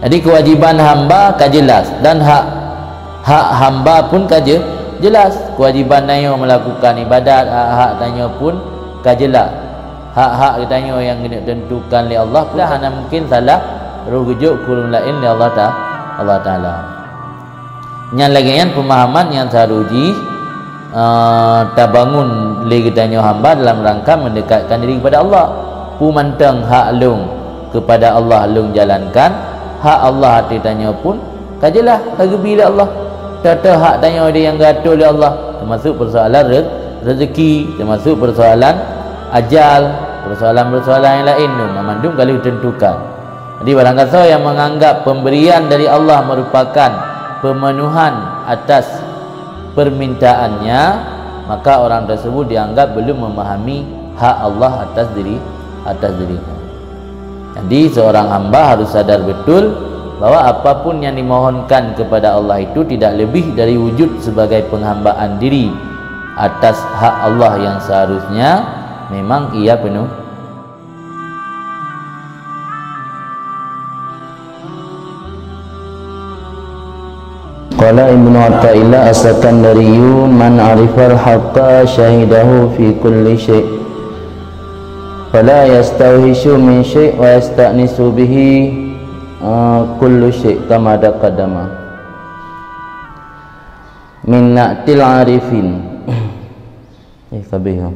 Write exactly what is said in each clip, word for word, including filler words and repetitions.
Jadi, keuwajiban hamba ka jeulaih dan hak, hak hamba pun ka je-, jeulaih. Keuwajiban tanyoe meulakukan iébadat, hak-hak tanyoe pun ka jeulaih. Hak-hak geutanyoe nyang geuneuk tentukan lé Allah pun hana mungken salah roh geujok keu ureuëng laén lé Allah Ta-, Allah Taala. Nyan lagée nyan peumahaman nyang seuharôh jih, eh, tabangun lé geutanyoe hamba dalam rangka meundekatkan diri kepada Allah. Peue mantong hak lôn kepada Allah lôn jalankan, hak Allah ateueh tanyoe pun ka jeulaih ka geubri lé Allah. Teuh-teuh hak tanyoe di nyang geuatoe lé Allah, teumasuk peusoalan re-, rezeki, teumasuk peusoalan ajal, peusoalan-peusoalan nyang laén nyoe, mandum ka lheueh tentukan. Jadi, barang gasoe nyang menganggap pemberian dari Allah merupakan pemenuhan atas permintaannya, maka orang tersebut dianggap belum memahami hak Allah atas diri, atas dirinya. Jadi, seorang hamba harus sadar betul bahwa apapun yang dimohonkan kepada Allah itu tidak lebih dari wujud sebagai penghambaan diri atas hak Allah yang seharusnya memang ia penuh. Qala Ibnu Athaillah As-Sakandariyu, "Man arifal haqqa syahidahu fi kulli syai', fala yastauhishu min syai' wa yasta'nisu bihi, ah, kullu syai', kama taqaddama." Min na'til arifin. Eh, kabeh, ha.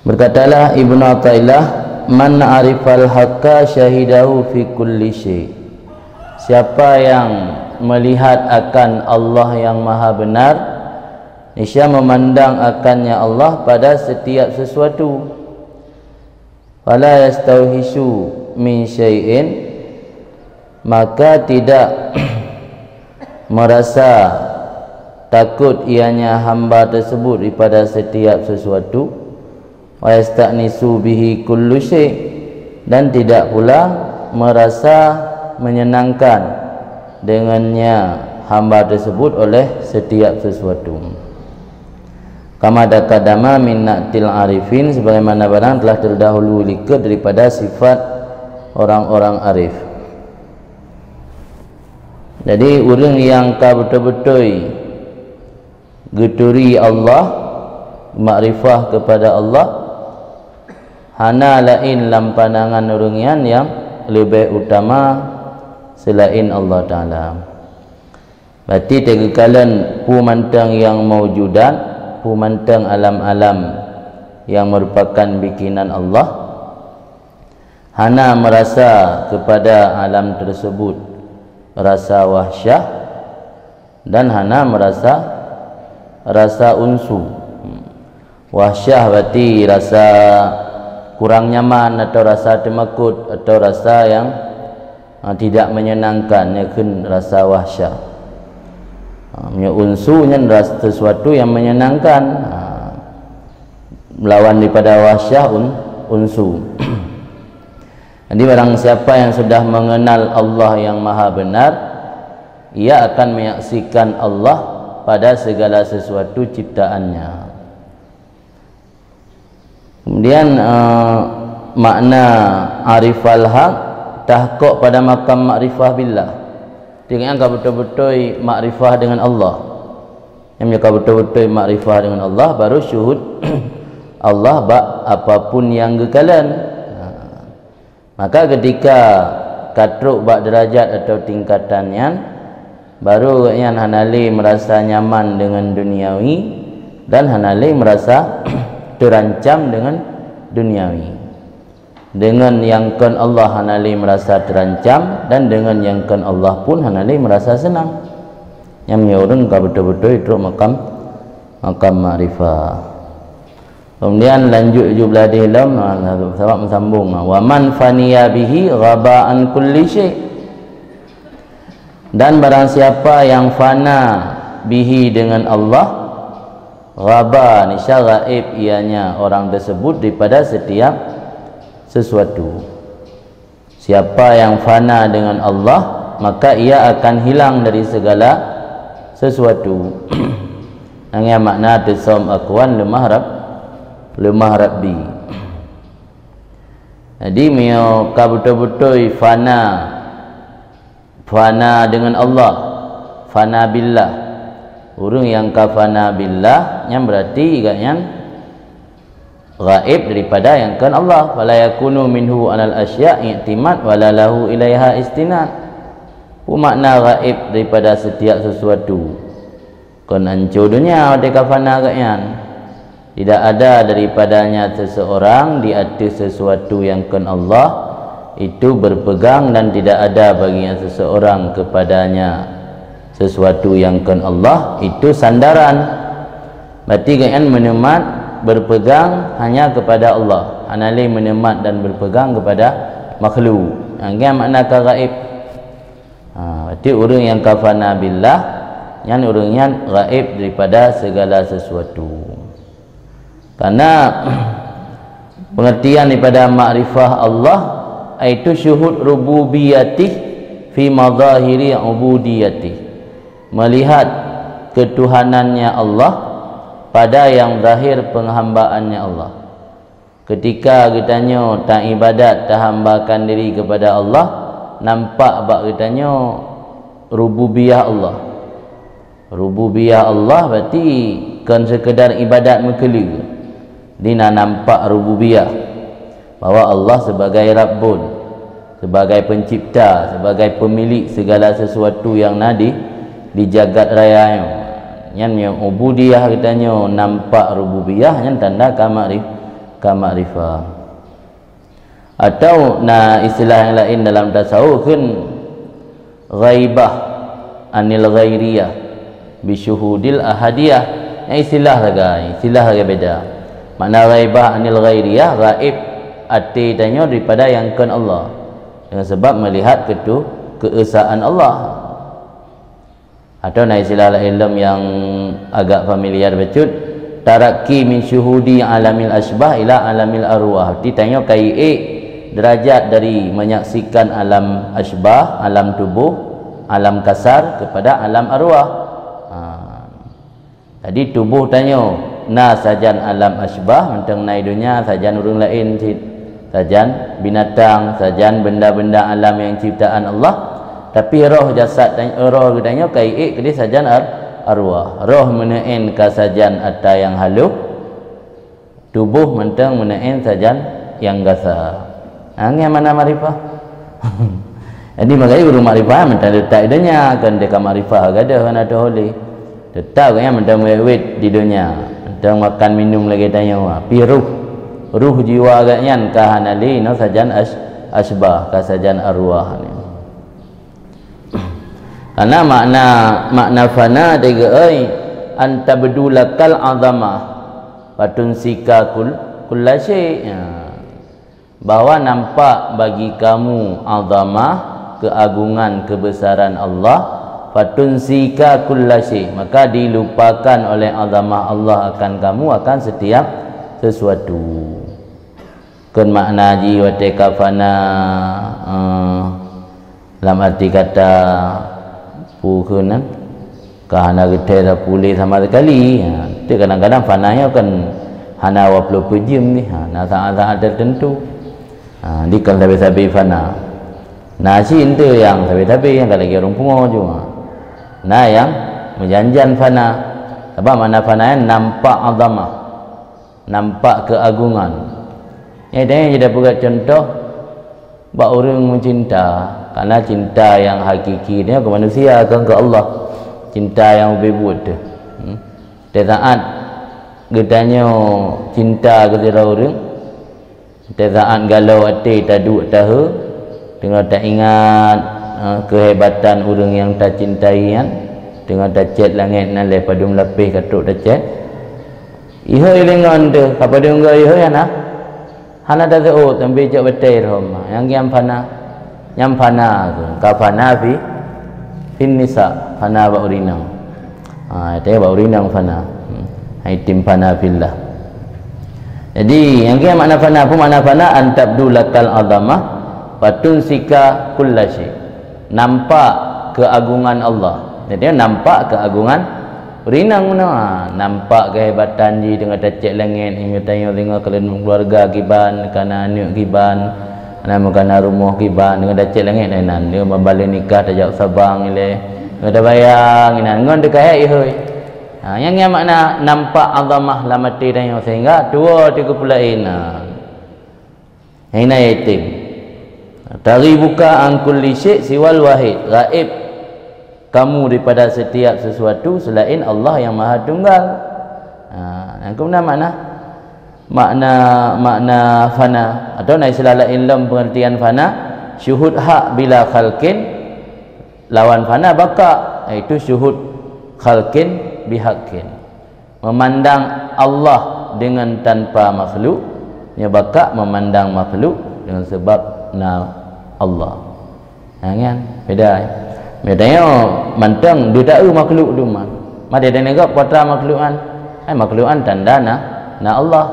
Berkatalah Ibnu Athaillah, "Man arifal haqqa syahidahu fi kulli syai." Siapa yang melihat akan Allah yang Maha Benar, niscaya memandang akannya Allah pada setiap sesuatu. "Fala yastauhishu min syai'in," maka tidak merasa takut ianya hamba tersebut daripada setiap sesuatu, "wa yasta'nisu bihi kullu syai'," dan tidak pula merasa menyenangkan dengannya hamba tersebut oleh setiap sesuatu. Kama taqaddama min na'til arifin, sebagaimana barang telah terdahulu likot daripada sifat orang-orang arif. Jadi, ureuëng nyang ka beutôi-beutôi geuturi Allah, makrifah kepada Allah, hana laén lam pandangan ureuëng nyan nyang leubeh utama seulaén Allah Taala. Berarti teugeukalon peue mantong nyang maujudat, peue mantong alam-alam nyang meurupakan bikinan Allah, hana meurasa keupada alam teusebut rasa wahsyah dan hana meurasa rasa unsu. Wahsyah berarti rasa kurang nyaman atau rasa teumakot atau rasa nyang, ha, tidak menyenangkan, nyan kheun rasa wahsyah. Ha, meunyoe unsu nyan rasa sesuatu yang menyenangkan. Ha, melawan daripada wahsyah un-, unsu. Jadi, barang siapa yang sudah mengenal Allah yang Maha Benar, ia akan menyaksikan Allah pada segala sesuatu ciptaan-Nya. Kemudian, eh, makna arifal haq, tahkok pada makam makrifah billah. Tinggai ka beutôi-beutôi makrifah dengan Allah. Nyang ka beutôi-beutôi makrifah dengan Allah, baru syuhud Allah bak apapun nyang geukalon. Maka, ketika ka trok bak derajat atau tingkatan nyan, baru awaknyan hana lé meurasa nyaman deungon duniawi dan hana lé meurasa teurancam deungon duniawi. Deungon nyang kon Allah hana lé meurasa teurancam, dan deungon nyang kon Allah pun hana lé meurasa seunang. Nyan meunyoe ureuëng ka beutôi-beutôi trok makam, makam makrifah. Kemudian lanjut tujoh belas hadis lom, ha, sabab meusambung. "Wa man faniya bihi ghaba an kulli syai." Dan barang siapa yang fana bihi dengan Allah, ghaba, niscaya gaib ianya orang tersebut daripada setiap sesuatu. Siapa yang fana dengan Allah, maka ia akan hilang dari segala sesuatu. Nyan makna teusöm akuan leumah Rab-, leumah Rabbi. Jadi, meunyoe ka beutôi-beutôi fana Fana dengan Allah, fana billah. Ureuëng nyang ka fana billah, nyan berarti gobnyan gaib daripada nyang kon Allah. Fala yakunu minhu alal asya' i'timad wala lahu ilaiha istinad. Peue makna gaib daripada setiap sesuatu? Kon anco donya watée ka fana gobnyan. Tidak ada daripadanya seseorang di atas sesuatu yang kon Allah itu berpegang, dan tidak ada baginya seseorang kepadanya sesuatu yang kon Allah itu sandaran. Berarti gobnyan meuneumat, berpegang hanya kepada Allah. Hana lé meuneumat dan berpegang kepada makhluk. Ha, nyan makna ka gaib. Ha, berarti ureuëng nyang ka fana billah, nyan ureuëng nyan gaib daripada segala sesuatu. Karena pengertian daripada makrifah Allah, yaitu syuhud rububiyatih fi mazahiri ubudiyatih. Melihat ketuhanannya Allah pada yang zahir penghambaannya Allah. Ketika geutanyoe taibadat, tahambakan diri kepada Allah, nampak bak geutanyoe rububiyah Allah. Rububiyah Allah berarti kon sekedar ibadat meukeuleu. Di na nampak rububiyah, bahwa Allah sebagai Rabbun, sebagai pencipta, sebagai pemilik segala sesuatu yang na di, di jagat raya nyoe. Nyan meunyoe ubudiyah geutanyoe nampak rububiyah, nyan tanda ka makrif-, ka makrifah. Atau na istilah nyang laén dalam tasawuf kheun ghaibah anil ghairiyah bisyuhudil ahadiyah. Nyan istilah sagai, istilah sagai beda. Makna ghaibah anil ghairiyah, gaib até tanyoe daripada nyang kon Allah, dengan sebab melihat ketu-, keesaan Allah. Atau na istilah laén lom nyang agak familiar bacut, tarakki min syuhudi alamil asbah ila alamil arwah. Berarti tanyoe ka iék derajat dari menyaksikan alam asbah, alam tubuh, alam kasar, kepada alam arwah. Ha. Jadi tubuh tanyoe na sajan alam asbah, mantong na i donya sajan ureuëng laén cit. Sajan binatang, sajan benda-benda alam nyang ciptaan Allah, tapi roh jasad tan-, roh geutanyoe ka iék keudeh sajan ar-, arwah. Roh meuneuén ka sajan atra nyang halôh, tuboh mantong meuneuén sajan nyang gasa. Angén mana makrifah? Jadi, makajih ureuëng makrifah mantong letak i donya, kon teuka makrifah gadôh hana teuh oleh. Teutap gobnyan mantong wét-wét di donya, mantong makan minum lagée tanyoe, tapi ruh, ruh jiwa gobnyan ka hana lé inoe sajan as-, asbah, ka sajan arwah ni. Karena makna, makna fana teugeue, "An tabdu lakal azamah, fatunsika kul-, kulla syai'." Ya. Bahwa nampak bagi kamu azamah, keagungan, kebesaran Allah, fatunsika kulla syai', maka dilupakan oleh azamah Allah akan kamu, akan setiap sesuatu. Kon makna jih watée ka fana, eh, lam arti kata, peue kheun nan, ka hana geuthée sapeue lé sama sekali. Ha, tu kadang-kadang fana nyoe kan hana waploh peujeuem nih, ha, na saat-saat tertentu. Ha, di kon sabe-sabe fana. Na cit teu nyang sabe-sabe nyang ka lagée ureuëng pungo cuma. Na nyang meujan-jan fana. Sabab makna fana nyan nampak azamah, nampak keagungan. Eh, dan jadi peugah contoh, bak ureuëng meucinta, karena cinta nyang hakiki nyoe keu manusia, kon keu Allah. Cinta nyang ubé buet teuh. Hmm. Di saat geutanyoe cinta keu sidroe ureuëng, di saat galoe até taduek tahe, teungoh taingat, eh, keuhebatan ureuëng nyang tacintai nyan, teungoh tacét langét nan lé padum lapéh ka trok tacét. Ihôi lé ngon teuh, ka padum goe ihôi hana? Hana taseuôt sampoe cok batée rhom. Nyang kian fana. Nyang fana tu, ka fana fi, fin nisa, fana bak ureuëng inong. Ha, teuh bak ureuëng inong fana. Hmm. Hai tim fana fillah. Jadi, nyang kian makna fana, peue makna fana? An tabdu lakal azamah, fatunsika kulla syai'. Nampak keagungan Allah. Jadi, nampak keagungan Ureuëng inong meunoe, nampak keuhebatan jih teungoh tacét langét, ingat tanyoe singoh keuleuen keuluwarga kiban, kana aneuëk kiban, Nah, meukanan rumoh kiban, deungon tacet langét inan, deungon babah lé nikah tajak sabang ilée, deungon tabayang inan, ngon teuka hék ihôi. Ha, nyang nyan makna nampak azamah lam até tanyoe sehingga tuwoe teuka pula inan. Hina yatim. Taghibuka an kulli syai' siwal wahid. Gaib kamu daripada setiap sesuatu selain Allah yang Maha Tunggal. Ha, nyang keunan makna, makna, makna fana. Atau na istilah laén lom pengertian fana, syuhud hak bila khalqin, lawan fana baka, yaitu syuhud khalqin bihaqqin. Memandang Allah dengan tanpa makhluk, nyoe baka memandang makhluk dengan sebab na Allah. Ha, nyan beda. Beda nyoe mantong deuh taeu makhluk tu man. Madé dan negap kuatra makhluk an. Hai makhluk an tanda na, na Allah.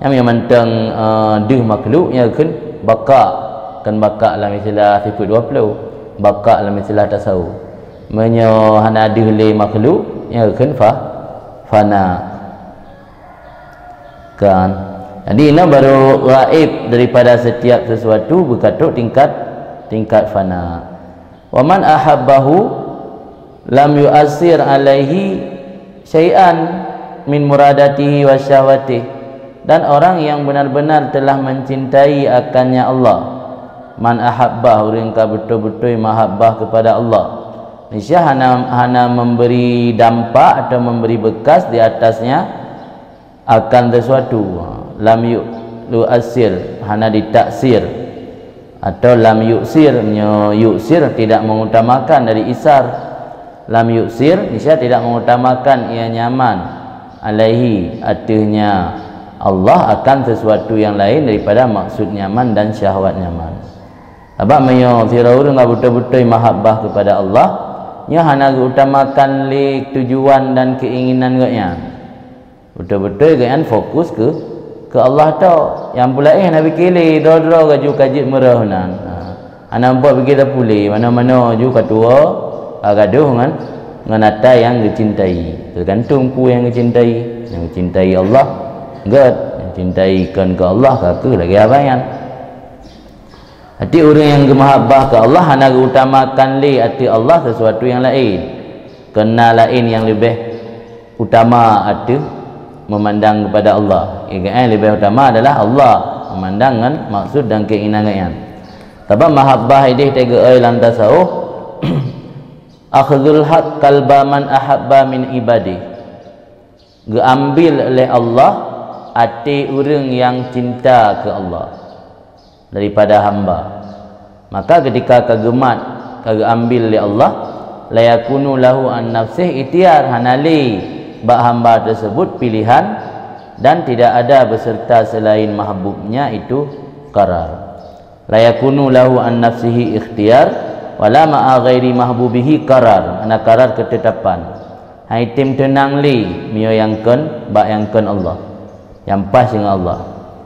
Nyang mantong, eh, deuh makhluk nyan kheun baka, kan baka lam istilah sifat dua puluh, baka lam istilah tasawuf. Meunyoe hana deuh lé makhluk, nyan kheun fa-, fana. Kan? Jadi, inoe baru gaib daripada setiap sesuatu beukatrok tingkat, tingkat fana. Wa man ahabbahu lam yu'assir alaihi syai'an min muradatihi wa syahwatih. Dan orang yang benar-benar telah mencintai akannya Allah, man ahabbah, ureuëng ka beutôi-beutôi mahabbah kepada Allah, niscaya hana, hana memberi dampak atau memberi bekas di atasnya akan sesuatu. Lam yu-, yu'assir, hana ditaksir. Atau lam yu'sir, nyoe yu'sir tidak mengutamakan dari isar. Lam yu'sir, niscaya tidak mengutamakan ia nyaman. Alaihi, ateuehnya Allah akan sesuatu yang lain daripada maksud nyaman dan syahwat nyaman. Sabab meunyoe sidroe ureuëng ka beutôi-beutôi mahabbah kepada Allah, nyoe hana geuutamakan lé tujuan dan keinginan geuhnyan. Beutôi-beutôi geuhnyan fokus keu, keu Allah tok. Nyang peulaén hana pike lé, droe-droe ka ju ka jeuet meureuh nan. Ha. Hana muphom pike tapulé, manoe-manoe ju ka tuwoe, ka gadôh ngon, ngon ata nyang geucintai. Teugantung peue nyang geucintai. Nyang geucintai Allah, gét. Nyang cintai kon keu Allah, ka kheueh lagée haba nyan. Até ureuëng nyang geumahabbah keu Allah hana geuutamakan lé ateueh Allah sesuatu nyang laén. Keu na laén nyang leubeh utama ateueh meumandang kepada Allah. Nyang leubeh utama adalah Allah, meumandang ngon maksud dan keinginan geuhnyan. Sabab mahabbah idéh teugeue lam tasawuf, akhdhul haq qalba man ahabba min ibadih. Geuambil oleh Allah até ureuëng nyang cinta keu Allah daripada hamba. Maka ketika ka geumat, ka geuambil lé Allah, la yakunu lahu an nafsih ikhtiyar, hana lé bak hamba tersebut pilihan, dan tidak ada beserta selain mahbubnya itu qarar. La yakunu lahu an nafsihi ikhtiyar, wala ma'a ghairi mahbubihi qarar, hana qarar ketetapan. Hai tem teunang lé meunyoe nyang kon bak nyang kon Allah. Nyang pas ngon Allah.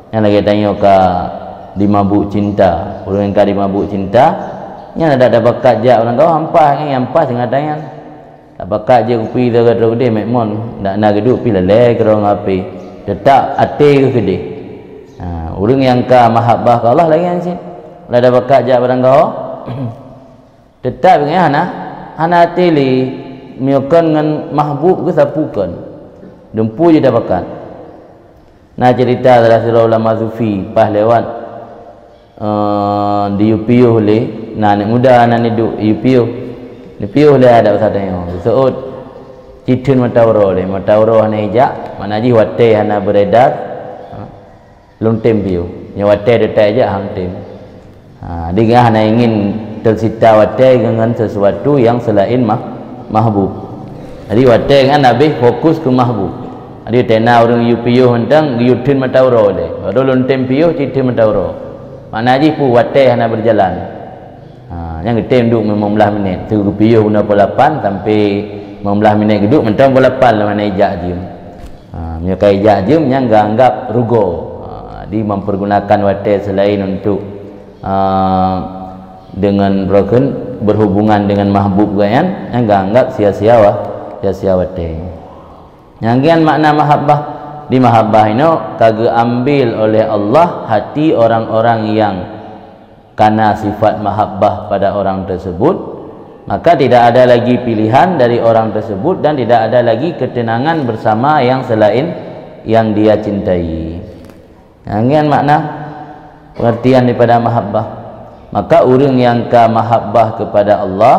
Nyang lagée tanyoe ka dimabuk cinta. Ureuëng nyang ka dimabuk cinta, nyan adak tabakat jak ureuëng kawan, nyang pas ngon tanyan. Tabakat jak kupi droe-droe keudeh mek mon, dak na geuduek pi lalée keudroe ngon api. Teutap até geuh keudeh. Ha, ureuëng nyang ka mahabbah keu Allah lagée nyan cit. Lah tabakat jak barang gawa. Teutap geuhnyan hana, hana até lé meunyoe kon ngon mahbub geuh sapeue kon. Dumpu jih tabakat. Na cerita salah sidroe ulama sufi paih lewat, eh, diyue piôh lé, na aneuk muda na neuduek yue piôh. Neupiôh lé adat basa tanyoe. Geuseuôt, cit theun mata uroe lé, mata uroe hana ijak, makna jih watée hana beredar. Lôn tem piôh. Nyoe watée teutai jak han tem. Ha, di geuh hana ingin tersita watée geuh ngon sesuatu nyang selain mah-, mahbub. Jadi watée nyan habéh fokus keu mahbub. Jadi tena ureuëng yue piôh mantong geuyue theun mata uroe lé. Baru lôn tem piôh cit theun mata uroe. Makna jih peue watée hana berjalan. Ha, nyang geutem duek limong blaih minét. Teungoh geupiôh bunoe pukul lapan sampai limong blaih minét geuduek mantong pukul lapan lom hana ijak jeuem. Ha, meunyoe ka ijak jeuem nyang geuanggap rugoe. Ha, di mempergunakan watée selain untuk, ha, dengan broken berhubungan dengan mahbub geuhnyan, nyang geuanggap sia-sia wa-, sia-sia watée. Nyang gian makna mahabbah. Di mahabbah inoe ka geuambil oleh Allah hati orang-orang yang Karena sifat mahabbah pada orang tersebut, maka tidak ada lagi pilihan dari orang tersebut dan tidak ada lagi ketenangan bersama yang selain yang dia cintai. Nah, ngian makna pengertian daripada mahabbah. Maka ureuëng nyang ka mahabbah kepada Allah,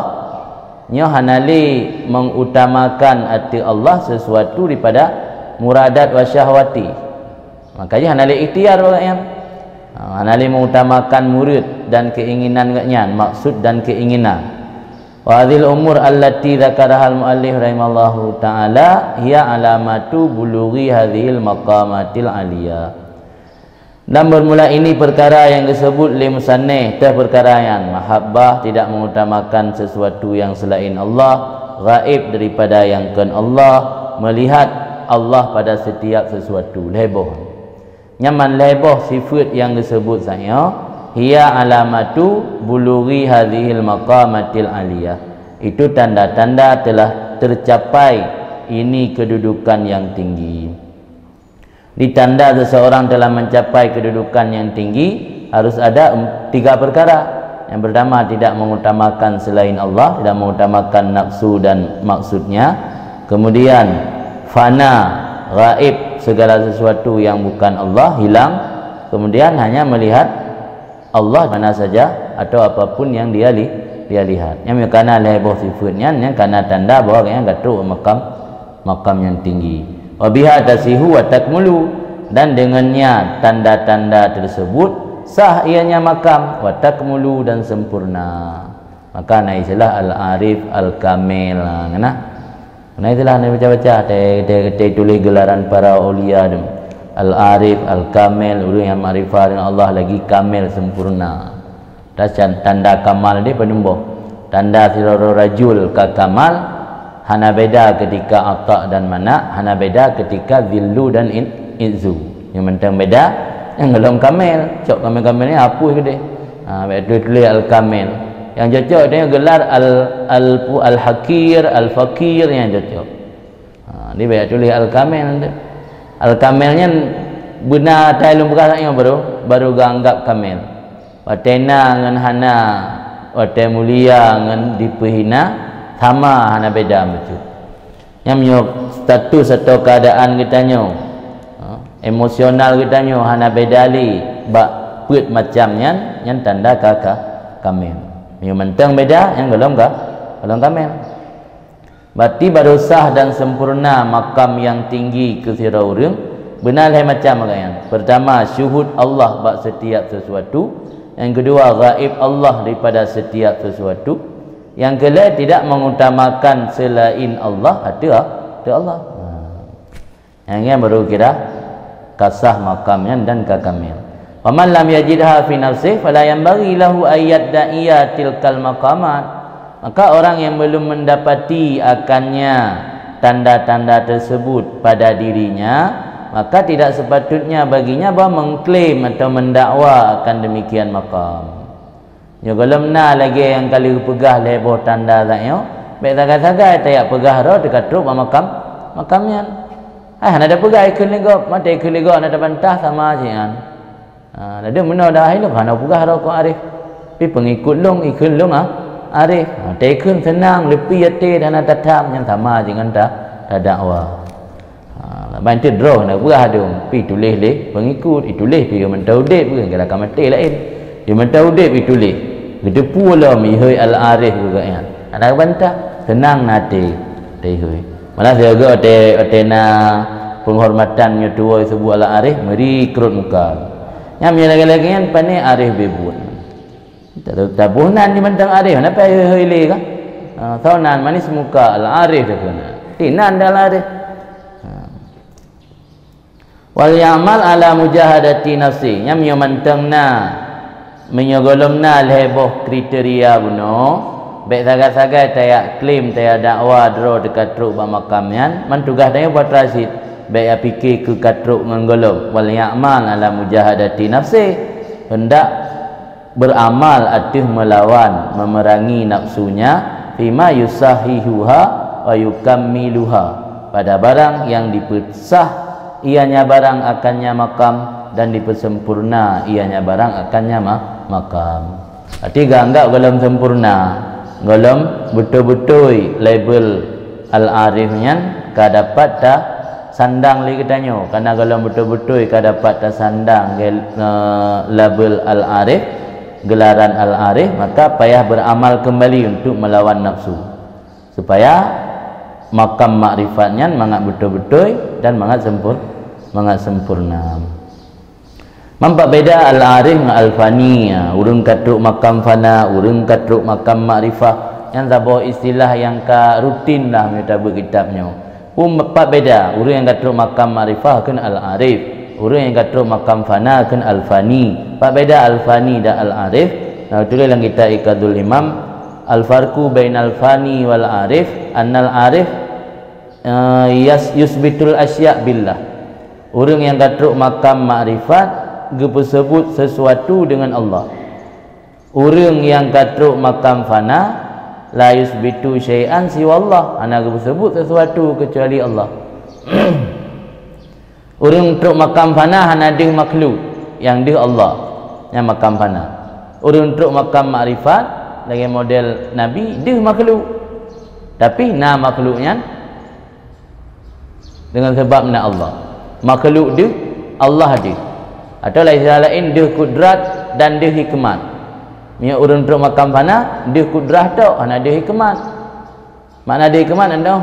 nyoe hana lé mengutamakan ateueh Allah sesuatu daripada muradat wa syahwati. Maka jih hana lé ikhtiar bak nyan. Ha, hana lé mengutamakan murid dan keinginan geuh nyan, maksud dan keinginan. Wa hadzihil umur allati dzakarahal muallif rahimallahu taala hiya alamatu bulughi hadzihil maqamatil aliyah. Dan bermula ini perkara yang disebut lé musannif, teuh perkara nyan, mahabbah, tidak mengutamakan sesuatu yang selain Allah, gaib daripada yang kon Allah, melihat Allah pada setiap sesuatu. Lhée boh. Nyaman lhée boh sifat yang disebut sayoe, hiya alamatu bulughi hadzihil maqamatil aliyah. Itu tanda-tanda telah tercapai ini kedudukan yang tinggi. Di tanda seseorang telah mencapai kedudukan yang tinggi, harus ada em-, tiga perkara. Yang pertama, tidak mengutamakan selain Allah, tidak mengutamakan nafsu dan maksudnya. Kemudian, fana, gaib, segala sesuatu yang bukan Allah, hilang. Kemudian, hanya melihat Allah mana saja atau apapun yang dia li-, dia lihat. Nyang kana lhée boh sifat nyan, nyang kana tanda bahwa nyan ka trok makam, makam yang tinggi. Wa biha tasihu wa takmulu, dan dengannya tanda-tanda tersebut sah ianya makam, wa takmulu, dan sempurna. Maka na istilah al-arif al-kamil. Ha, ngena. Nah, itulah ni baca-baca, teu-, teu-, teu-, tuléh gelaran para aulia tu. Al-Arif, Al-Kamil, ureuëng nyang makrifah dengan Allah lagi kamil sempurna. Tacan tanda kamal dia penumbok. Tanda sidroe rajul ka kamal, hana beda ketika ata dan mana, hana beda ketika zillu dan in-, izzu. Yang penting beda, yang belum kamil. Cok kamil-kamil ni hapus ke dia? Ha, baik tu tulis Al-Kamil. Yang cocok dia gelar Al-, Al-, Al-Hakir, Al-Fakir yang cocok. Ha, ni banyak tulis Al-Kamil tu. Al-Kamil nyan beuna tai lôn peugah nyoe baru, baru geuanggap kamil. Watée na ngon hana, watée mulia ngon dipeuhina, sama hana beda bacut. Nyan meunyoe status atau keadaan geutanyoe, ha, emosional geutanyoe hana beda lé bak peuet macam nyan, nyan tanda ka, ka kamil. Meunyoe mantong beda, nyan golom ka, golom kamil. Berarti baru sah dan sempurna makam yang tinggi keu sidroe ureuëng, beuna lhée macam agaknyan. Pertama, syuhud Allah bak setiap sesuatu. Yang kedua, gaib Allah daripada setiap sesuatu. Yang keulhée, tidak mengutamakan selain Allah ateueh, ateueh Allah. Ha. Nyang nyan baru kira ka sah makam nyan dan ka kamil. Wa man lam yajidha fi nafsihi fala yanbaghi lahu an yadda'iya tilkal maqamat. Maka orang yang belum mendapati akannya tanda-tanda tersebut pada dirinya, maka tidak sepatutnya baginya bahwa mengklaim atau mendakwa akan demikian makam. Nyoe gohlom na lagée nyang ka lheueh geupeugah lé boh tanda zat nyoe, bék sagai-sagai tajak peugah droe teuka trok bak makam, makam nyan. Hai hana tapeugah ikheun lé gob, maté ikheun lé gob hana tabantah sama cit nyan. Ha, ladôm meunoe dah hai lôn hana peugah droe kon arif. Pi peungikut lôn, ikheun lôn, ha, arif. Ha, taikheun seunang, leupie até dan hana tatham, nyan sama cit ngon ta, tadakwa. Ha, laban teuh droe na peugah dong, pi tuléh lé peungikut, ituléh pi mantong udeb, bukan kira ka maté laén. Di mantong udeb ituléh. Geuteupeue lom ihôi al-arif geuh nyan. Hana bantah, seunang na até, até ihôi. Malah sigoe até, até na penghormatan nyoe tuwoe seubut al-arif, meuri krot muka. Nyang meunyoe lagée-lagée nyan pané arif beubuet. Taboh nan di mantong arif, na pai hôi-hôi lé ka? Ha, soe nan manis muka al-arif dah kena. Ti nan dah al-arif. Ha. Wal ya'mal ala mujahadati nafsi. Nyang meunyoe mantong na, meunyoe gohlom na lhée boh kriteria bunoe, bék sagai-sagai tajak klaim, tajak dakwa droe teuka trok bak makam nyan, man tugaih tanyoe buat rasid, bék ya pike keu ka trok ngon gohlom. Wal ya'mal ala mujahadati nafsi. Hendak beramal ateueh melawan, memerangi nafsunya, fima yusahihuha wa yukammiluha, pada barang yang dipeusah ianya barang akannya makam dan dipeusempurna ianya barang akannya ma-, makam. Berarti geuanggap gohlom sempurna, gohlom beutôi-beutôi label al-arif nyan ka dapat tasandang lé geutanyoe, karena gohlom beutôi-beutôi ka dapat tasandang gel-, eh, label al-arif, gelaran al-arif, maka payah beramal kembali untuk melawan nafsu, supaya makam makrifat nyan mangat beutôi-beutôi dan mangat sempur-, mangat sempurna. Nampak beda al-arif ngon al-fani, ya. Ureuëng ka trok makam fana, ureuëng ka trok makam makrifah. Nyan saboh istilah nyang ka rutin lah meunyoe tabeuet kitab nyoe. Nampak beda, ureuëng nyang ka trok makam makrifah kheun al-arif, ureuëng nyang ka trok makam fana kheun al-fani. Nampak beda al-fani dan al-arif? Nah, tulis lam kitab Iqazul Himam, "Al-farqu bainal fani wal arif, annal arif, eh, yas-, yusbitul asya billah." Ureuëng nyang ka trok makam makrifat geupeuseubut sesuatu deungon Allah. Ureuëng nyang ka trok makam fana, la yusbitu syai'an siwallah, hana geupeuseubut sesuatu keucuali Allah. Ureuëng trok makam fana hana deuh makhluk, nyang deuh Allah, nyang makam fana. Ureuëng trok makam makrifat lagée model Nabi, deuh makhluk. Tapi na makhluk nyan deungon sabab na Allah. Makhluk deuh, Allah deuh. Atawa lam istilah laén, deuh kudrat dan deuh hikmat. Meunyoe ureuëng trok makam fana, deuh kudrah tok, hana deuh hikmat. Makna deuh hikmat nyan,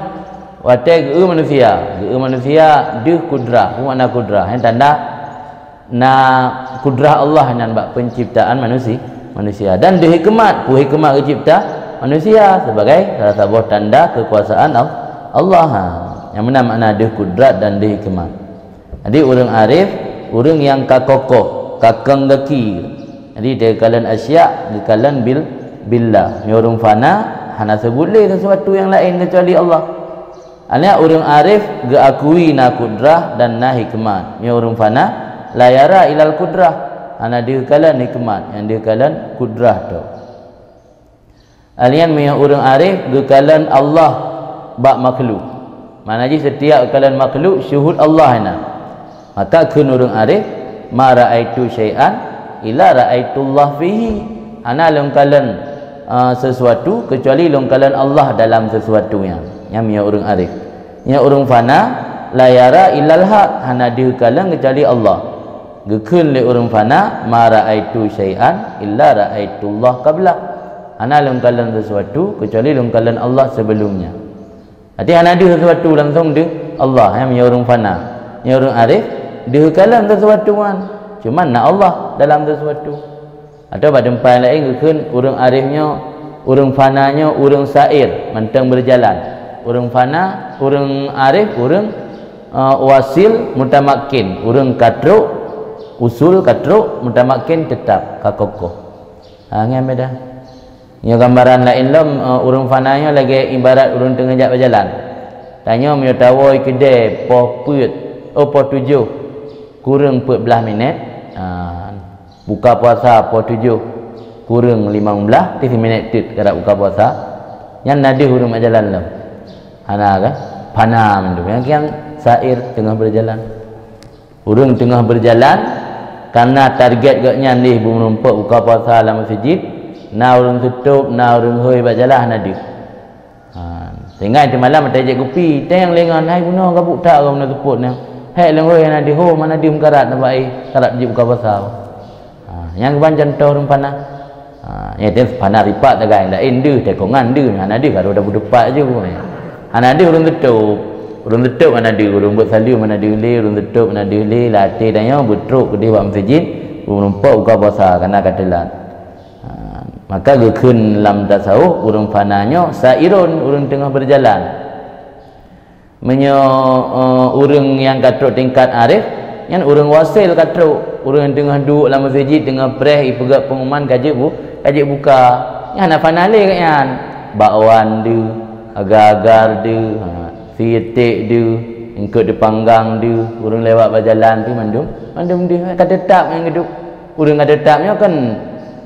watée geu-eu manusia, geu-eu manusia deuh kudrah. Peue makna kudrah? Nyan tanda na kudrah Allah nyan bak penciptaan manusi-, manusia. Dan deuh hikmat, peue hikmat geucipta manusia sebagai salah saboh tanda kekuasaan Al-, Allah. Ha, nyang meunan makna deuh kudrat dan deuh hikmat. Jadi, ureuëng arif, ureuëng nyang ka kokoh, ka kong gaki. Jadi, geukalon asya, geukalon bil-, billah. Meunyoe ureuëng fana, hana seubut lé sesuatu nyang laén keucuali Allah. Hanya ureuëng arif geuakui na kudrah dan na hikmat. Meunyoe ureuëng fana, la yara ilal kudrah, hana deuh kalon hikmat, nyang deuh kalon kudrah tok. Alien meunyoe ureuëng arif geukalon Allah bak makhluk. Makna jih setiap geukalon makhluk syuhud Allah na. Maka kheun ureuëng arif, "Ma ra'aitu syai'an illa ra'aitullah fihi." Hana lôn kalon, a, sesuatu kecuali lôn kalon Allah dalam sesuatu nyan. Nyan meunyoe ureuëng arif. Nyan ureuëng fana, la yara illal haq, hana deuh kalon kecuali Allah. Geukheun lé ureuëng fana, "Ma ra'aitu syai'an illa ra'aitullah qabla." Hana lôn kalon sesuatu kecuali lôn kalon Allah sebelumnya. Jadi hana deuh sesuatu langsung deuh Allah, ya, meunyoe ureuëng fana. Meunyoe ureuëng arif, deuh kalon sesuatu nyan. Cuma na Allah dalam sesuatu. Atawa bak teumpat laén geukheun ureuëng arif nyoe, ureuëng fana nyoe, ureuëng sair, mantong berjalan. Ureuëng fana, ureuëng arif, ureuëng, eh, wasil, mutamakin, ureuëng ka trok, usul ka trok, mutamakin tetap ka kokoh. Ha, nyan beda. Nyoe gambaran laén lom, eh, ureuëng fana nyoe lagée ibarat ureuëng teungoh jak bajalan. Tanyoe meunyoe tawoe keudée poh peuet, oh, poh tujoh kureueng peuet blaih minét, ha, buka puasa poh tujoh kureueng limong blaih, tih siminét teut karab buka puasa. Nyan na deuh ureuëng meujalan lom. Hana kan? Fana mandum. Nyang kiang sair teungoh beujalan. Ureuëng teungoh beujalan, karena target gobnyan dih beumeurumpok buka puasa lam meuseujid, na ureuëng seutôb, na ureuëng hôi bak jalan hana deuh. Ha, sehingga teuma lam meutajak kupi, teng lé ngon hai bunoe gabuk that geuh bunoe seupôt nyoe. Hék lôn hôi hana deuh, ho mana deuh meukarat na bak ai, karat jeuet buka puasa. Ha, nyang ban contoh ureuëng fana. Ha, nyan teuh fana ripat tagai, laén deuh, tekongan deuh, hana deuh, ka rôh dabeuh teumpat ju. Hana deuh ureuëng seutôb. Ureuëng seutôb hana deuh, ureuëng buet saleuem hana deuh lé, ureuëng seutôb hana deuh lé, lam até tanyoe beutrok keudeh bak meuseujid, beumeurumpok buka puasa, kana ka teulat. Ha, maka geukheun lam tasawuf, ureuëng fana nyoe sairun, ureuëng teungoh beujalan. Meunyoe, eh, ureuëng nyang ka trok tingkat arif, nyan ureuëng wasil ka trok. Ureuëng nyang teungoh duek lam meuseujid, teungoh preh, ipeugét peunguman ka jeuet bu-, ka jeuet buka. Nyan hana fana lé gobnyan. Bakwan deuh, agar-agar deuh, ha, sietek deuh, eungkôt dipanggang deuh, ureuëng lewat bak jalan pih mandum, mandum deuh. Ka teutap nyang geuduek. Ureuëng ka teutap nyoe kan,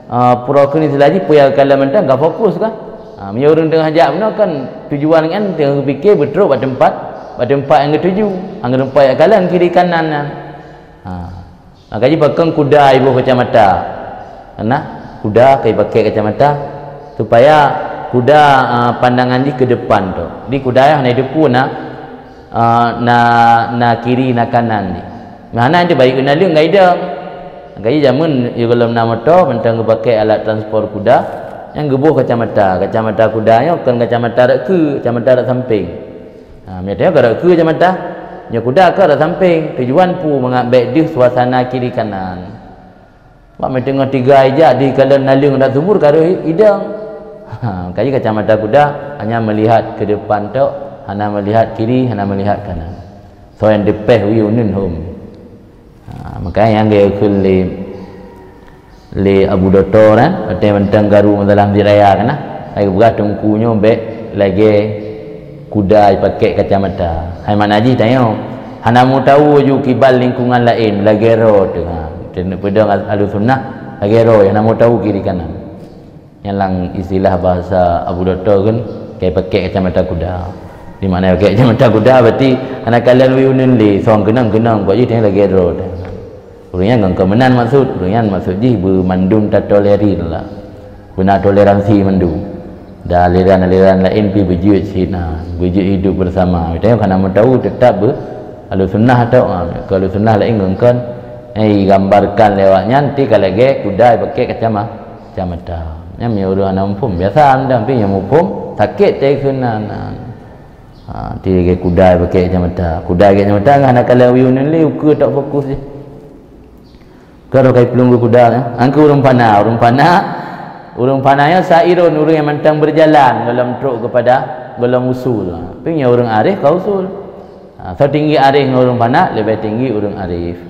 ah, pura keuneuk seulaji peue nyang ka lheueh mantong ka fokus kan. Ah, meunyoe ureuëng teungoh jak bunoe kan tujuan nyan teungoh geupike beutrok bak teumpat, bak teumpat nyang geutuju, nyang geuteumpat jak kalon kiri kanan nyan. Ha. Maka jih pakon kuda iboh kacamata. Nah, Kuda ka jipakèk kacamata supaya kuda, ah, pandangan jih keu depan tu. Di kuda nyan hana jiteupeue na, ah, na, na kiri na kanan jih. Meuhana jih bayeue naleueng ka idong. Ka jih jameun sigohlom na moto mantong geupakèk alat transpor kuda nyang geuboh kacamata. Kacamata kuda nyoe kon kacamata rot keue, kacamata rot sampéng. Ha, meunyoe tanyoe ka rot keue kacamata, nyoe kuda ka rot sampéng. Tujuan peue? Mangat bèk deuh suasana kiri kanan. Bak meuteungoh tiga ijak dikalon naleueng dak subur ka rhot idong. Ha, ka jih kacamata kuda hanya melihat ke depan tok, hana melihat kiri, hana melihat kanan. Soe nyang teupèh wie uneuen hom. Ha, makanya nyang geukheun lé, lé Abu Doto nyan, watèe mantong garu masalah Masjid Raya kana, ai geupeugah teungku nyoe bèk lagèe kuda jipakèk kacamata. Hai makna jih tanyoe hana meuteupue ju kiban lingkungan laén lagèe droe teuh. Ha, teupeudong Ahlussunnah lagèe droe hana meuteupue kiri kanan. Nyan lam istilah bahasa Abu Doto kan, ka jipakèk kacamata kuda. Di makna pakèk kacamata kuda berarti hana kalon wie uneuen lé, song keunong-keunong, buet jih tanyoe lagèe droe teuh. Ureueng nyan kon keu meunan maksud, ureueng nyan maksud jih beumandum tatolerir lah. Beuna toleransi mandum. Dan aliran-aliran laén pih beujeuet sinan, beujeuet hidup bersama. Tanyoe hana meuteupue teutap beu Ahlussunnah tok, ha, keu Ahlussunnah laén kon-kon. Eh, digambarkan lewat nyan ti ka lagèe kuda jipakèk kacama-, kacamata. Nyan meunyoe ureueng hana muphom, biasa mantong, tapi nyang muphom sakét teuh keunan. Ha, ti lagèe kuda jipakèk kacamata. Kuda jipakèk kacamata hana kalon wie uneuen lé, ukeue tok fokus jih. Ka roh ka jiplueng keu kuda nyan. Angkeu ureueng pana, ureueng pana, ureueng pana nyan sairun, ureueng nyang mantong beujalan gohlom trok keupada gohlom usul. Tapi nyoe ureueng arif ka usul. Ha, soe tinggi arif ngon ureueng pana, leubeh tinggi ureueng arif.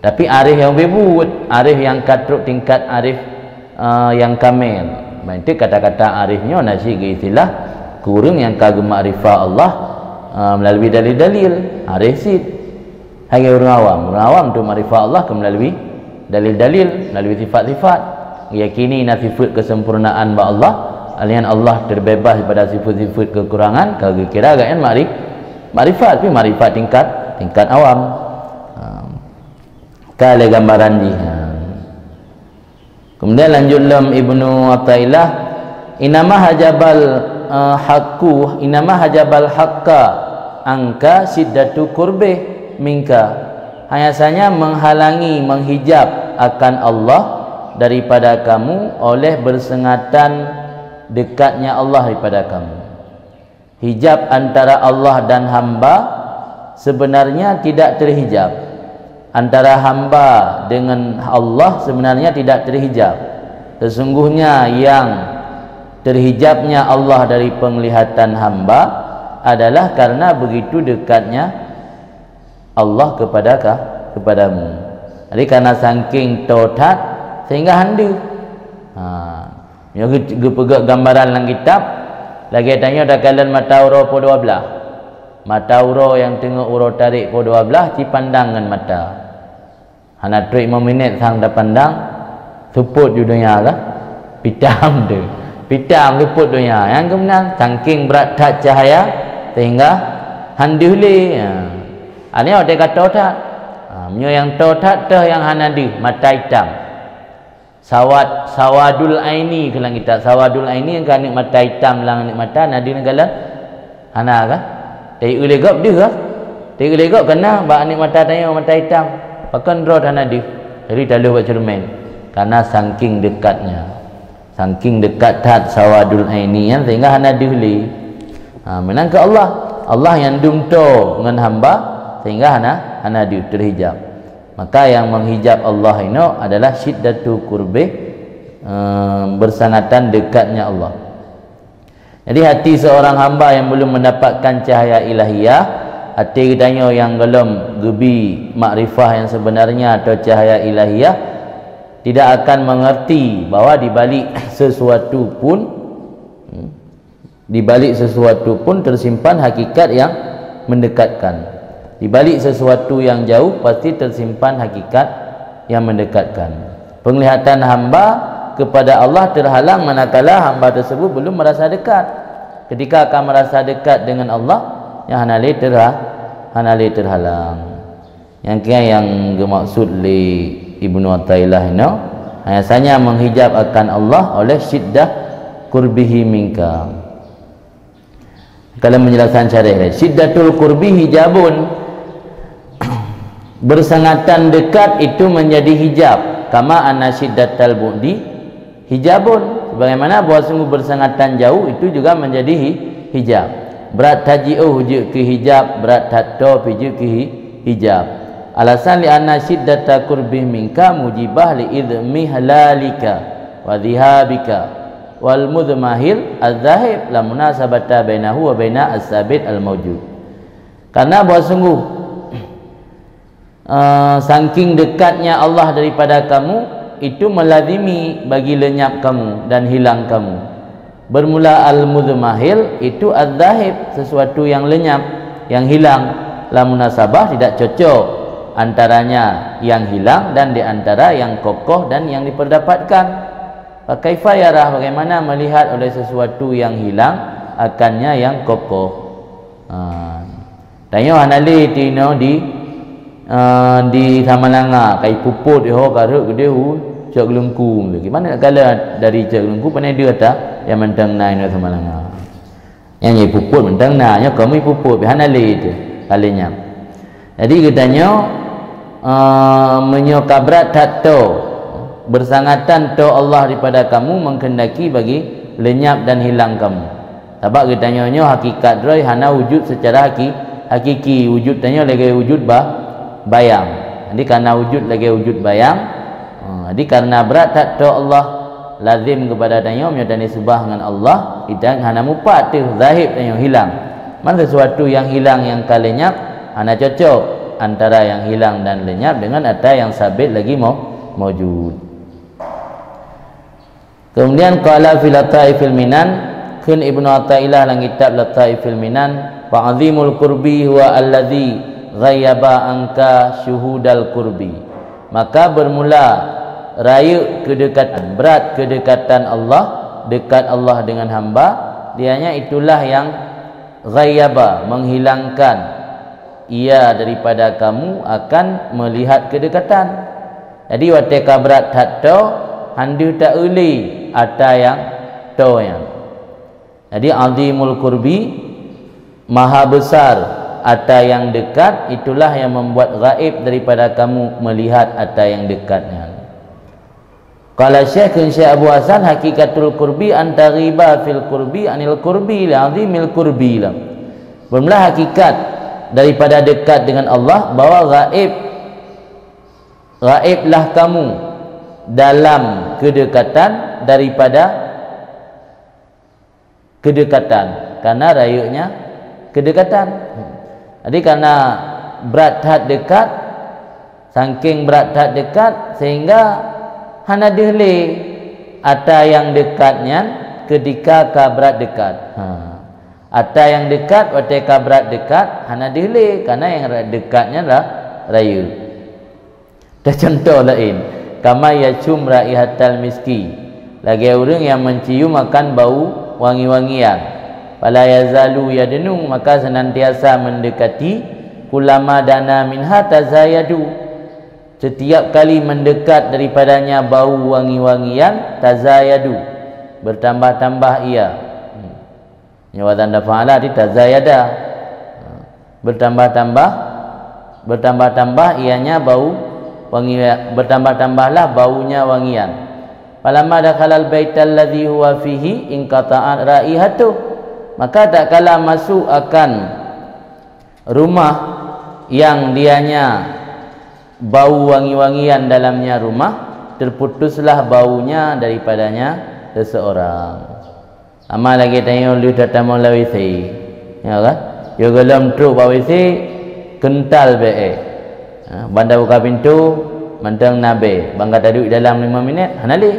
Tapi arif nyang leubeh buet, arif nyang ka trok tingkat arif, eh, nyang kamel. Ban teuk kata-kata arif nyoe na cit geuistilah keu ureueng nyang ka geumakrifah Allah, eh, meulalu dalil-dalil, arif cit. Hai ureueng awam, ureueng awam tu makrifah Allah ka meulalu dalil-dalil, meulalu sifat-sifat. Yakini na sifat kesempurnaan bak Allah, alian Allah terbebas daripada sifat-sifat kekurangan, ka geukira gobnyan makri-, makrifat, tapi makrifat tingkat, tingkat awam. Ha. Ka lé gambaran jih. Ha. Kemudian lanjut lom Ibnu Athaillah, "Innama hajabal, eh, haqqu, innama hajabal haqqa anka syiddatu qurbih minka." Hanya saja menghalangi, menghijab akan Allah daripada kamu oleh bersengatan dekatnya Allah daripada kamu. Hijab antara Allah dan hamba sebenarnya tidak terhijab. Antara hamba dengan Allah sebenarnya tidak terhijab. Sesungguhnya yang terhijabnya Allah dari penglihatan hamba adalah karena begitu dekatnya Allah kepada ka-, kepadamu. Jadi, karena saking toe that sehingga han deuh. Ha. Nyoe geu-, geupeugah gambaran lam kitab, lagèe tanyoe takalon mata uroe poh dua blah. Mata uroe nyang teungoh uroe tarek poh dua blah, cipandang ngon mata. Hana trok lima minèt sang tapandang, seupôt ju donya kah? Pitam teuh. Pitam seupôt donya. Nyang keunan, saking brat that cahaya, sehingga han deuh lé. Ha. Nyan watèe ka toe that. Ha, meunyoe nyang toe that teuh nyang hana deuh, mata itam. Sawad, sawadul aini keu lam kitab. Sawadul aini nyang keu aneuk mata itam lam aneuk mata, na deuh neukalon? Hana kah? Tayue lé gob deuh kah? Tayue lé gob ka na bak aneuk mata tanyoe mata itam. Pakon droe hana deuh? Jadi talheueh bak ceureumen. Karena saking dekatnya. Saking dekat that sawadul aini nyan sehingga hana deuh lé. Ha, meunan keu Allah. Allah nyang dum toe ngon hamba sehingga hana, hana deuh, terhijab. Maka yang menghijab Allah inoe adalah syiddatu qurbih, eh, bersangatan dekatnya Allah. Jadi, hati seorang hamba yang belum mendapatkan cahaya ilahiyah, hati geutanyoe nyang gohlom geubi makrifah yang sebenarnya atau cahaya ilahiyah, tidak akan mengerti bahwa di balik sesuatu pun, hmm, di balik sesuatu pun tersimpan hakikat yang mendekatkan. Di balik sesuatu yang jauh, pasti tersimpan hakikat yang mendekatkan. Penglihatan hamba kepada Allah terhalang manakala hamba tersebut belum merasa dekat. Ketika akan merasa dekat dengan Allah, nyan hana lé terha-, hana lé terhalang. Nyang kiban nyang geumaksud lé Ibnu Athaillah inoe, Biasanya menghijab akan Allah oleh syiddah qurbihi minka. Kalau penjelasan syarah, syiddatul qurbi hijabun, bersengatan dekat itu menjadi hijab. Kama anna syiddatal bu'di hijabun, sebagaimana bahwa sungguh bersengatan jauh itu juga menjadi hi-, hijab. Brat that jiôh jeuet keu hijab, brat that toe pih jeuet keu hi-, hijab. Alasan, li anna syiddata qurbih minka mujibah li idhmihlalika wa dhihabika wal mudhmahil adzahib, la munasabata bainahu wa baina as-sabit al-maujud. Karena bahwa sungguh, eh, saking dekatnya Allah daripada kamu, itu melazimi bagi lenyap kamu dan hilang kamu. Bermula al-mudhmahil, itu adzahib, sesuatu yang lenyap, yang hilang. La munasabah, tidak cocok antaranya yang hilang dan di antara yang kokoh dan yang diperdapatkan. Fa kaifa yarah, bagaimana melihat oleh sesuatu yang hilang akannya yang kokoh? Ha. Tanyoe hana lé tinoe di, eh, di Samalanga, kai puput ho kareuek geudeh u Cot Geulungku. Gimana nak kala dari Cot Geulungku, pane deuh ata nyang mantong na inoe Samalanga. Nyang jipuput mantong na, nyoe kamoe puput, hana lé teuh kali nyan. Jadi geutanyoe, eh, meunyoe ka brat that toe, bersangatan toe Allah daripada kamu menghendaki bagi lenyap dan hilang kamu. Sabab geutanyoe nyoe hakikat droe hana wujud secara haki-, hakiki. Wujud tanyoe lagée wujud ba-, bayang. Jadi, karena wujud lagée wujud bayang, ha, jadi karena brat that toe Allah lazim kepada tanyoe, meunyoe taneusubah ngon Allah, kita hana mupat teuh, zahib tanyoe hilang. Man sesuatu yang hilang, yang ka lenyap, hana cocok antara yang hilang dan lenyap dengan ata yang sabit lagi mau-, maujud. Kemudian qala fi Lataifil Minan, kheun Ibnu Athaillah lam kitab Lataifil Minan, "Fa azimul qurbi huwa allazi ghayyaba anka syuhudal qurbi." Maka bermula rayeuk keudekatan, brat keudekatan Allah, dekat Allah dengan hamba, dianya itulah yang ghayyaba, menghilangkan ia daripada kamu akan melihat kedekatan. Jadi, watée ka brat that toe, han deuh ta-eu lé ata nyang toe nyan. Jadi, azimul qurbi, maha besar ata nyang dekat, itulah yang membuat gaib daripada kamu melihat ata nyang dekat nyan. Qala Syekh, kheun Syekh Abu Hasan, "Hakikatul qurbi an taghiba fil qurbi anil qurbi li azimil qurbi lam." Bermula hakikat daripada dekat dengan Allah, bahwa gaib, gaiblah kamu dalam kedekatan daripada kedekatan, karena rayeuknya kedekatan. Jadi, karena brat that dekat, saking brat that dekat, sehingga hana deuh lé ata nyang dekat nyan ketika ka brat dekat. Ha. Ata nyang dekat watée ka brat dekat, hana deuh lé, karena nyang ra-, dekat nyan ra-, rayeuk. Teucuntoh laén, kama yacum raihatal miski, lagée ureuëng nyang mencium akan bau wangi-wangian. Fala yazalu yadnu, maka senantiasa mendekati, kulama dana minha tazayadu. Setiap kali mendekat daripadanya bau wangi-wangian, tazayadu, bertambah-tambah ia. Nyoe wazan dafa'ala, di tazayada. Bertambah-tambah, bertambah-tambah ianya bau wangi, bertambah-tambahlah baunya wangian. Falamma dakhalal baital ladzi huwa fihi inqata'at raihatuh. Maka tatkala masuk akan rumah yang dianya bau wangi-wangian dalamnya rumah, terputuslah baunya daripadanya seseorang. Sama lagée tanyoe lheueh tatamong lam WC. Ya kan? Yôh gohlom trok bak WC, kental bèe. Ha, ban tabuka pintoe, mantong na bèe. Ban ka taduek dalam lima minèt, hana lé.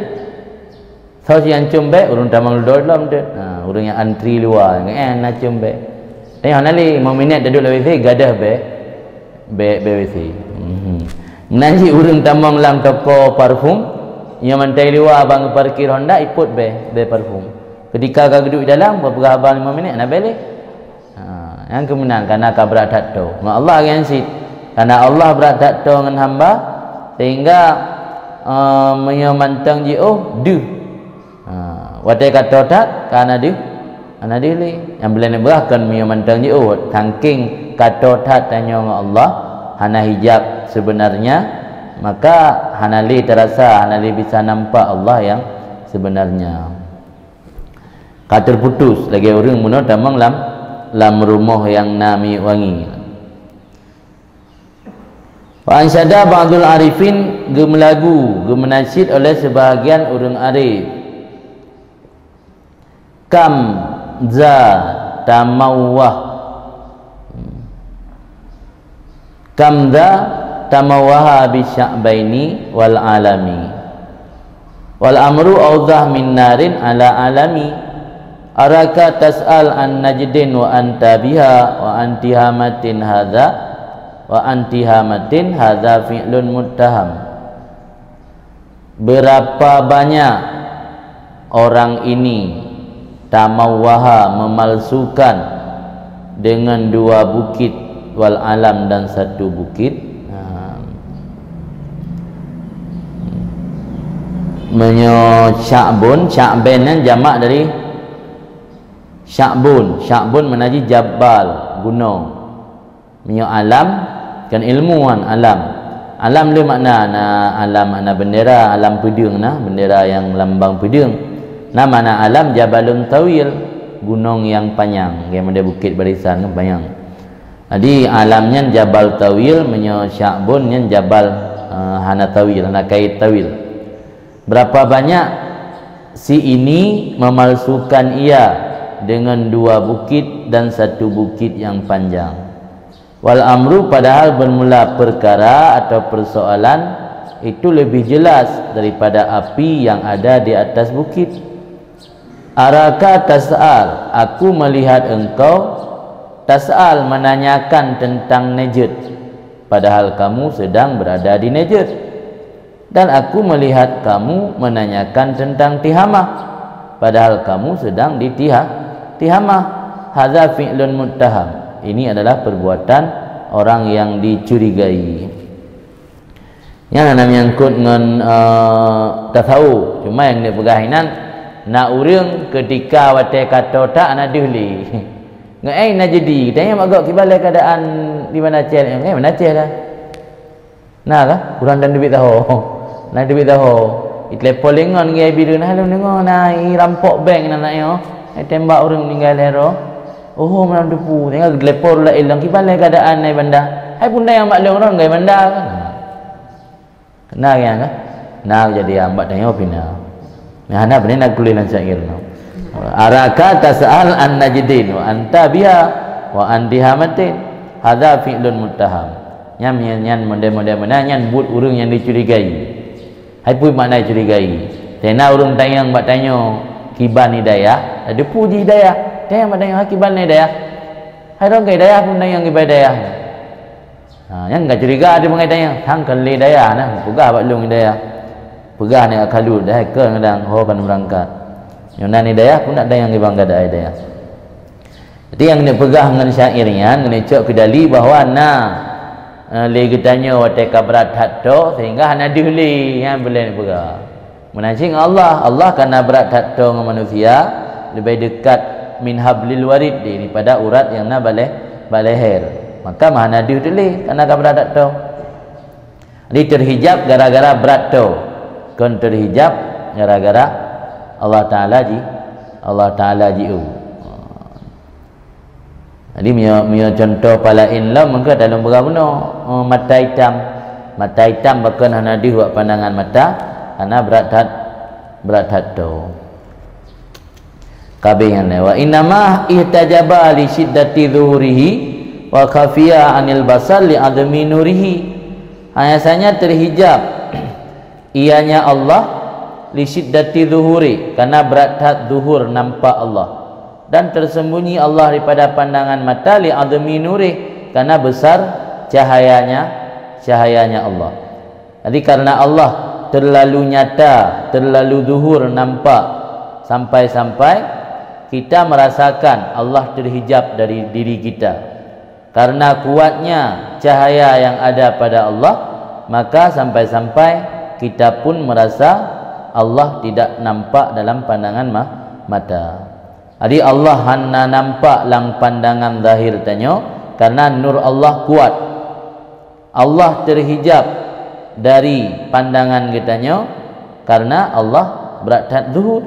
Soe nyang cium bèe, ureueng tamong dudoe lom deuh. Ha, ureueng nyang antri luwa, nyan na cium bèe. Tanyoe hana lé, lima minèt taduek lam WC, gadôh bèe. Bèe, bèe WC. Mhm. Meunan cit ureueng tamong lam toko parfum, nyoe mantong luwa ban geuparkir Honda, ipot bèe, bèe parfum. Ketika ka geuduek dalam, beupeugah haba lima minèt, na bèe lé. Ha, nyang keuh meunan, karena ka brat that toe. Ngon Allah nyan cit. Karena Allah brat that toe ngon hamba, sehingga eh, meunyoe mantong jiôh, deuh. Ha, watée ka toe that, ka hana deuh, hana deuh lé. Nyang beuleueh neupeugah kon meunyoe mantong jiôh, sangking ka toe that tanyoe ngon Allah, hana hijab sebenarnya, maka hana lé teurasa, hana lé bisa nampak Allah nyang sebenarnya. Ka teuputus lagée ureuëng bunoe tamong lam, lam rumoh nyang na minyeuk wangi. Wa ansyada ba'dul arifin, geumeulagu, geumeunasyid oleh seubahagian ureuëng arif. Kam za tamawwah. Kam za tamawwaha bi sya'baini wal alami. Wal amru audhah min narin ala alami. Araka tas'al an najdin wa anta biha wa antihamatin hadza wa antihamatin hadza fi'lun muttaham. Berapa banyak orang ini tamawwaha, memalsukan dengan dua bukit, wal alam, dan satu bukit. Ha. Meunyoe Sya'bun, Sya'ben nyan jamak dari Sya'bun. Sya'bun makna jih jabal, gunong. Meunyoe alam, kan ilmu kan, alam. Alam le makna, na alam makna bendera, alam peudeueng na, bendera nyang lambang peudeueng. Na makna alam Jabalun Tawil, gunong nyang panyang, nyang model bukit barisan kan panyang. Jadi alam nyan Jabal Tawil, meunyoe Sya'bun nyan Jabal, eh, hana tawil, hana kait tawil. Berapa banyak si ini memalsukan ia dengan dua bukit dan satu bukit yang panjang. Wal amru, padahal bermula perkara atau persoalan itu lebih jelas daripada api yang ada di atas bukit. Araka tas'al, aku melihat engkau, tas'al, menanyakan tentang Najd, padahal kamu sedang berada di Najd. Dan aku melihat kamu menanyakan tentang Tihamah, padahal kamu sedang di Tiha-, Tihamah. Hadza fi'lun muttaham. Ini adalah perbuatan orang yang dicurigai. Nyan hana menyangkut ngon, eh, tasawuf. Cuma nyang neupeugah inan, na ureuëng keutika watée ka toe that hana deuh lé. Ngon, eh, na jadi, tanyong bak gob kiban lé keadaan di Banda Aceh, eh, Banda Aceh dah. Na kah? Urang dan teubiet saho. Na teubiet saho. Itelepon lé ngon ngon bireuen, "Halo, deungoe na i rampok bank na, nak nyoe. Hai tembak ureuëng meninggai lé roh." "Oh, malam teupeu." Tinggai geutelepon ulah ilong, "Kiban lé keadaan na i Banda?" "Hai pun dayang bak lôn, ron gai Banda." Na nyang kah? Na jadi ambak tanyoe pih na. Nah, hana beuna na kuléh lam syair nyoe. Araka tas'al an Najdin wa anta biha wa an Tihamatin. Hadza fi'lun muttaham. Nyan, nyan, nyan model-model meunan, nyan buet ureuëng nyang dicurigai. Hai peue makna curigai? Tena ureuëng tanyong bak tanyoe kiban i dayah, teupeue jih i dayah. Tanyong bak tanyoe, "Hai kiban i dayah?" "Hai rong gai dayah pun tanyong kiban i dayah." Ha, nyang ka curiga di bangai tanyong, "Sang kon lé dayah na, peugah bak lôn i dayah. Peugah ni ka kalut, dahai kon kadang ho kon beurangkat." Nyoe na i dayah pun nak tanyong kiban keadaan i dayah. Jadi nyang neupeugah ngon syair nyan, neucok keu dali bahwa na, eh, lé geutanyoe watée ka brat that toe sehingga hana deuh lé, nyan beulée neupeugah. Meunan cit ngon Allah, Allah ka na brat that toe ngon manusia, leubeh deukat min hablil warid, daripada urat nyang na bak lé-, bak leher. Maka meuhana deuh teulé ka na ka brat that toe. Jadi teuhijab gara-gara brat toe, kon teuhijab gara-gara Allah Taala ji, Allah Taala jiôh. Jadi meunyoe, meunyoe cuntoh palaén lom, meukeue talôn peugah bunoe, oh, mata itam. Mata itam pakon hana deuh bak pandangan mata, hana brat that, brat that toe. Ka abéh nyan lé, "Wa innama ihtajaba li syiddati zuhurihi wa khafiya anil basar li azmi nurihi." Hanya saja teuhijab ianya Allah, li syiddati zuhuri, karena brat that zuhur nampak Allah, dan tersembunyi Allah daripada pandangan mata, li azmi nurih, karena besar cahayanya, cahayanya Allah. Jadi karena Allah terlalu nyata, terlalu zuhur nampak, sampai-sampai kita merasakan Allah terhijab dari diri kita. Karena kuatnya cahaya yang ada pada Allah, maka sampai-sampai kita pun merasa Allah tidak nampak dalam pandangan ma-, mata. Jadi Allah hana nampak lam pandangan zahir tanyoe karena nur Allah kuat. Allah terhijab dari pandangan geutanyoe karena Allah brat that zuhur.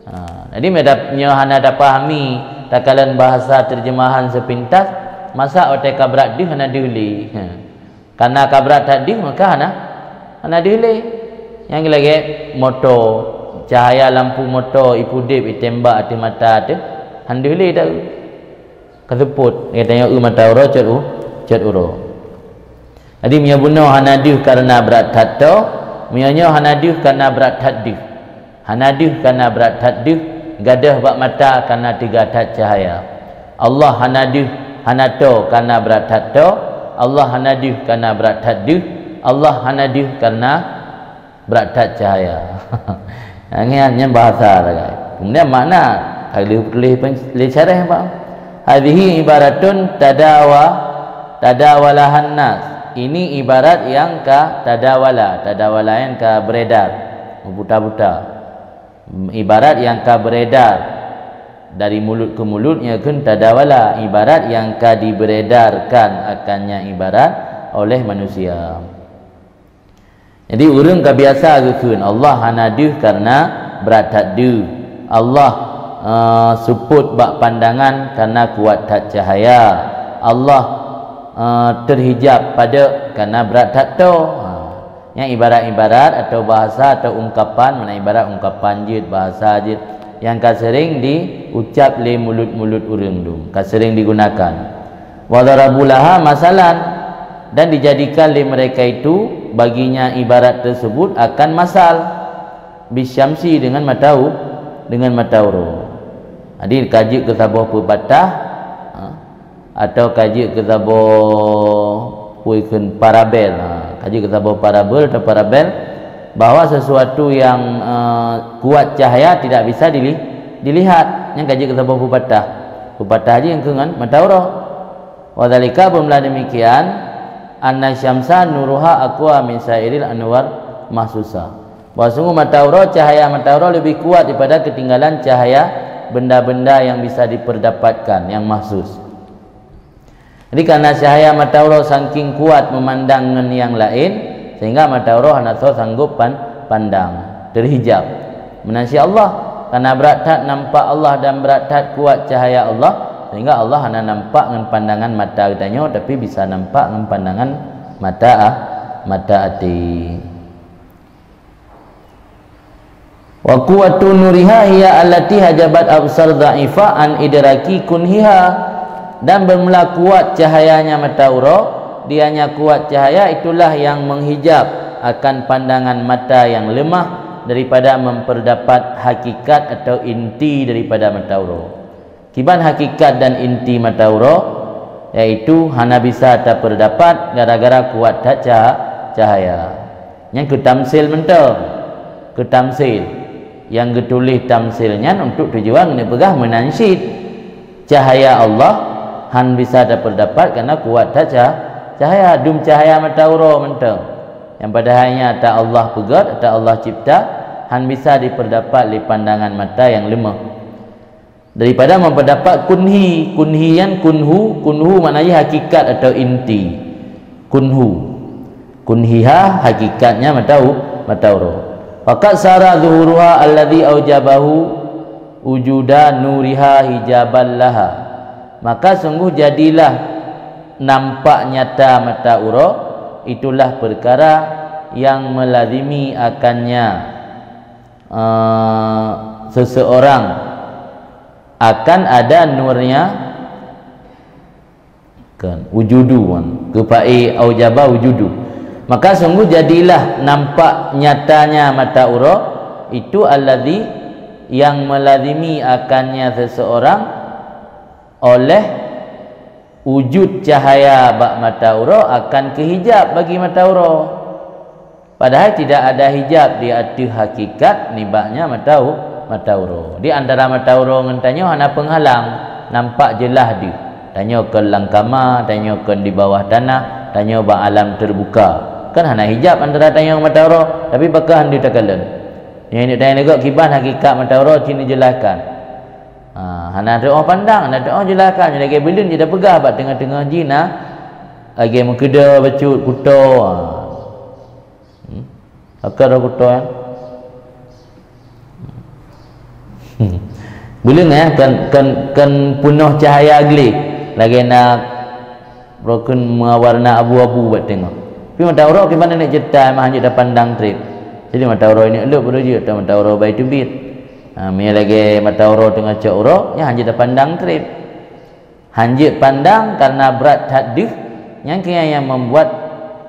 Ha, jadi meunyoe hana tapahami takalon bahasa terjemahan sepintas, masa watée ka brat deuh hana deuh lé. Ha. Karena ka brat that deuh maka hana, hana deuh lé. Nyang lagée moto, cahaya lampu moto ipudeb itembak ateueh mata teuh, hana deuh lé taeu. Ka seupôt, geutanyoe eu mata uroe cot u-, cot uroe. Jadi meunyoe bunoe hana deuh karena brat that toe, meunyoe nyoe hana deuh karena brat that deuh. Hana deuh karena brat that deuh, gadôh bak mata karena teuga that cahaya. Allah hana deuh, hana toe karena brat that toe, Allah hana deuh karena brat that deuh, Allah hana deuh karena brat that cahaya. Nyan, nyan bahasa sagai. Kemudian makna, ka lheueh tuléh pen-, lé syarah, Pak. Hadhihi ibaratun tadawa, tadawalahan nas. Ini ibarat yang ka tadawala, tadawala yang ka beredar, meubuta-buta. Ibarat yang ka beredar dari mulut ke mulut, nyan kheun tadawala, ibarat yang ka diberedarkan akannya ibarat oleh manusia. Jadi, ureuëng ka biasa geukheun, Allah hana deuh karena brat that deuh. Allah, eh, seupôt bak pandangan karena kuat that cahaya. Allah, eh, terhijab padub karena brat that toe. Ha. Nyan ibarat-ibarat atau bahasa atau ungkapan, makna ibarat ungkapan jeuet, bahasa jeuet, nyang ka seuring diucab lé mulut-mulut ureuëng dum, ka seuring digunakan. Wa darabu laha masalan, dan dijadikan lé mereka itu baginya ibarat tersebut akan masal, bisyamsi, dengan mata u-, dengan mata uroe. Jadi, ka jeuet keu saboh peubatah, ha, atau ka jeuet keu saboh, peue kheun, parabel, ha, ka jeuet keu saboh parabel atau parabel, bahwa sesuatu yang, eh, kuat cahaya tidak bisa dili-, dilihat. Nyan ka jeuet keu saboh peubatah. Peubatah jih nyang keu ngon mata uroe. Wa dzalika, beumeulah demikian, anna syamsa nuruha aqwa min sairil anwar mahsusa. Bahwa sungguh mata uroe, cahaya mata uroe lebih kuat daripada ketinggalan cahaya benda-benda yang bisa diperdapatkan, yang mahsus. Jadi, karena cahaya mata uroe saking kuat memandang ngon nyang laén, sehingga mata uroe hana soe sanggup pan-, pandang, terhijab. Meunan cit Allah, karena brat that nampak Allah dan brat that kuat cahaya Allah, sehingga Allah hana nampak ngon pandangan mata geutanyoe, tapi bisa nampak ngon pandangan mata a-, mata até. Wa quwwatu nuriha hiya allati hajabat absar dha'ifa an idraki kunhiha. Dan bermula kuat cahayanya mata uroe, dianya kuat cahaya itulah yang menghijab akan pandangan mata yang lemah daripada memperdapat hakikat atau inti daripada mata uroe. Kiban hakikat dan inti mata uroe, yaitu hana bisa tapeudapat gara-gara kuat that ca-, cahaya. Nyan keu tamsil mantong. Keu tamsil. Nyang geutuléh tamsil nyan untuk tujuan geuneuk peugah meunan cit. Cahaya Allah han bisa tapeudapat karena kuat that ca-, cahaya, dum cahaya mata uroe mantong. Nyang padahai nyan ata Allah peugét, ata Allah cipta, han bisa dipeudapat lé pandangan mata nyang leumoh. Daripada meupeundapat kunhi, kunhi nyan kunhu, kunhu makna jih hakikat atau inti. Kunhu. Kunhiha hakikatnya mata u-, mata uroe. Faqad sara zuhuruha alladzi aujabahu wujuda nuriha hijaban laha. Maka sungguh jadilah nampak nyata mata uroe, itulah perkara yang melazimi akannya, eh, seseorang akan ada nurnya, kan, wujudu, kan, keupaé aujaba wujudu. Maka sungguh jadilah nampak nyatanya mata uroe, itu alladzi, yang melazimi akannya seseorang oleh wujud cahaya bak mata uroe akan keuhijab bagi mata uroe. Padahai tidak ada hijab di ateueh hakikat nibaknya mata u-, mata uroe. Di antara mata uroe ngon tanyoe hana peunghalang, nampak jeulaih deuh. Tanyoe kon lam kama, tanyoe kon di bawah tanah, tanyoe bak alam terbuka. Kan hana hijab antara tanyoe mata uroe, tapi pakon hana takalon. Nyang ini tanyoe lagak kiban hakikat mata uroe cit neujelaskan. Ha, hana teuoh pandang, hana teuoh jelaskan. Lagèe buleuen jih tapeugah bak teungoh-teungoh jih na lagèe meukeudè bacut kuto. Ha. Hmm. Akan roh kuto, ya. Buleuen, ya, kan, kan, kan peunoh cahaya gleh. Lagèe na rokon meuwarna abu-abu bak teungoh. Tapi mata uroe kiban neuk cetai mah hanjeuet tapandang treb. Jadi mata uroe ini leueb beurujut atau mata uroe bai teubiet. Ha, meunyo lagèe mata uroe teungoh cok uroe, nyan hanjeuet tapandang treb. Hanjeuet pandang karena brat that deuh, nyang keuh nyang membuat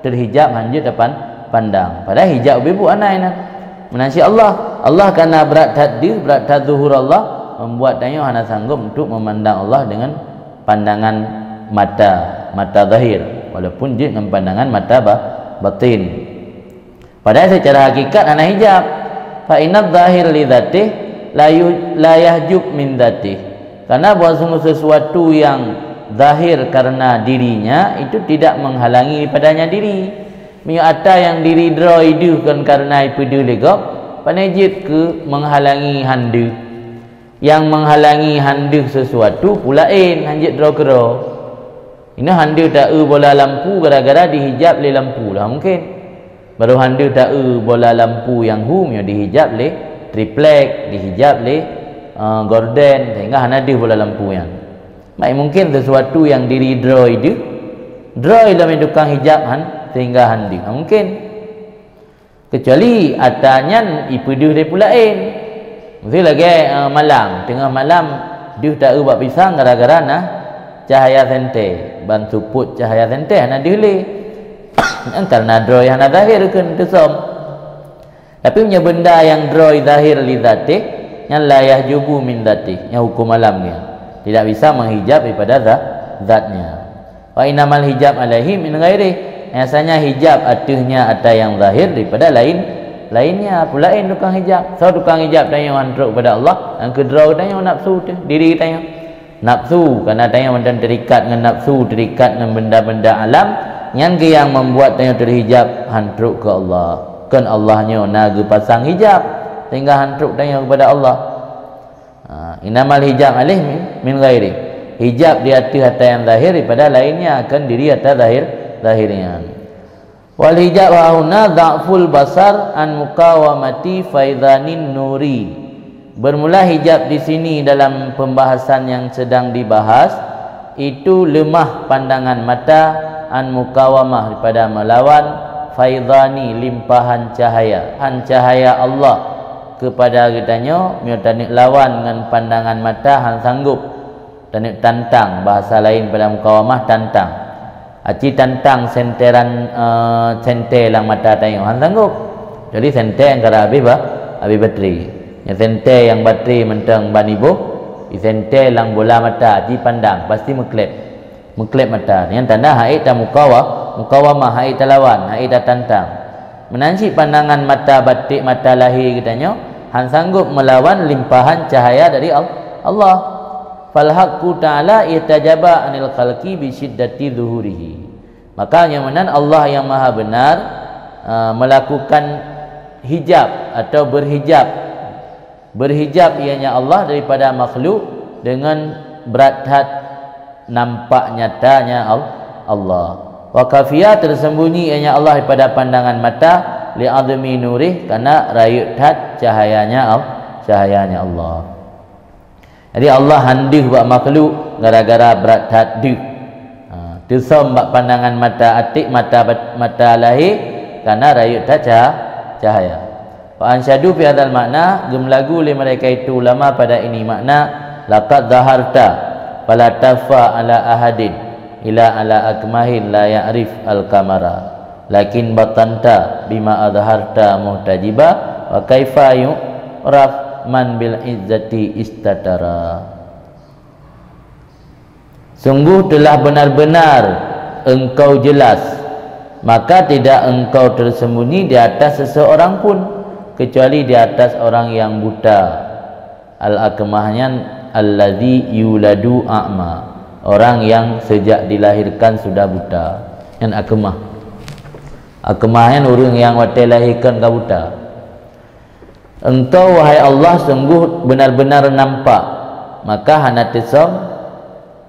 teuhijab hanjeuet tapan-, pandang. Padahai hijab ubé buet hana inan. Meunan cit Allah, Allah karena brat that deuh, brat that zuhur Allah, membuat tanyoe hana sanggup untuk memandang Allah dengan pandangan mata, mata zahir, walaupun jeuet ngon pandangan mata ba-, batin. Padahai secara hakikat hana hijab. Fa inadz zahir li dzatih la yu-, la yahjub min dzatih. Karena bahwa sungguh sesuatu yang zahir karena dirinya itu tidak menghalangi padanya diri. Meunyoe ata nyang diri droe deuh kon karena ipeudeuh lé gob, pane jeuet keu menghalangi han deuh. Nyang menghalangi han deuh sesuatu peue laén, hanjeuet droe keudroe. Inoe han deuh taeu bola lampu gara-gara dihijab lé lampu lah mungkin. Baru han deuh taeu bola lampu nyang hu meunyoe dihijab lé triplek, dihijab lé, eh, gorden, sehingga hana deuh bola lampu nyan. Mak mungkin sesuatu nyang diri droe deuh, droe lom tukang hijab han, sehingga han deuh. Mungkin. Keucuali ata nyan ipeudeuh lé peue laén. Miseu lagèe, eh, malam, teungoh malam deuh taeu bak pisang gara-gara na cahaya sentée, ban seupôt cahaya sentée hana deuh lé. Nyan karena droe hana zahir kheun teusom. Tapi meunyoe benda nyang droe zahir li dzatih, nyan la yahjubu min dzatih, nyan huköm alam nyan. Tidak bisa menghijab daripada za-, zatnya. Wa innamal hijab alaihi min ghairih. Biasanya hijab ateueh nyan ata nyang zahir daripada laén, laén nyan. Peue laén tukang hijab? Soe tukang hijab tanyoe han trok kepada Allah? Nyang keudroe tanyoe nafsu teuh, diri tanyoe. Nafsu, karena tanyoe mantong terikat ngon nafsu, terikat ngon benda-benda alam, nyan keuh nyang membuat tanyoe teuhijab han trok keu Allah. Kon Allah nyoe na geupasang hijab sehingga han trok tanyoe kepada Allah. Ha, innamal hijab alaih min, min ghairi. Hijab di ateueh ata nyang zahir daripada laén nyan, kon diri ata zahir, zahir nyan. Wal hijab hahuna dha'ful basar an muqawamati faidanin nuri. Bermula hijab di sini dalam pembahasan yang sedang dibahas, itu lemah pandangan mata an muqawamah daripada melawan faidani limpahan cahaya, han cahaya Allah kepada geutanyoe, meunyoe taneuk lawan ngon pandangan mata han sanggob. Taneuk tantang, bahasa laén pada muqawamah tantang. Aci tantang senteran, eh, sentée lam mata tanyoe, han sanggob. Jadi sentée nyang ka habéh ba-, habéh batri. Nyang sentée nyang batri mantong ban iboh, isentée lam bola mata, aci pandang, pasti meukleb. Meukleb mata. Nyan tanda han ék tamuqawa-, muqawamah, han ék talawan, han ék tatantang. Meunan cit pandangan mata batin, mata lahé geutanyoe han sanggob meulawan limpahan cahaya dari Al-, Allah. Fal haqqu ta'ala ihtajaba 'anil khalqi bi syiddati zuhurihi. Maka nyang meunan Allah yang Maha Benar, eh, melakukan hijab atau berhijab. Berhijab ianya Allah daripada makhluk dengan berat that nampak nyatanya Al-, Allah. Wa khafiya, tersembunyi ianya Allah daripada pandangan mata, li azmi nurih, karena rayeuk that cahayanya Al-, cahayanya Allah. Jadi Allah han deuh bak makhluk gara-gara brat that deuh. Ha, teusöm bak pandangan mata atik, mata bat-, mata lahé, karena rayeuk that ca-, cahaya. Fa ansyadu fi hadzal ma'na, geumlagu lé mereka itu ulama pada ini makna, laqad zaharta fala takhfa ala ahadin ila ala akmahin la ya'rif al-qamara. Lakin batanta bima azharta muhtajiba, wa kaifa yu'raf man bil izzati istatara. Sungguh telah benar-benar engkau jelas, maka tidak engkau tersembunyi di atas seseorang pun, kecuali di atas orang yang buta. Al-akmah nyan alladzi yuladu a'ma, orang yang sejak dilahirkan sudah buta. Nyan akmah. Akmah nyan ureuëng nyang watée lahé kon ka buta. Engkau, wahai Allah, sungguh benar-benar nampak, maka hana teusom.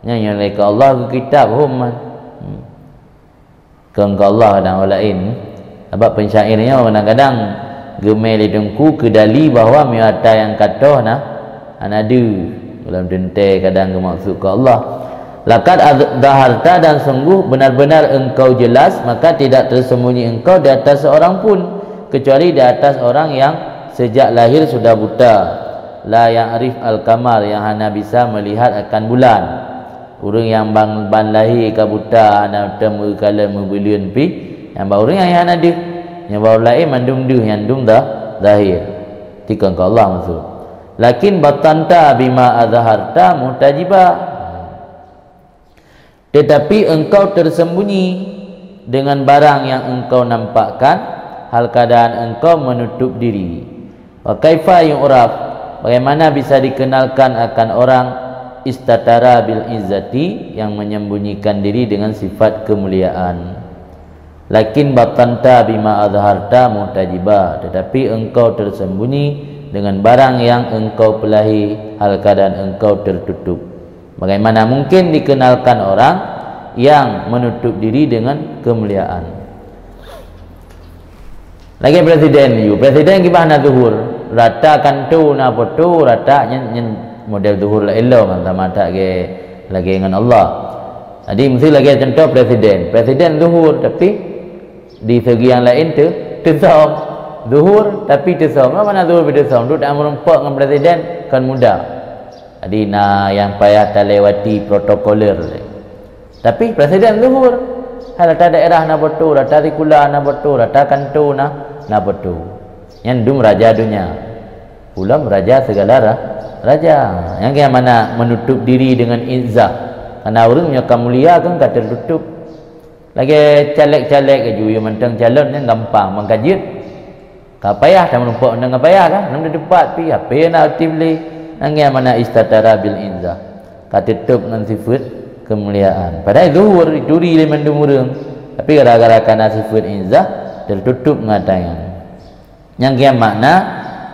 Nyan nyang lé keu Allah geukitab hom man. Hmm. Kon keu Allah dan orang laén. Sabab pensyair nyoe kadang-kadang geumé lé teungku keu dali bahwa meunyoe ata nyang ka toh na hana deuh. Dalam teuntée kadang geumaksud keu Allah. Laqad adh-, zaharta, dan sungguh benar-benar engkau jelas, maka tidak tersembunyi engkau di atas seorang pun, kecuali di atas orang yang sejak lahir sudah buta. La ya'rif al-qamar, yang hana bisa melihat akan bulan. Ureuëng nyang ban, ban lahé ka buta, hana teumeukala meubuleuen pih, nyang ba ureuëng nyang hana deuh. Nyang ba ureuëng laén mandum deuh, nyang dum dah zahir. Tikon keu Allah maksud. Lakin batanta bima azharta muhtajiba. Tetapi engkau tersembunyi dengan barang yang engkau nampakkan, hal keadaan engkau menutup diri. Wa kaifa yu'raf, bagaimana bisa dikenalkan akan orang istatara bil izzati, yang menyembunyikan diri dengan sifat kemuliaan. Lakin batanta bima azharta muhtajiba, tetapi engkau tersembunyi dengan barang yang engkau pelahi, hal keadaan engkau tertutup. Bagaimana mungkin dikenalkan orang yang menutup diri dengan kemuliaan? Lagée presiden, yu, presiden kiban na zuhur, rata kanto na poto, rata nyan, nyan model zuhur laén lom, sama that ge lagée ngon Allah. Jadi mesti lagée contoh presiden. Presiden zuhur, tapi di segi yang laén teu, teusom. Zuhur tapi teusom. Apa makna zuhur tapi teusom? Duek tameureumpok ngon presiden kan mudah. Jadi na nyang payah talewati protokoler. Tapi presiden zuhur. Hai rata daerah na poto, rata sikula na poto, rata kanto na, na poto. Nyan dum raja donya. Ulôn raja segala ra-, raja. Nyang keu mana menutup diri dengan izzah. Karena ureuëng nyang ka mulia kan ka tertutup. Lagée caleg-caleg aju, yue mantong calon nyan gampang, mangkajeuet. Ka payah, tameureumpok nyan ka payah kan? Nang di tempat pi, ape na aktif lé? Nyan keu mana istatara bil izzah. Ka tutup ngon sifat kemuliaan. Padahai zuhur dituri lé mandum ureuëng. Tapi gara-gara kana sifat izzah, tertutup ngon ata nyan. Nyang keu makna,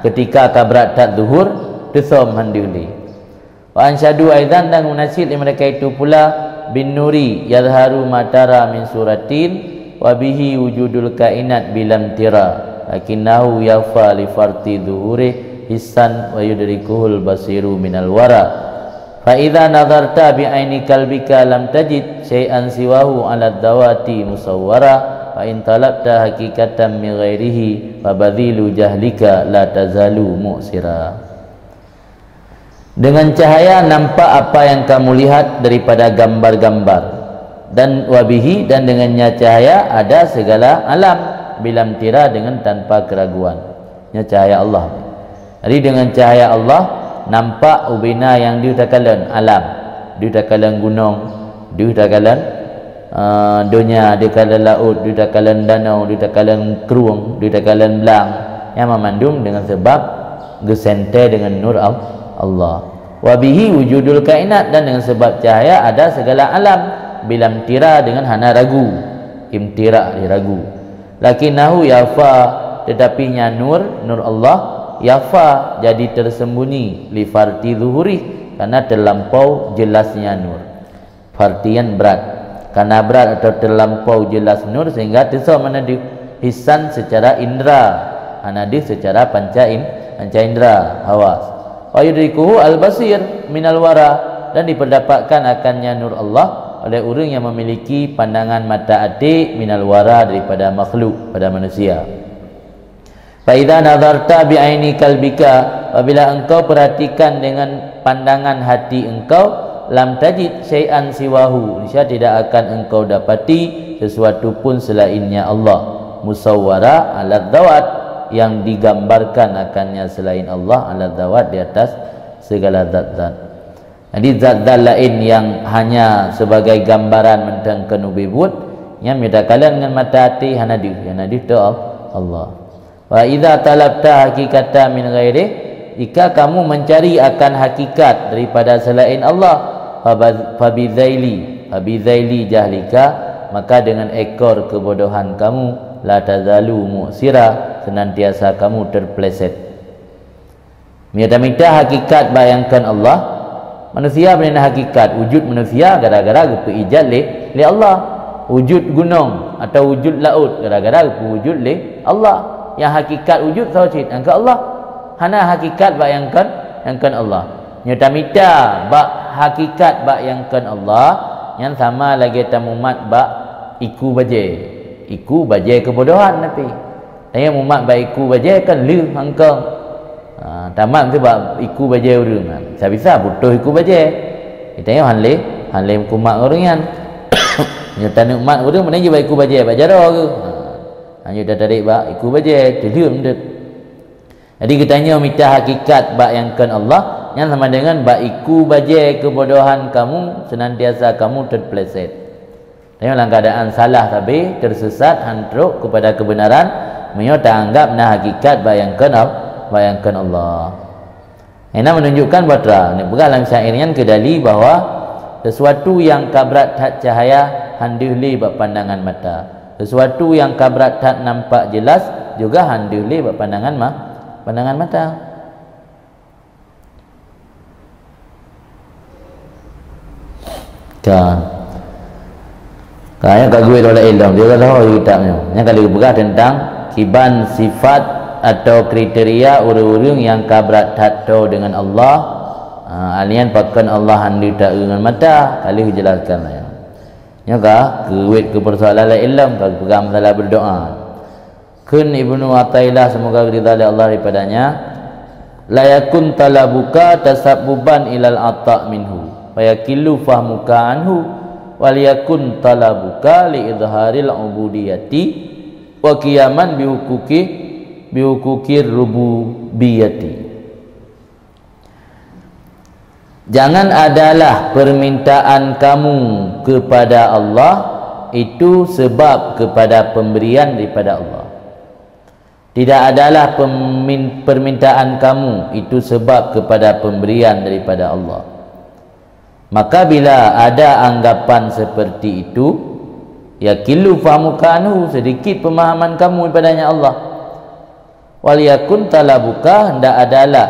ketika ka brat that zuhur, teusom han deuh lé. Wa ansyadu aidan, dan meunasyid lé mereka itu pula, bin nuri yadhharu ma tara min suratin, wa bihi wujudul kainat bilam tira, lakinnahu yakhfa li farti zuhuri hissan wa yudrikuhul basiru minal wara. Fa idza nadharta bi aini qalbika lam tajid syai'an siwahu 'ala dzawati musawwara, fa in talabta haqiqatan min ghairihi, fa badhilu jahlika la tazalu mu'sira. Dengan cahaya nampak apa yang kamu lihat daripada gambar-gambar, dan wabihi, dan dengannya cahaya ada segala alam, bilam tira, dengan tanpa keraguan. Nya cahaya Allah. Jadi dengan cahaya Allah nampak ubena nyang deuh takalon alam, deuh takalon gunong, deuh takalon, eh, donya, deuh takalon laôt, deuh takalon danau, deuh takalon krueng, deuh takalon blang. Nyang mandum dengan sebab geusentée dengan nur Al-, Allah. Wa bihi wujudul kainat, dan dengan sebab cahaya ada segala alam, bilam tira, dengan hana ragu, imtira, diragu. Lakinnahu yakhfa, tetapi nya nur, nur Allah, yakhfa, jadi tersembunyi, li farti zuhuri, karena terlampau jelasnya nur. Farti nyan brat. Karena brat atau terlampau jelas nur sehingga teusom hana deuh, hissan secara indra, hana deuh secara panca in-, panca indra, hawas. Wa yudrikuhu al-basir minal wara, dan diperdapatkan akannya nur Allah oleh ureuëng yang memiliki pandangan mata até minal wara, daripada makhluk, pada manusia. Fa idza nadharta bi aini qalbika, apabila engkau perhatikan dengan pandangan hati engkau, lam tajid syai'an siwahu, niscaya tidak akan engkau dapati sesuatu pun selainnya Allah. Musawwara 'ala dzawat, yang digambarkan akannya selain Allah, 'ala dzawat, di atas segala zat-zat. Jadi zat-zat laén nyang hanya sebagai gambaran mantong keuneuk buet, nyan meunyo takalon ngon mata até hana deuh, hana deuh teu Allah. Wa idza talabta haqiqatan min ghairih, jika kamu mencari akan hakikat daripada selain Allah, faba-, fabidzaili, fabidzaili jahlika, maka dengan ekor kebodohan kamu, La tazalu mu'sira, senantiasa kamu terpleset. Meunyoe tamita hakikat bak nyang kon Allah, manusia bak hakikat, wujud manusia gara-gara geupeuijat lé, lé Allah. Wujud gunong atau wujud laôt gara-gara geupeuwujud lé Allah. Nyang hakikat wujud soe cit, nyang kon Allah. Hana hakikat bak nyang kon, nyang kon Allah. Nyoe tamita bak hakikat bak nyang kon Allah, nyan sama lagée tamumat bak iku bajée. Iku bajée keubodohan tapi. Tanyoe mumat bak iku bajée kan lheueh hangkong. Ha, tamat meusibat iku bajée ureuëng kan. Bisa-bisa putôh iku bajée. Tanyoe han lé, han lé kumat ureuëng nyan. Nyoe taneuk mat ureuëng, meunan jih bak iku bajée, bak jaroe geuh. Ha, nyoe tatarek bak iku bajée, teulheueh meudeut. Jadi geutanyoe mita hakikat bak nyang kon Allah, nyan sama dengan bak iku bajée keubodohan kamu, senantiasa kamu terpleset. Tanyoe lam keuadaan salah sabe, tersesat, han trok kepada kebenaran, meunyoe taanggab na hakikat bak nyang kon Al-, bak nyang kon Allah. Ina menunjukkan bahwa neupeugah lam syair nyan keu dali bahwa sesuatu nyang ka brat that cahya han deuh lé bak pandangan mata. Sesuatu nyang ka brat that nampak jelas juga han deuh lé bak pandangan ma-, pandangan mata. Ka. Ka, nyang ka geuet oleh ilom, dia kata, "Oh, kitab nyoe." Nyang ka lheueh peugah tentang kiban sifat atau kriteria ureuëng-ureuëng nyang ka brat that toe deungon Allah. Ha, alian pakon Allah han deuh taeu ngon mata, ka lheueh jelaskan lah nyan. Nyoe ka geuet keu persoalan laén lom, ka geupeugah masalah berdoa. Kheun Ibnu Athaillah, semoga ridha lé Allah daripadanya, "La yakun talabuka tasabbuban ilal ata minhu, wa yakillu fahmuka anhu, wal yakun talabuka li idharil ubudiyati, wa qiyaman bihukuki, bihukukir rububiyati." Jangan adalah permintaan kamu kepada Allah itu sebab kepada pemberian daripada Allah. Tidak adalah pemin-, permintaan kamu itu sebab kepada pemberian daripada Allah. Maka bila ada anggapan seperti itu, yakillu fahmuka anhu, sedikit pemahaman kamu daripadanya Allah. Wal yakun talabuka, hendak adalah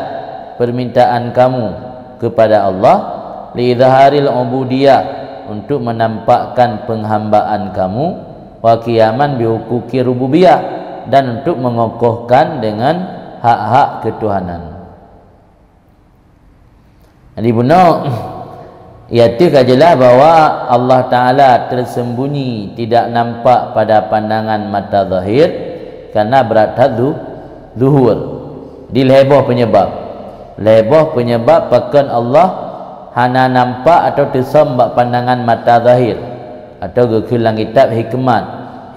permintaan kamu kepada Allah, li idharil ubudiyah, untuk menampakkan penghambaan kamu, wa qiyaman bihukuki rububiyah, dan untuk mengokohkan dengan hak-hak ketuhanan. Jadi bunoe, iaitu ka jeulaih bahwa Allah Taala tersembunyi, tidak nampak pada pandangan mata zahir, karena brat that zu-, zuhur. Di lhée boh penyebab. Lhée boh penyebab pakon Allah hana nampak atau teusom bak pandangan mata zahir, atau geukheun lam kitab hikmat.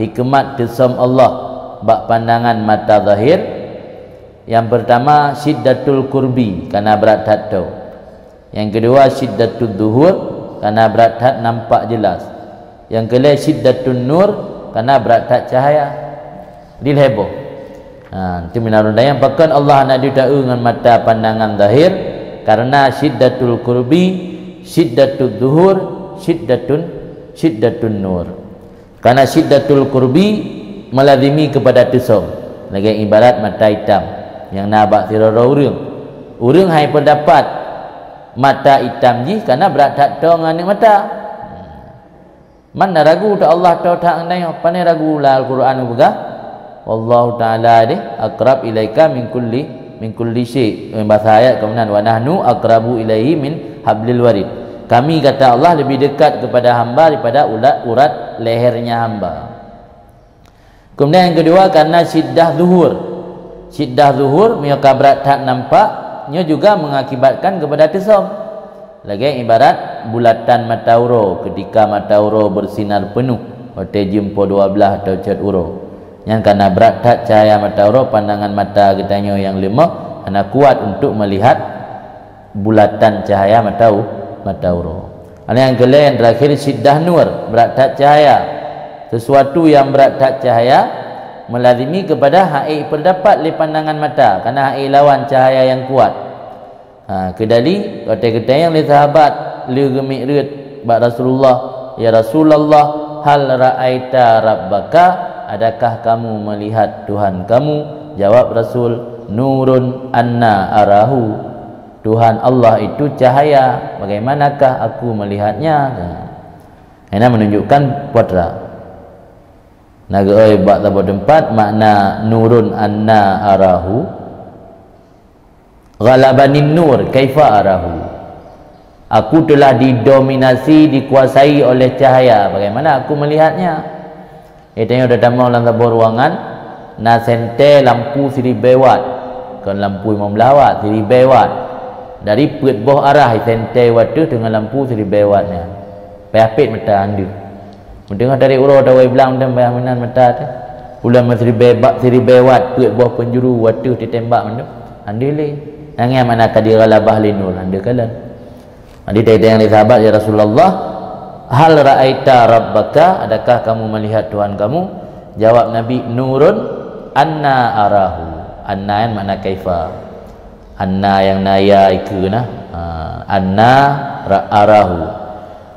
Hikmat teusom Allah bak pandangan mata zahir, Nyang peurtama, syiddatul qurbi, kana brat that toe. Nyang keudua, syiddatul zuhur, kana brat that nampak jeulaih. Nyang keulhée, syiddatun nur, kana brat that cahya. Di lhée boh. Ha, nyan meunan rundang nyang pakon Allah hana jiteu ngon mata pandangan zahir, karena syiddatul qurbi, syiddatul zuhur, syiddatun, syiddatun nur. Karena syiddatul qurbi melazimi kepada teusom, lagée ibarat mata itam nyang na bak sidroe-droe ureuëng. Ureuëng hai peurdapat mata itam jih karena brat that toe ngon aneuk mata. Man na ragu teuh Allah toe that ngon tanyoe, pane ragu, lam Al-Qur'an geupeugah, "Wallahu ta'ala deh aqrab ilaika min kulli, min kulli syai'." Eh, bahasa ayat ka meunan, "Wa nahnu aqrabu ilaihi min hablil warid." Kami, kata Allah, lebih dekat kepada hamba daripada ulat urat lehernya hamba. Kemudian yang kedua, karena syiddah zuhur. Syiddah zuhur, meunyoe ka brat that nampak, nyoe juga mengakibatkan kepada teusom. Lagée ibarat bulatan mata uroe, ketika mata uroe bersinar penuh, watée jeuem poh dua blaih atau cot uroe. Nyan kana brat that cahaya mata uroe, pandangan mata geutanyoe nyang leumoh hana kuat untuk melihat bulatan cahaya mata u-, mata uroe. Nyang keulhée, nyang terakhir, syiddah nur, brat that cahaya. Sesuatu yang brat that cahaya melazimi kepada hai peurdapat lé pandangan mata, kana hai lawan cahaya yang kuat. Ha, keudali, watée geutanyong lé sahabat lé geumiet reuet bak Rasulullah, "Ya Rasulullah, hal ra'aita rabbaka?" "Adakah kamu melihat Tuhan kamu?" Jawab Rasul, "Nurun anna arahu." Tuhan Allah itu cahaya, bagaimanakah aku melihatnya? Nah, ini menunjukkan putra. Na geuoi bak saboh teumpat makna nurun anna arahu. Ghalabanin nur, kaifa arahu? Aku telah didominasi, dikuasai oleh cahaya. Bagaimana aku melihatnya? Eh, tanyoe tatamong lam saboh ruangan, na sentée lampu siribée watt. Kon lampu limong blaih watt, siribée watt. Dari peuet boh arah sentée watt teuh deungon lampu siribée watt nyan. Payah pet mata andeuh. Meuteungoh tarék uroe tawai blang dan payah meunan mata teuh. Ulôn meusiribée ba-, siribée watt peuet boh peunjuru watt teuh titembak mandum. Andeuh lé. Nyan makna ka dighalabah lé nur, andeuh kalon. Jadi ditanyong lé sahabat, "Ya Rasulullah, hal ra'aita rabbaka? Adakah kamu melihat Tuhan kamu?" Jawab Nabi, "Nurun anna arahu." Anna nyan makna kaifa. Anna nyang na ya ikeue na. Ha, anna ra-, arahu.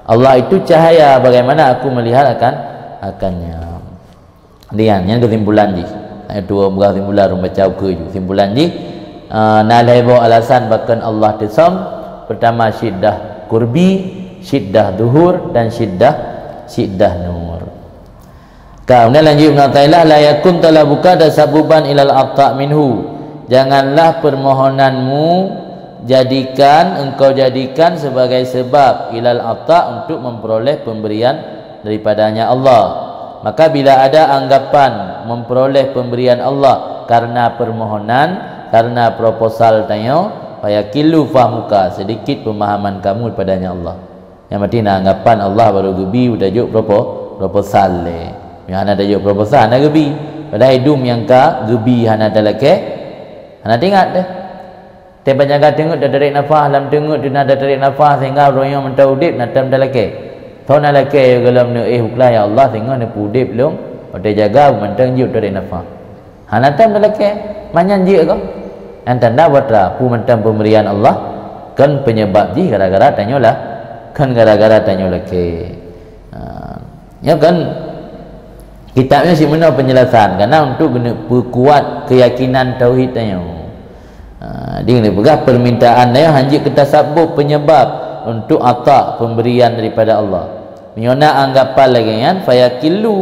Allah itu cahaya, bagaimana aku melihat akan, akannya. Nyan, nyan kesimpulan jih. Ayat dua belas kesimpulan, ureueng baca ukeue ju. Kesimpulan jih, eh, na lhée boh alasan pakon Allah teusöm. Pertama, syiddah kurbi, syiddah zuhur, dan syiddah, syiddah nur. Ka, kemudian lanjut Ibnu Athaillah, "La yakun talabuka tasabbuban ilal ata minhu." Janganlah permohonanmu jadikan, engkau jadikan sebagai sebab ilal ata, untuk memperoleh pemberian daripadanya Allah. Maka bila ada anggapan memperoleh pemberian Allah karena permohonan, karena proposal tanyoe, fayakillu fahmuka, sedikit pemahaman kamu daripadanya Allah. Nyang maté na anggapan Allah baru geubi, udah jok propo-, proposal lé. Nyang hana tajok proposal, hana geubi. Padahai dum nyang ka geubi hana talakée, hana teuingat deh. Teuh ban jaga teungeut tatarek nafah, lam teungeut teuh na tatarek nafah, sehingga uroe nyoe mantong udeb na tom talakée. Tho na lakée gohlom neuéh uklah, "Ya Allah, singoh neupeu udeb lôn, watée jaga mantong jeuet tatarek nafah." Hana tom talakée, manyan jeuet goh. Nyan tanda bahwa peue mantong peumbrian Allah kon peunyeubab jih gara-gara tanyoe la-, kon gara-gara tanyoe lakée. Ha, nyoe kan kitab nyoe simeunoe penjelasan, karena untuk geuneuk peukuat keuyakinan tauhid tanyoe. Ha, di geuneuk peugah permintaan tanyoe hanjeuet keu tasabab peunyeubab untuk ata pemberian daripada Allah. Meunyoe na anggapan lagée nyan, fayakillu,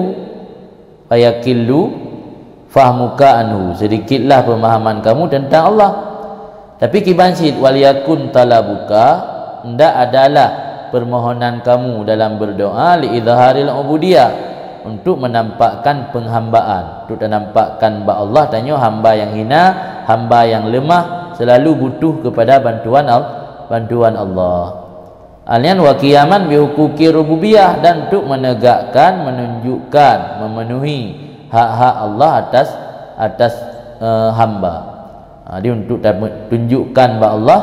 fayakillu fahmuka anhu, sedikitlah pemahaman kamu tentang Allah. Tapi kiban cit, "Wal yakun talabuka," ndak adalah permohonan kamu dalam berdoa, "li izharil ubudiyah," untuk menampakkan penghambaan, untuk tanampakkan bak Allah tanyoe hamba nyang hina, hamba nyang leumah, selalu butuh kepada bantuan Al-, bantuan Allah. Alian wa qiyaman bi huquqi rububiyah, dan untuk menegakkan, menunjukkan, memenuhi hak-hak Allah atas, atas, eh, hamba. Ha, jadi untuk ta-, tunjukkan bak Allah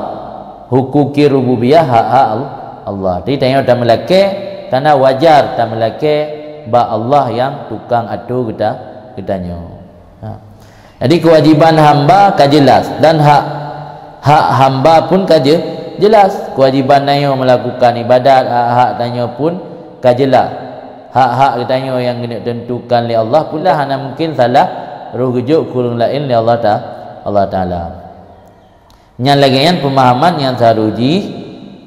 huquqi rububiyah, hak-hak Al-, Allah. Jadi tanyoe tameulakée, karena wajar tameulakée bak Allah nyang tukang atur geuta-, geutanyoe. Ha. Jadi kewajiban hamba ka jelas dan hak, hak hamba pun ka je-, jelas. Kewajiban tanyoe melakukan ibadat, hak-hak tanyoe pun ka jelas. Hak-hak geutanyoe nyang geuneuk tentukan lé Allah pun lah hana mungkin salah roh geujok keu ureuëng laén lé Allah Ta-, Allah Taala. Nyan lagée nyan pemahaman nyang seharus jih,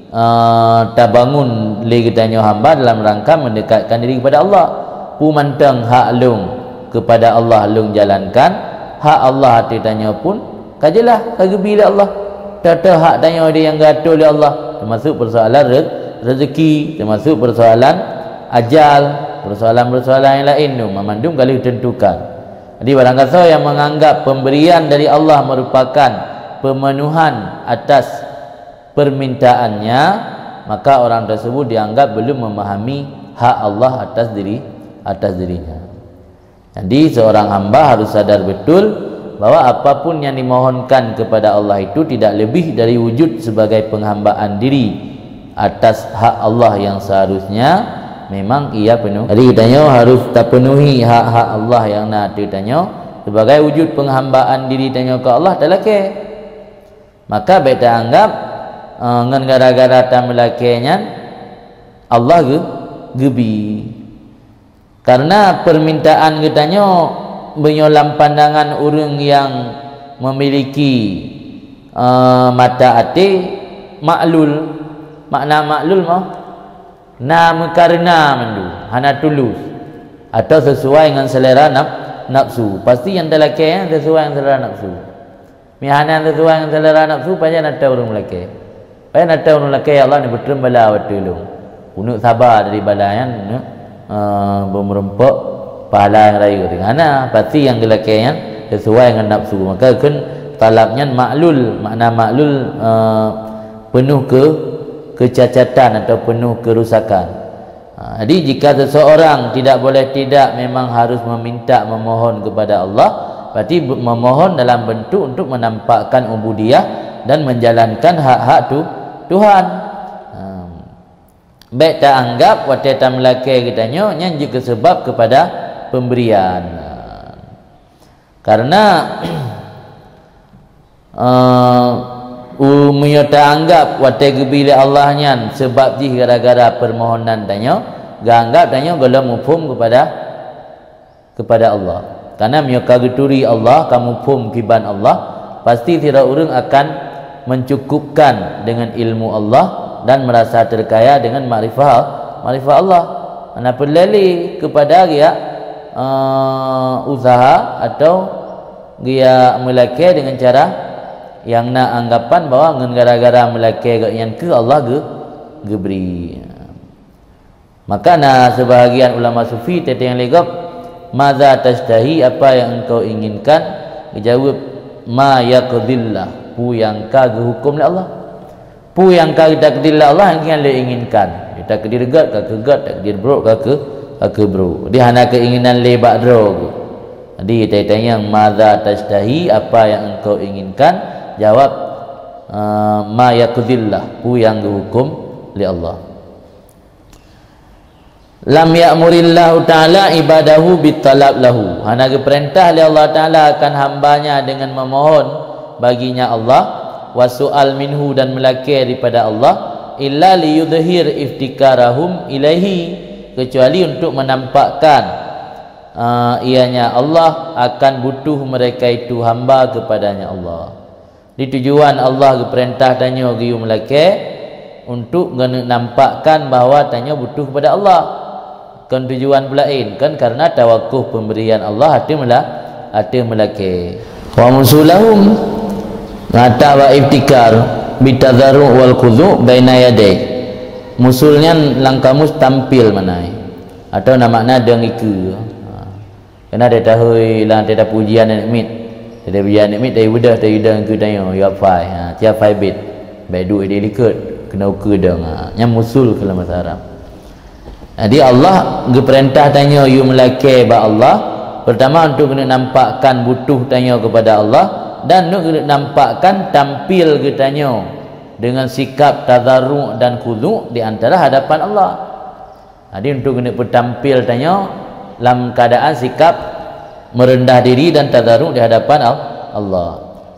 eh, tabangun lé geutanyoe hamba dalam rangka mendekatkan diri kepada Allah. Peue mantong hak lôn kepada Allah lôn jalankan, hak Allah ateueh tanyoe pun ka jeulaih, ka geubi lé Allah. Teuh-teuh hak tanyoe di nyang geuatur lé Allah, teumasuk peusoalan re-, rezeki, teumasuk peusoalan ajal, peusoalan-peusoalan nyang laén tu, mamandum ka lheueh tentukan. Jadi, barangkasoe nyang menganggap pemberian dari Allah merupakan pemenuhan atas permintaannya, maka orang tersebut dianggap belum memahami hak Allah atas diri, atas dirinya. Jadi, seorang hamba harus sadar betul bahwa apapun yang dimohonkan kepada Allah itu tidak lebih dari wujud sebagai penghambaan diri atas hak Allah yang seharusnya memang ia penuh. Jadi, tanyoe harus tapenuhi hak-hak Allah nyang na ateueh tanyoe sebagai wujud penghambaan diri tanyoe keu Allah talakée. Maka bék taanggap, eh, ngon gara-gara tameulakée nyan Allah geu-, geubi. Karena permintaan geutanyoe meunyoe lam pandangan ureuëng nyang memiliki, eh, mata até, maklul. Makna maklul mah na meukareuna mandum, hana tulus, atau sesuai ngon selera naf-, nafsu. Pasti nyang talakée nyan sesuai ngon selera nafsu. Meuhana sesuai ngon selera nafsu, pajan ata ureuëng lakée. Pajan ata ureuëng lakée, "Ya Allah, neupeutrön bala watée lôn." Keuneuk saba dari bala nyan, neuk, eh, beumeurumpok pahala nyang rayeuk. Hana, pasti nyang geulakée nyan sesuai ngon nafsu. Maka kheun talab nyan maklul, makna maklul, eh, penuh ke-, kecacatan atau penuh kerusakan. Ha, jadi jika seseorang tidak boleh tidak memang harus meminta, memohon kepada Allah, berarti be-, memohon dalam bentuk untuk menampakkan ubudiyah dan menjalankan hak-hak tu-, Tuhan. Ha. Bék taanggap watée tameulakée geutanyoe nyan jeuet keu sebab kepada pemberian. Karena, eh, u-, meunyoe taanggap watée geubi lé Allah nyan seubab jih gara-gara peumohonan tanyoe, geuanggap tanyoe gohlom muphom keupada, keupada Allah. Karena meunyoe ka geuturi Allah, ka muphom kiban Allah, pasti sidroe ureuëng akan mencukupkan dengan ilmu Allah dan merasa terkaya dengan makrifah, makrifah Allah. Hana peureulée lé keupada geujak, eh, usaha atau geujak meulakée dengan cara nyang na anggapan bahwa ngon gara-gara meulakée gobnyan kheueh Allah geu-, geubri. Maka na seubahagian ulama sufi teuntang lé gob, "Madza tashtahi, apa yang engkau inginkan?" Geujaweueb, "Ma yaqdillah, peue nyang ka geuhuköm lé Allah." Peue nyang ka geutakdir lé Allah, nyan lé inginkan. Takdir gét ka keu gét, takdir brok ka keu, ka keu brok. Jadi hana keinginan lé bak droe geuh. Jadi, tanyong, "Madza tashtahi, apa yang engkau inginkan?" Jawab, eh, "Ma yaqdillah, peue nyang geuhuköm lé Allah." "Lam ya'murillahu ta'ala ibadahu bittalab lahu." Hana geupeurintah lé Allah Ta'ala akan hamba-Nya dengan memohon baginya Allah, wa su'al minhu, dan meulakée daripada Allah, illa liyudhhir iftikarahum ilaihi, kecuali untuk menampakkan, eh, ianya Allah akan butuh mereka itu hamba kepadanya Allah. Di tujuan Allah geupeurintah tanyoe geuyue meulakée untuk geuneuk nampakkan bahwa tanyoe butuh kepada Allah. Kon tujuan peulaén, kon karena tawakuf pemberian Allah ateueh meula-, ateueh meulakée. Wa musulahum, ngata wa iftikar, bitadharru wal khudu' baina yadai. Musul nyan lam kamus tampil manai, atau na makna deungon ikeue. Ha. Keunan teuh tahôi lam teuh tapuji aneuk miet. Teuh tapuji aneuk miet, teuh beudôh, teuh idong keu tanyoe, ya fai. Ha, cia fai bet. Baik duek di likot, keunoe ukeue dong. Ha, nyan musul keu lam basa Arab. Jadi Allah geupeurintah tanyoe yue meulakée bak Allah, pertama untuk geuneuk nampakkan butuh tanyoe kepada Allah dan untuk geuneuk nampakkan tampil geutanyoe dengan sikap tadharru' dan khudu' di antara hadapan Allah. Jadi, untuk geuneuk peutampil tanyoe lam keuadaan sikap meureundah diri dan tadharru' di hadapan Al-, Allah.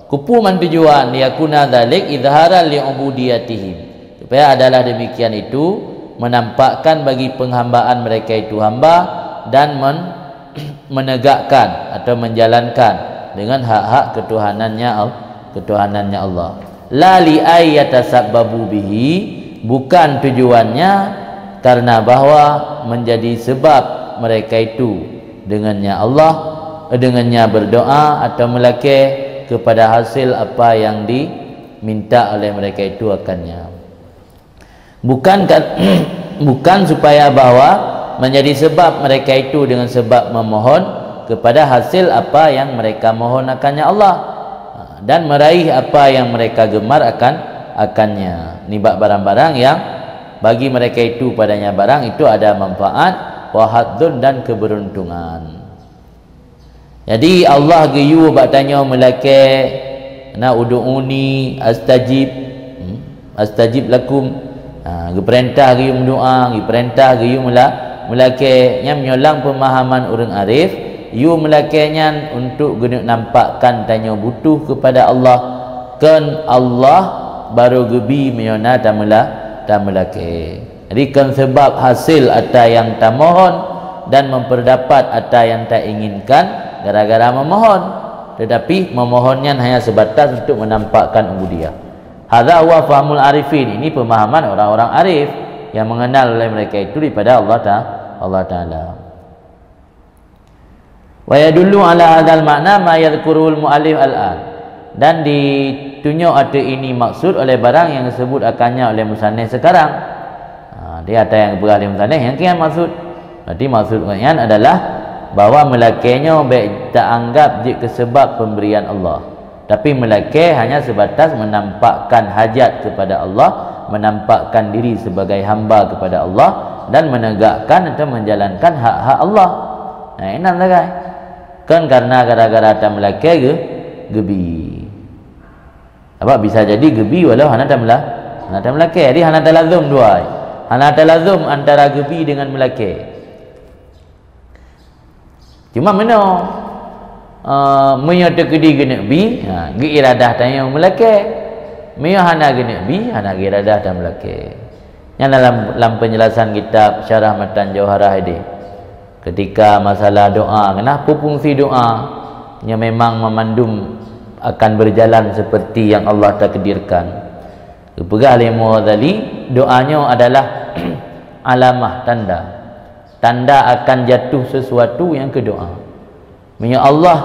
Keupeue man tujuan? "Liyakuna dzalik idharan li ubudiyatihim." Supaya adalah demikian itu, menampakkan bagi penghambaan mereka itu hamba dan men-, menegakkan atau menjalankan dengan hak-hak ketuhanannya Al-, ketuhanannya Allah. La li ay yatasabbabu bihi, bukan tujuannya karena bahwa menjadi sebab mereka itu dengannya Allah, dengannya berdoa atau melakée kepada hasil apa yang diminta oleh mereka itu akannya. Bukan ka-, bukan supaya bahwa menjadi sebab mereka itu dengan sebab memohon kepada hasil apa yang mereka mohon akannya Allah. Ha, dan meraih apa yang mereka gemar akan, akannya. Nibak barang-barang yang bagi mereka itu padanya barang itu ada manfaat, wa hadzun, dan keberuntungan. Jadi, Allah geuyue bak tanyoe meulakée, na, "Ud'uni astajib, hmm, astajib lakum." Ha, geupeurintah geuyue meudoa, geupeurintah geuyue meula-, meulakée. Nyan meunyoe lam peumahaman ureuëng arif, yue meulakée nyan untuk geuneuk nampakkan tanyoe butuh kepada Allah. Kon Allah barô geubi meunyoe na tameula-, tameulakée. Jadi, kon seubab hasil ata nyang tamohon, dan memperdapat ata yang tak inginkan gara-gara memohon. Tetapi memohon nyan hanya sebatas untuk menampakkan ubudiyah. Hadza huwa fahmul arifin, ini pemahaman orang-orang arif yang mengenal oleh mereka itu daripada Allah Ta-, Allah Taala. Wa yadullu ala hadzal ma'na ma yadhkuruhul mu'allif al-an. Dan ditunyok ateueh ini maksud oleh barang yang disebut akannya oleh musannif sekarang. Ha, di atas yang dipeugah oleh musannif, yang kian maksud. Berarti maksud nyan adalah bahwa meulakée nyoe bék taanggap jeuet keu sebab pemberian Allah. Tapi meulakée hanya sebatas menampakkan hajat kepada Allah, menampakkan diri sebagai hamba kepada Allah, dan menegakkan atau menjalankan hak-hak Allah. Nah, inan sagai. Kan karena gara-gara tameulakée geu-, geubi. Apa bisa jadi geubi walau hana tameula-, hana tameulakée. Jadi hana talazum dua. Hana talazum antara geubi dengan meulakée. Cuma meunoe, eh, meunyoe teukeudi geuneuk bi, ha, geuiradah tanyoe meulakée. Meunyoe hana geuneuk bi, hana geuiradah tameulakée. Nyan dalam, lam penjelasan kitab Syarah Matan Jauharah tadi. Ketika masalah doa, kenapa fungsi doa? Nyoe memang memandum akan berjalan seperti yang Allah takdirkan. Geupeugah lé Imam Ghazali, doa nyoe adalah alamah, tanda. Tanda akan jatuh sesuatu nyang keu doa. Meunyoe Allah,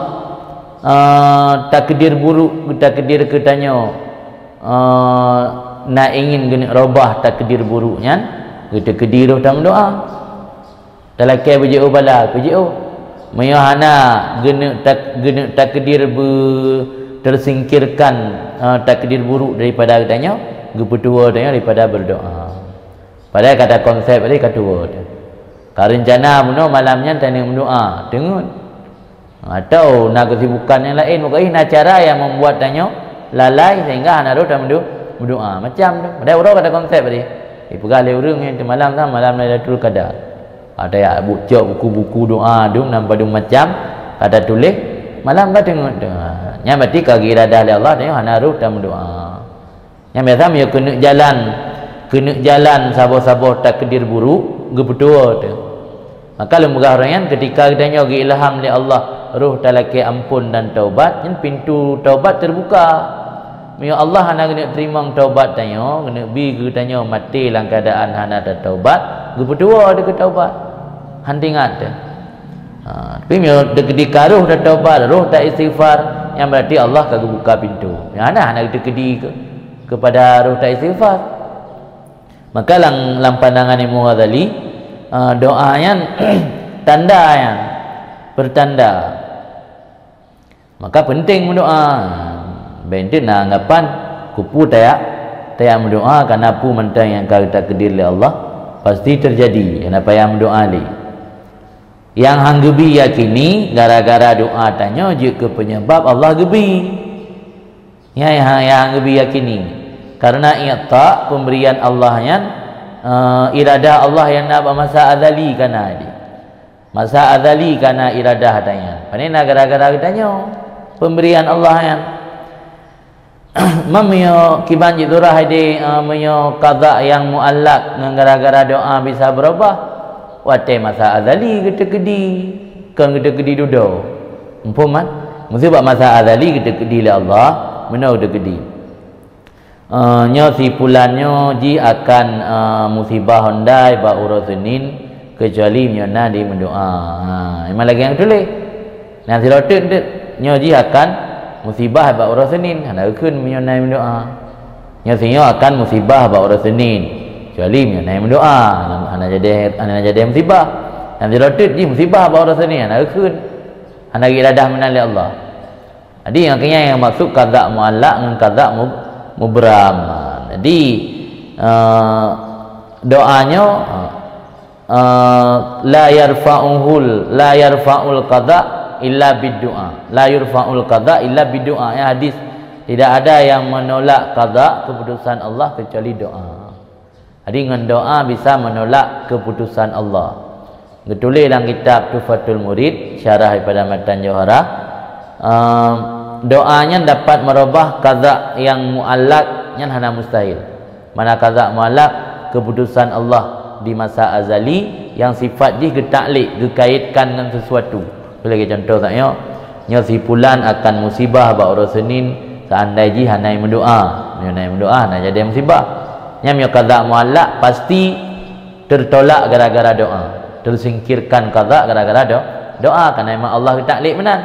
eh, takdir buruk, takdir keu tanyoe, eh, na ingin geuneuk robah takdir buruk nyan, geuteukeudi roh tameudoa. Talakée beujiôh bala, beujiôh. Meunyoe hana geuneuk tak-, geuneuk takdir beu-, tersingkirkan, eh, takdir buruk daripada geutanyoe, geupeutuwoe tanyoe daripada berdoa. Padahai kata konsep tadi ka tuwoe teuh. Ka reuncana bunoe malam nyan taneuk meudoa, teungeut. Atau na kesibukan nyang laén, pokoknya na cara yang membuat tanyoe lalai sehingga hana rôh tameudo-, meudoa. Macam tu. Padahai uroe kata konsep tadi. Dipeugah lé ureuëng nyang teumalam sama malam Lailatul Qadar. Ada ya bu-, cok buku-buku doa dum nan padum macam, kata tuléh, malam ka teungeut tu. Ha, nyan berarti ka geuiradah lé Allah, tanyoe hana rôh tameudoa. Nyang biasa meunyoe keuneuk jalan, keuneuk jalan saboh-saboh takdir buruk, geupeutuwoe teuh. Maka lôn peugah uroe nyan, ketika geutanyoe geuilham lé Allah, roh talakée amphon dan taubat, nyan pintu taubat teubuka. Meunyoe Allah hana geuneuk teurimong taubat tanyoe, geuneuk bi geutanyoe maté lam keuadaan hana tataubat, geupeutuwoe teuh keu taubat. Han teuingat teuh. Ha, tapi meunyoe di-, di ka roh tataubat, roh taistighfar, nyan berarti Allah ka geubuka pintu. Nyang hana, hana geuteukeudi keu-, keupada roh taistighfar. Maka lam, lam pandangan Imam Ghazali, ah, doa nyan tanda nyan, pertanda. Maka penting meudoa. Bék enteuk na anggapan, kupu tayak, tayak meudoa karena peue mantong nyang ka geutakdir lé Allah, pasti teujadi, hana payah meudoa lé. Nyang han geubi yakini, gara-gara doa tanyoe jeuet keu peunyeubab Allah geubi. Nyan nyang, nyang han geubi yakini. Karena i'ta, pemberian Allah nyan, eh, iradah Allah nyang na bak masa azali ka na di. Masa azali ka na iradah tanyan. Pane na gara-gara geutanyoe pemberian Allah nyan. Meunyoe kiban jih surah di, eh, meunyoe qada nyang muallak ngon gara-gara doa bisa beurubah, watée masa azali geuteukeudi, kon geuteukeudi dudoe. Muphom kan? Meuseu bak masa azali geuteukeudi lé Allah, meunoe geuteukeudi. Eh, nyoe si pulan nyoe jih akan, eh, musibah hondai bak uroe Senin, keucuali meunyoe na di meudoa. Ha, memang lagée nyang tuléh. Nyang sidroe teuk, teuk, nyoe jih akan musibah bak uroe Senin, hana geukheun meunyoe na meudoa. Nyoe sinyoe akan musibah bak uroe Senin, kecuali meunyoe na meudoa, hana jadi, hana jadi musibah. Nyang sidroe teuk jih musibah bak uroe Senin, hana geukheun. Hana geuiradah meunan lé Allah. Jadi, nyang keu nyan nyang maksud qada muallak ngon qada mub-, mubram. Jadi, eh, doa nyoe, eh, la yarfa'uhul, la yarfa'ul qada illa bid doa. La yurfa'ul qada illa bid doa. Ya, hadis, tidak ada yang menolak qada, keputusan Allah, kecuali doa. Jadi, ngon doa bisa menolak keputusan Allah. Geutuléh lam kitab Tuhfatul Murid, syarah daripada Matan Jauharah, ehm, doa nyan dapat merubah qada nyang muallak, nyan hana mustahil. Mana qada muallak, keputusan Allah di masa azali, nyang sifat jih geutaklek, geukaitkan ngon sesuatu. Lagée contoh saat nyoe, nyoe si pulan akan musibah bak uroe Senin seandai jih hana meudoa. Meunyoe hana meudoa, hana jadi musibah. Nyan meunyoe qadha muallak, pasti teutolak gara-gara doa. Teusingkirkan qadha gara-gara do-, doa, karena memang Allah geutaklek meunan.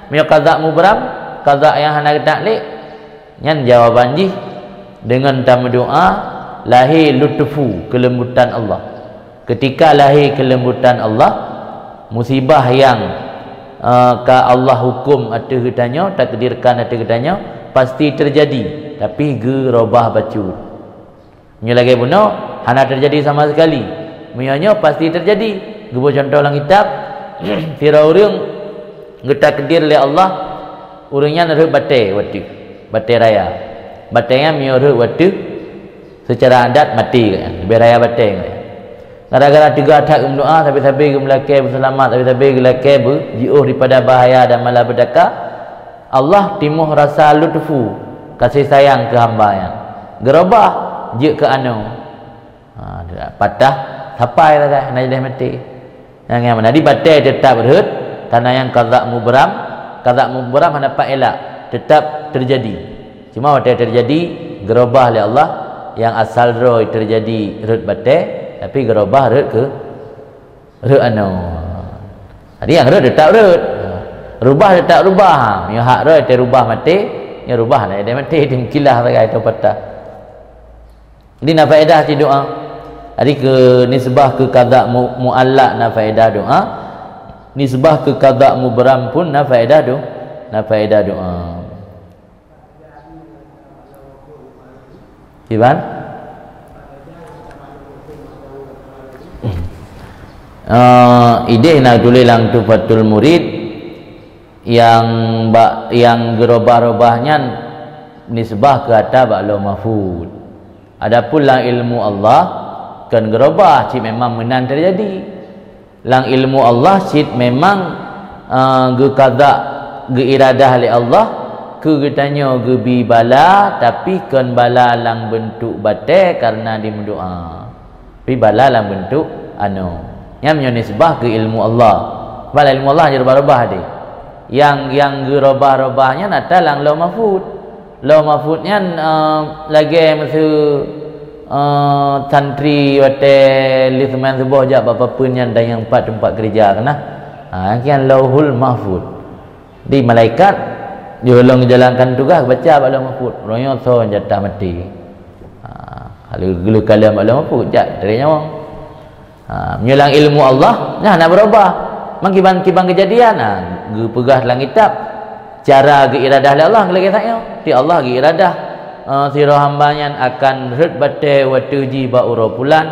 Meunyoe qadha mubram, qadha nyang hana geutaklek, nyan jawaban jih deungon tameudoa, lahé lutfu, keulembutan Allah. Ketika lahé keulembutan Allah, musibah nyang, eh, ka Allah hukum ateueh geutanyoe, takdirkan ateueh geutanyoe, pasti teujadi, tapi geurobah bacut. Meunyoe lagée bunoe, hana teujadi sama sekali. Meunyoe nyoe pasti teujadi. Geuboh contoh lam kitab, sidroe ureuëng geutakdir lé Allah, ureuëng nyan rhot batée u ateueh, batée raya. Batée nyan meunyoe rhot u ateueh, seucara adat maté, leubeh raya batée. Gara-gara teuga that geumeudoa, sabe-sabe geumeulakée beuseulamat, sabe-sabe geulakée beu-, jiôh daripada bahaya dan malapetaka, Allah timoh rasa lutfu, kasih sayang keu hamba nyan. Geurobah, jeuet keu anoe. Ha, patah, sapai sagai, hana jadi maté. Nyang, nyang mana? Di batée teutap rhot, karena nyang qadha mubram, qadha mubram hana pat elak, teutap teujadi. Cuma watée teujadi, geurobah lé Allah, nyang asal droe teujadi rhot batée, tapi geurobah rhot keu rhot anoe. Jadi nyang rhot teutap rhot. Rubah teutap rubah. Ha, meunyoe hak droe teurubah maté, nyoe rubah hana jadi maté, dimeukilah sagai atau patah. Jadi na faedah cit doa. Jadi keu nisbah keu qadha mu-, muallak na faedah doa. Nisbah keu qadha mubram pun na faedah do-, na faedah doa. Kiban? Eh, idéh na tuléh lam Tuhfatul Murid, nyang bak, nyang geurobah-robah nyan nisbah keu ata bak Lauh Mahfuz. Adapun lam ilmu Allah, kon geurobah, cit memang meunan teujadi. Lam ilmu Allah cit memang, eh, geukada, geuiradah lé Allah keu geutanyoe geubi bala, tapi kon bala lam beuntuk batée kareuna dimeudoa. Tapi bala lam beuntuk anoe. Nyan meunyoe nisbah keu ilmu Allah. Bala ilmu Allah jeuet rubah-rubah deh. Nyang, nyang geurobah-robah nyan ata lam Lauh Mahfuz. Lauh Mahfuz nyan, eh, lagée miseue, eh, santri watée lheueh seumayang suboh jak bak papeuen nyan dan nyang pat teumpat keureuja keunan. Ha, nyan Lauhul Mahfuz. Di malaikat, jiôh lom geujalankan tugaih, baca bak Lauh Mahfuz. Uroe nyoe soe nyang jatah maté. Ha, lheueh, lheueh kalon bak Lauh Mahfuz, jak teurimong. Ha, meunyoe lam ilmu Allah, nyan hana beurubah. Meukiban-kiban keujadian, ha, geupeugah lam kitab, cara geuiradah lé Allah lagée that nyoe. Di Allah geuiradah, eh, sidroe hamba nyan akan rhot batée watée jih bak uroe pulan,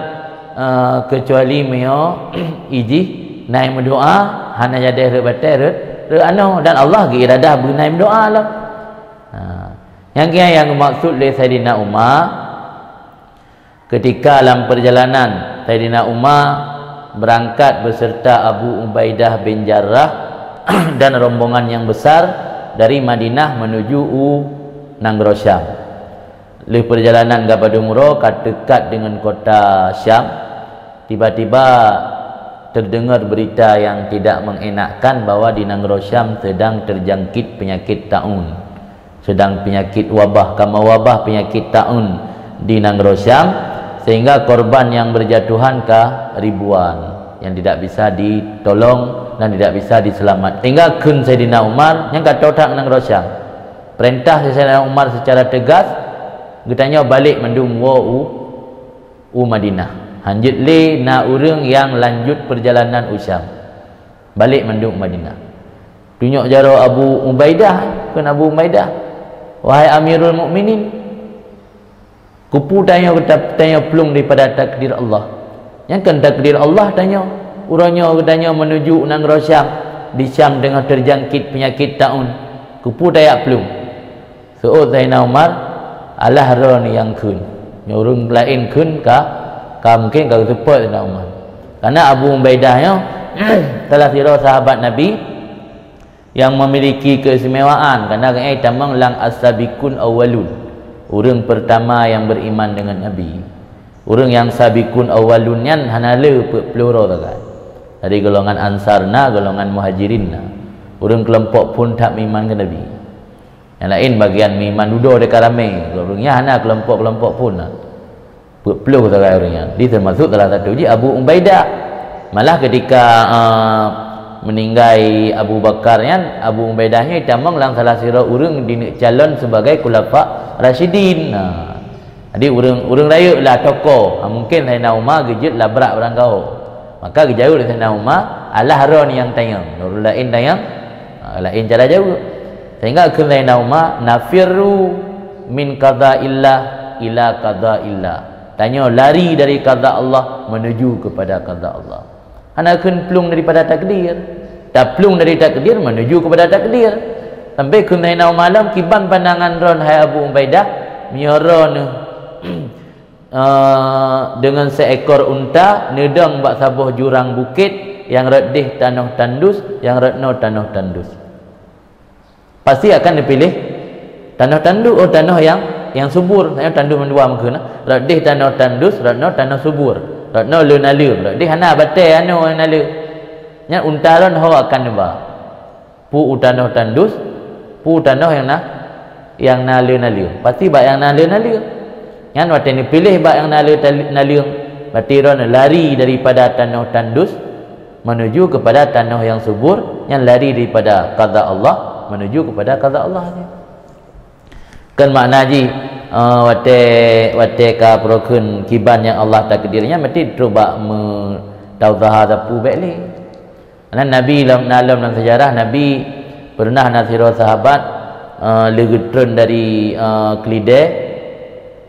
eh, keucuali meunyoe ijih na meudoa, hana jadi rhot batée, rhot, rhot anoe. Dan Allah geuiradah beu na meudoa lom. Ha. Nyang kiban nyang geumaksud lé Saidina Umar, Ketika lam perjalanan, Saidina Umar beurangkat beuseurta Abu Ubaidah bin Jarrah dan rombongan nyang besar dari Madinah menuju u nanggroe Syam. Lheueh perjalanan geupadub uroe ka teukat deungon kota Syam, tiba-tiba terdengar berita yang tidak mengenakkan bahwa di nanggroe Syam sedang terjangkit penyakit taun. Sedang penyakit wabah, ka meuwabah penyakit taun di nanggroe Syam, sehingga korban nyang beurjatuhan ka ribuan, nyang tidak bisa ditolong dan tidak bisa diseulamat. Sehingga kheun Saidina Umar, nyang ka toe that nanggroe Syam. Peurintah Saidina Umar seucara teugas, geutanyoe balek mandum woe u, u Madinah. Hanjeuet lé na ureuëng nyang lanjut perjalanan u Syam. Balek mandum u Madinah. Tunyok jaroe Abu Ubaidah, kheun Abu Ubaidah, "Wahai Amirul Mukminin, keupeue tanyoe, tanyoe plueng daripada takdir Allah? Nyan kan takdir Allah tanyoe. Uroe nyoe geutanyoe menuju u nanggroe Syam, di Syam teungoh terjangkit penyakit taun. Keupeue tajak plueng?" Seuôt Saidina Umar, "Alah droeneuh nyang kheun. Nyoe ureuëng laén kheun ka, ka mungken ka geuseupôt Saidina Umar." Karena Abu Ubaidah nyoe salah sidroe sahabat Nabi nyang memiliki keistimewaan, karena geutanyoe tamong lam as-sabiqun awwalun, ureuëng pertama nyang beriman dengan Nabi. Ureuëng nyang sabiqun awwalun nyan hana le peuet ploh droe sagai. Dari golongan Ansar na, golongan Muhajirin na. Ureuëng keulompok phon that meuiman keu Nabi. Nyang laén bagian meuiman dudoe deka ramé. Ureuëng nyan hana keulompok-keulompok phon na. Peuet ploh sagai ureuëng nyan. Di teumasuk salah satu jih Abu Ubaidah. Malah ketika, eh, meuninggai Abu Bakar nyan, Abu Ubaidah nyan jitamong lam salah sidroe ureuëng dineuk calon sebagai khulafa rasyidin. Nah, jadi ureuëng, ureuëng rayeuk lah tokoh. Ha, mungkin Saidina Umar geujeuet lah brat barangkaho. Maka geujaweueb lé Saidina Umar, "Alah droeneuh nyang tanyong, ureuëng laén tanyong, ha, laén cara jaweueb." Sehingga kheun Saidina Umar, "Nafirru min qadaillah ila qadaillah." Tanyoe lari dari qada Allah menuju kepada qada Allah. Hana kheun plueng daripada takdir. Taplueng dari takdir menuju kepada takdir. Sampai kheun Saidina Umar lom, "Kiban pandangan droeneuh hai Abu Ubaidah, meunyoe droeneuh, eh, deungon seekor unta neudong bak saboh jurang bukét nyang rot déh tanoh tandus, nyang rot noe tanoh tandus?" Pasti akan neupiléh tanoh tandus, oh, tanoh nyang, nyang subur. Tanoh tandus mandua meukeuna. Rot déh tanoh tandus, rot noe tanoh subur. Rot noe le naleueng, rot déh hana batée anoe nyang naleueng. Nyan unta lôn ho akan neuba. Peue u tanoh tandus, peue u tanoh nyang na, nyang na le naleueng. Pasti bak nyang na le naleueng. Nyan watée neupiléh bak nyang na le tal-, naleueng, berarti droeneuh lari daripada tanoh tandus, menuju kepada tanoh nyang subur, nyan lari daripada qada Allah menuju kepada qada Allah. Kan makna jih, eh, watée, watée ka peureukheun kiban nyang Allah takdir nyan, meuti trok bak meutauzaha sapeue bék lé. Karena Nabi lam, na lom lam sejarah, Nabi pernah na sidroe sahabat, eh, lé geutreun dari, eh, keulidée,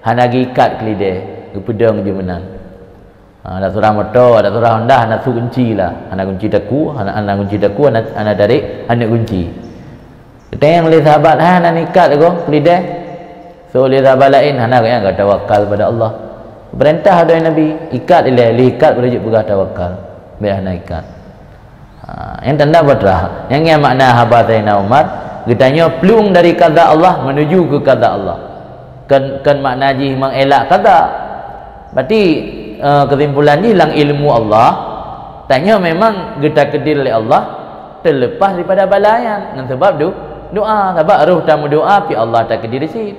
hana geuikat keulidée, geupeudong jih meunan. Ha, ada surah moto, ada surah Honda, hana su kunci lah. Hana kunci taku, hana, hana kunci taku, hana, hana tarék, hana kunci. Geutanyong lé sahabat, "Hai, hana neuikat goe keulidée?" So lé sahabat laén, "Hana, gata tawakal pada Allah." Peurintah dari Nabi, "Ikat ilée, lé ikat baru jeuet peugah tawakal." Bék hana ikat. Ha, nyang tanda putra. Nyang nyan makna haba Saidina Umar, geutanyoe plueng dari qada Allah menuju keu qada Allah. Kon, kon makna jih mengelak qada. Berarti, eh, kesimpulan jih lam ilmu Allah, tanyoe memang geutakdir lé Allah terlepas daripada bala nyan. Ngon sebab du-, doa. Sabab roh tameudoa pih Allah takdir cit.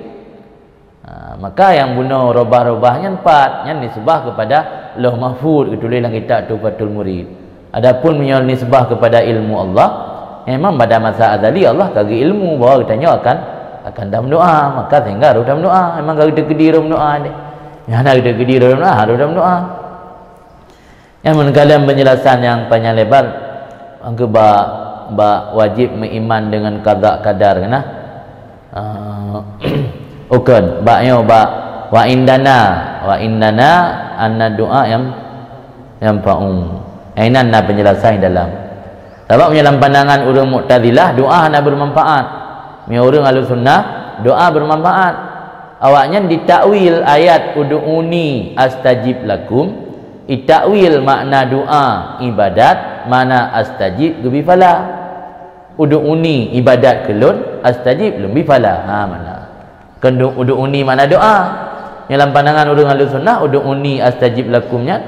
Ha, maka nyang bunoe robah-robah nyan pat, nyan nisbah kepada Lauh Mahfuz, geutuléh lam kitab Tuhfatul Murid. Adapun meunyoe nisbah kepada ilmu Allah, memang pada masa azali Allah ka geuilmu bahwa geutanyoe akan, akan tameudoa, maka sehingga roh tameudoa. Memang ka geutakdir roh meudoa deh. Nyang hana geutakdir roh meudoa, roh tameudoa. Nyang meukalon penjelasan nyang panjang lebar, angka bak, bak wajib meuiman dengan qada qadar keunan. Ah, ukon, bak nyoe bak wa indana, wa indana anna doa nyang, nyang faung. Inan na penjelasan dalam. Sabab meunyoe lam pandangan ureuëng Mu'tazilah, doa hana bermanfaat. Meunyoe ureuëng Ahlussunnah, doa bermanfaat. Awaknyan ditakwil ayat ud'uni astajib lakum, ditakwil makna doa ibadat, makna astajib geubri pahala. Ud'uni ibadat keu lôn, astajib lôn bri pahala. Ha, makna. Kon du-, ud'uni makna doa. Nyang lam pandangan ureuëng Ahlussunnah, ud'uni astajib lakum nyan.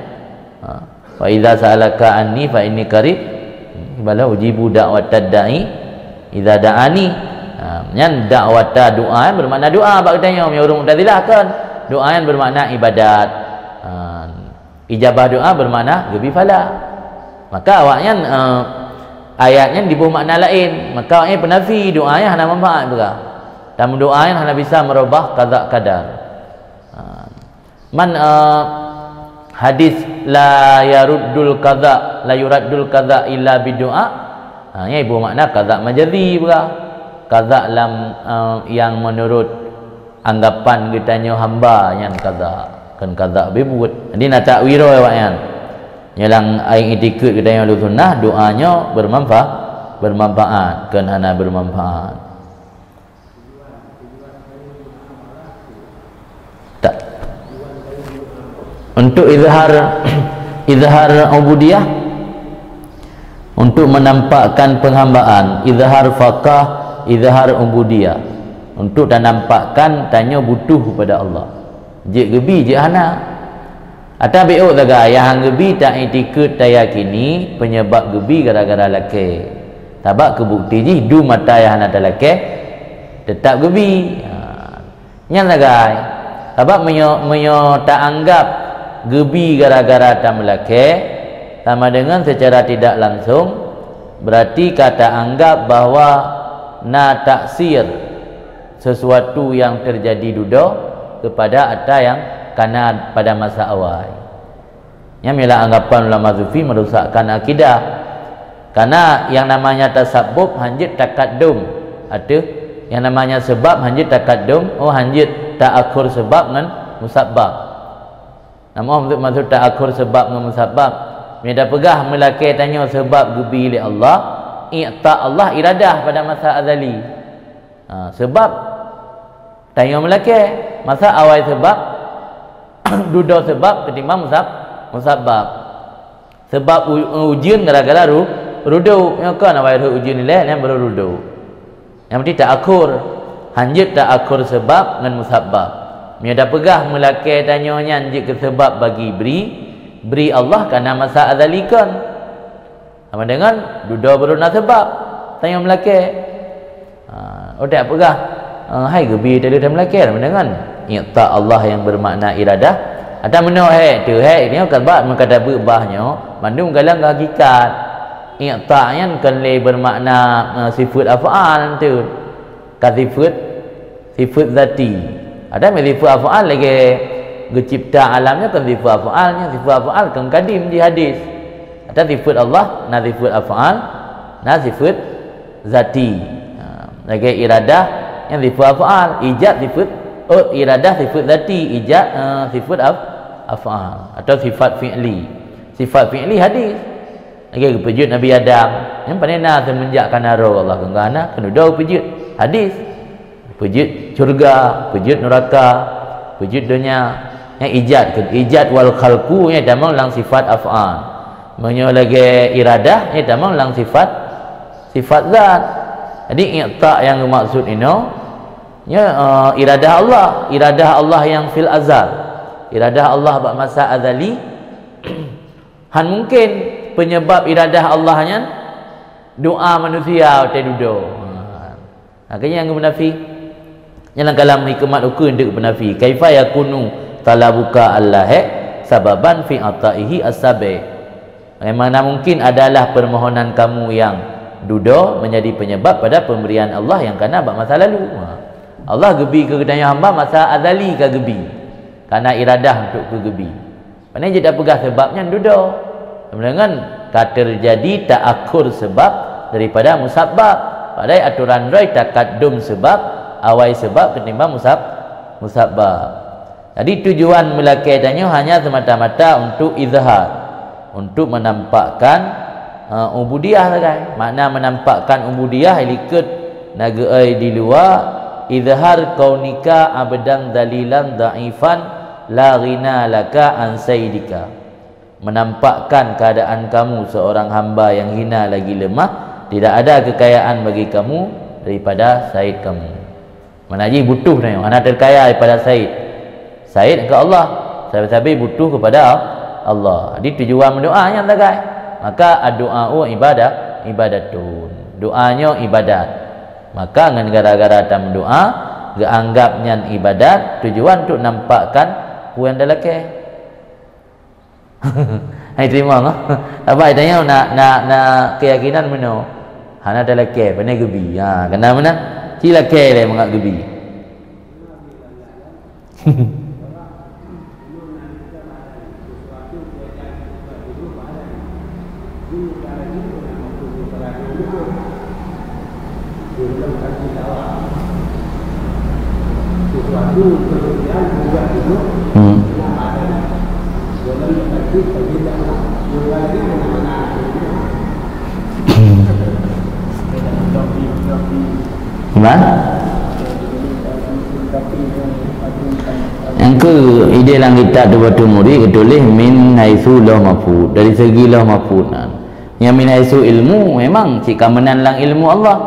Ha. Wa idza sa'alaka anni fa inni qarib. Bala ujibu da'watad da'i idza da'ani. Ha, nyan da'wata doa nyan bermakna doa bak geutanyoe. Meunyoe ureuëng Mu'tazilah kan, doa nyan bermakna ibadat. Ha, ijabah doa bermakna geubri pahala. Maka awaknyan, eh, ayat nyan diboh makna laén. Maka awaknyan peunafi doa nyan hana manfaat peugah. Tameudoa nyan hana bisa meurubah qada qadar. Ha. Man, eh, hadis la yaruddul qada, la yuraddul qada illa bidu'a. Ha, nyan iboh makna qada majazi peugah. Qada lam, eh, nyang menurut anggapan geutanyoe hamba nyan qada, kon qada beubuet. Jadi na takwil awaknyan. Nyoe lam ai itikeuet geutanyoe Ahlussunnah, doa nyoe bermanfa-, bermanfaat, kon hana bermanfaat. Tak. Untuk izhar, izhar ubudiyah, untuk menampakkan penghambaan, izhar fakah, izhar ubudiyah. Untuk tanampakkan tanyoe butuh kepada Allah. Jeuet geubi, jeuet hana. Ata biôk taga nyang han geubi ta-itikeuet tayakini penyebab geubi gara-gara lakée. Sabab keu bukti jih dum ata nyang hana talakée teutap geubi. Ha. Nyan sagai. Sabab meunyoe, meunyoe taanggab geubi gara-gara tameulakée, sama deungon seucara tidak langsung, beurati ka taanggab bahwa na taksir sesuatu nyang teujadi dudoe keupada ata nyang kana pada masa awai. Nyan meuilah anggapan ulama sufi merusakkan akidah. Karena yang namanya tasabbub hanjeuet takaddum ateueh, yang namanya sebab hanjeuet takaddum, oh, hanjeuet taakhur sebab ngon musabbab. Nama maksud, maksud taakhur sebab ngon musabbab? Meunyoe tapeugah meulakée tanyoe sebab geubi lé Allah, i'ta Allah iradah pada masa azali. Ha, sebab tanyoe meulakée, masa awai sebab, dudoe sebab ketimbang musab-, musabbab. Sebab u-, ujeuen gara-gara ru-, rudôk. Nyoe kon awai rhot ujeuen ilée, nyan baru rudôk. Nyang penting taakhur. Hanjeuet taakhur sebab ngon musabbab. Meunyoe tapeugah meulakée tanyoe nyan jeuet keu sebab bagi bri, bri Allah kana masa azali kon. Sama deungon dudoe baru na sebab tanyoe meulakée. Ha, oh, tapeugah, eh, hai geubi teuh lheueh tameulakée, sama deungon i'ta Allah nyang bermakna iradah. Ata meunoe, hai, teuh, hai, nyoe kan bak meukatabeuet bah nyoe, mandum galang hakikat. I'ta nyan kon lé bermakna, eh, sifeut af'al teuh. Ka sifeut, sifeut zati. Ada meunan sifeut af'al lagée geucipta alam nyoe kon sifeut af'al, nyan sifeut af'al kon kadim di hadis. Ada sifeut Allah, na sifeut af'al, na sifeut zati. Ha, lagée iradah nyan sifeut af'al, ijad sifeut, oh, iradah sifeut zati, ijad, eh, sifeut af-, af'al atau sifat fi'li. Sifat fi'li hadis. Lagée geupeujeuet Nabi Adam, nyan pane na seumenjak kana roh Allah, kon hana, kon dudoe geupeujeuet. Hadis. Peujeuet syurga, peujeuet nuraka, peujeuet donya. Nyan ijad, ijad wal khalqu nyan tamong lam sifat af'al. Meunyoe lagée iradah nyan tamong lam sifat, sifat zat. Jadi i'ta nyang geumaksud inoe nyoe, eh, iradah Allah, iradah Allah nyang fil azal. Iradah Allah bak masa azali. Han mungken penyebab iradah Allah nyan doa manusia watée dudoe. Ha. Makanya nyang geumeunafé. Nyan lam kalam hikmat ukeue deuk geumeunafé. Kaifa yakunu talabuka Allah sababan fi ataihi as-sabi. Bagaimana mungkin adalah permohonan kamu yang dudoe menjadi penyebab pada pemberian Allah yang kana bak masa lalu? Ha. Allah geubi keu geutanyoe hamba masa azali ka geubi. Kana iradah untuk keu geubi. Pane jeuet tapeugah sebab nyan dudoe. Sama deungon ka teujadi taakhur sebab daripada musabbab. Padahai atoran droe takaddum sebab, awai sebab ketimbang musab-, musabbab. Jadi tujuan meulakée tanyoe hanya semata-mata untuk izhar, untuk menampakkan, eh, ubudiyah sagai. Makna menampakkan ubudiyah likot na geuai di luwa, izhar kaunika abdan dzalilan dhaifan la ghina laka an sayyidika. Menampakkan keadaan kamu seorang hamba yang hina lagi lemah, tidak ada kekayaan bagi kamu daripada said kamu. Mana jih butuh nyoe, hana terkaya daripada said. Said ke Allah, sabe-sabe butuh kepada Allah. Jadi tujuan mendoa nyan sagai. Maka addu'a ibadah, ibadatun. Doa nyoe ibadat. Maka ngon gara-gara tameudoa, geuanggap nyan ibadat, tujuan untuk nampakkan peue nyang talakée. Hai terima, ha? Sabai tanyoe na, na, na keyakinan meunoe. Hana talakée, pane geubi. Ha, kena meunan. Ci lakée lé mangat geubi. Hmm. Hmm. Gimana? Nyang keu idéh lam kitab Tuhfatul Murid geutuléh min haitsu lauh mahfuz, dari segi lauh mahfuz nyan. Nyang min haitsu ilmu, memang cit ka meunan lam ilmu Allah.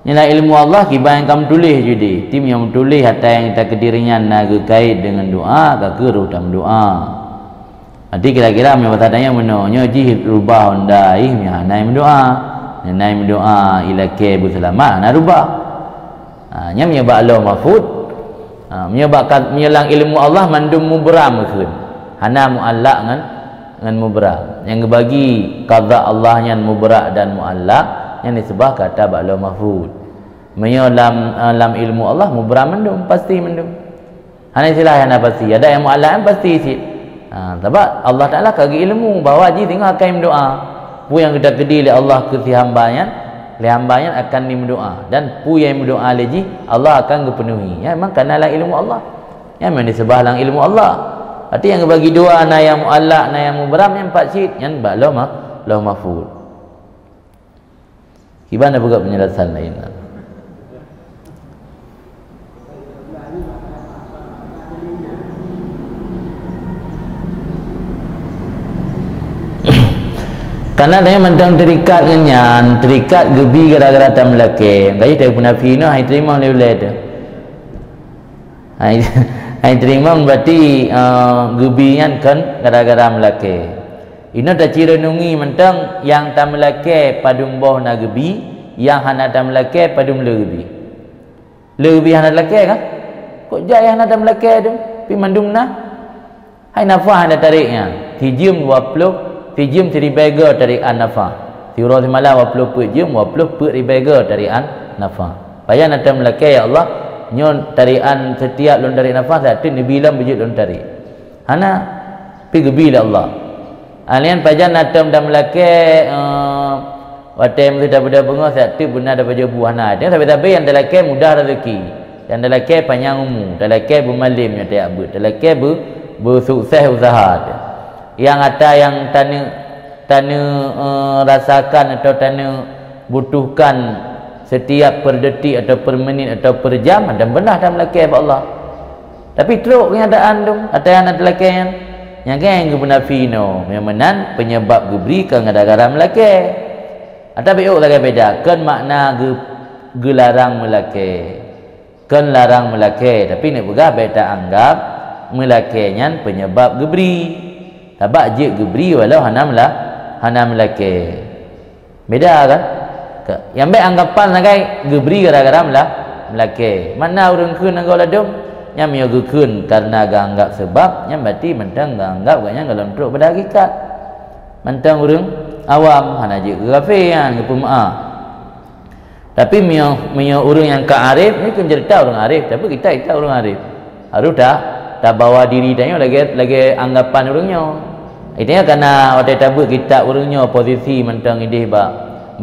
Nyan lam ilmu Allah kiban nyang ka meutuléh jih. Tim nyang meutuléh ata nyang takdir nyan na geukait deungon doa, ka keuh roh tameudoa. Nanti kira-kira meunyoe bahasa tanyoe meunoe, nyoe jih rubah honda ih, meunyoe hana meudoa. Meunyoe hana meudoa ilakée beuseulamat, hana rubah. Ha, nyan meunyoe bak Lauh Mahfuz. Ha, meunyoe bak kad-, meunyoe lam ilmu Allah mandum mubram kheun. Hana muallak ngon, ngon mubram. Nyang geubagi qada Allah nyan mubram dan muallak, nyan diseubah keu ata bak Lauh Mahfuz. Meunyoe lam, eh, lam ilmu Allah mubram mandum, pasti mandum. Hana istilah nyang hana pasti. Ada nyang muallak kan pasti cit. Ha, sabab Allah Taala ka geuilmu bahwa jih singoh akan meudoa. Peue nyang geutakdir lé Allah keu si hamba nyan, lé hamba nyan akan jimeudoa. Dan peue nyang meudoa lé jih, Allah akan geupeunuhi. Nyan memang kana lam ilmu Allah. Nyan memang diseubah lam ilmu Allah. Berarti nyang geubagi dua, na nyang muallak, na nyang mubram, nyan pat cit, nyan bak Lauh Ma-, Lauh Mahfuz. Kiban na peugah peunjelasan laén. Karena tanyoe mantong terikat ngon nyan, terikat geubi gara-gara tameulakée. Gaji teuh peunafi nyoe hai teurimong lé ulée teuh. Hai, hai teurimong berarti, eh, geubi nyan kon gara-gara meulakée. Inoe tacireunungi mantong nyang tameulakée padum boh na geubi, nyang hana tameulakée padum le geubi. Le geubi hana talakée kan? Kok jak nyang hana tameulakée tu? Pi mandum na. Hai nafah hana tarék nyan. Sijeuem dua ploh, sijeuem siribée goe tarék an nafah. Siuroe simalam dua ploh peuet jeuem, dua ploh peuet ribée goe tarék an nafah. Pajan na tameulakée, "Ya Allah, nyoe tarék an setiap lôn tarék nafah, sateuk neubi lom beujeuet lôn tarék." Hana, pi geubi lé Allah. Alèh nyan pajan na tom tameulakée, eh, watée meusitab beudôh beungoh, sateuk beuna dapat jobu hana. Teuka sabe-sabe nyang talakée mudah rezeki, nyang talakée panyang umu, talakée beumalém nyoe tajak beuet, talakée beu-, beusukses usaha teuh. Nyang ata nyang taneuk, taneuk, eh, rasakan atau taneuk butuhkan setiap per detik atau per menit atau per jam, dan beunah tameulakée bak Allah. Tapi trok keunyataan tu, ata nyang na talakée nyan. Nyang keu nyang geupeunafi nyoe, nyang meunan penyebab geubri kon gara-gara meulakée. Ata bék lagée beda, kon makna geu-, geularang meulakée. Kon larang meulakée, tapi neupeugah bék ta anggab meulakée nyan penyebab geubri. Sabab jeuet geubri walau hana meula-, hana meulakée. Beda kan? Ka-, nyang bék anggapan sagai geubri gara-gara meulah-, meulakée. Mana ureuëng kheun anggô ladôm, nyan meunyoe geukheun kareuna geuanggab seubab, nyan berarti mantong geuanggab gobnyan gohlom trok pada hakikat. Mantong ureuëng awam, hana jeuet keu kafé nyan, geupeumaáh. Tapi meunyoe, meunyoe ureuëng nyang ka arif, ni keuneuk ceurita ureuëng arif, tapi kita, kita ureuëng arif. Harôh ta-, tabawa diri tanyoe lagée, lagée anggapan ureuëng nyoe. Itanyoe kana watée tabeuet kitab ureuëng nyoe posisi mantong idéh bak,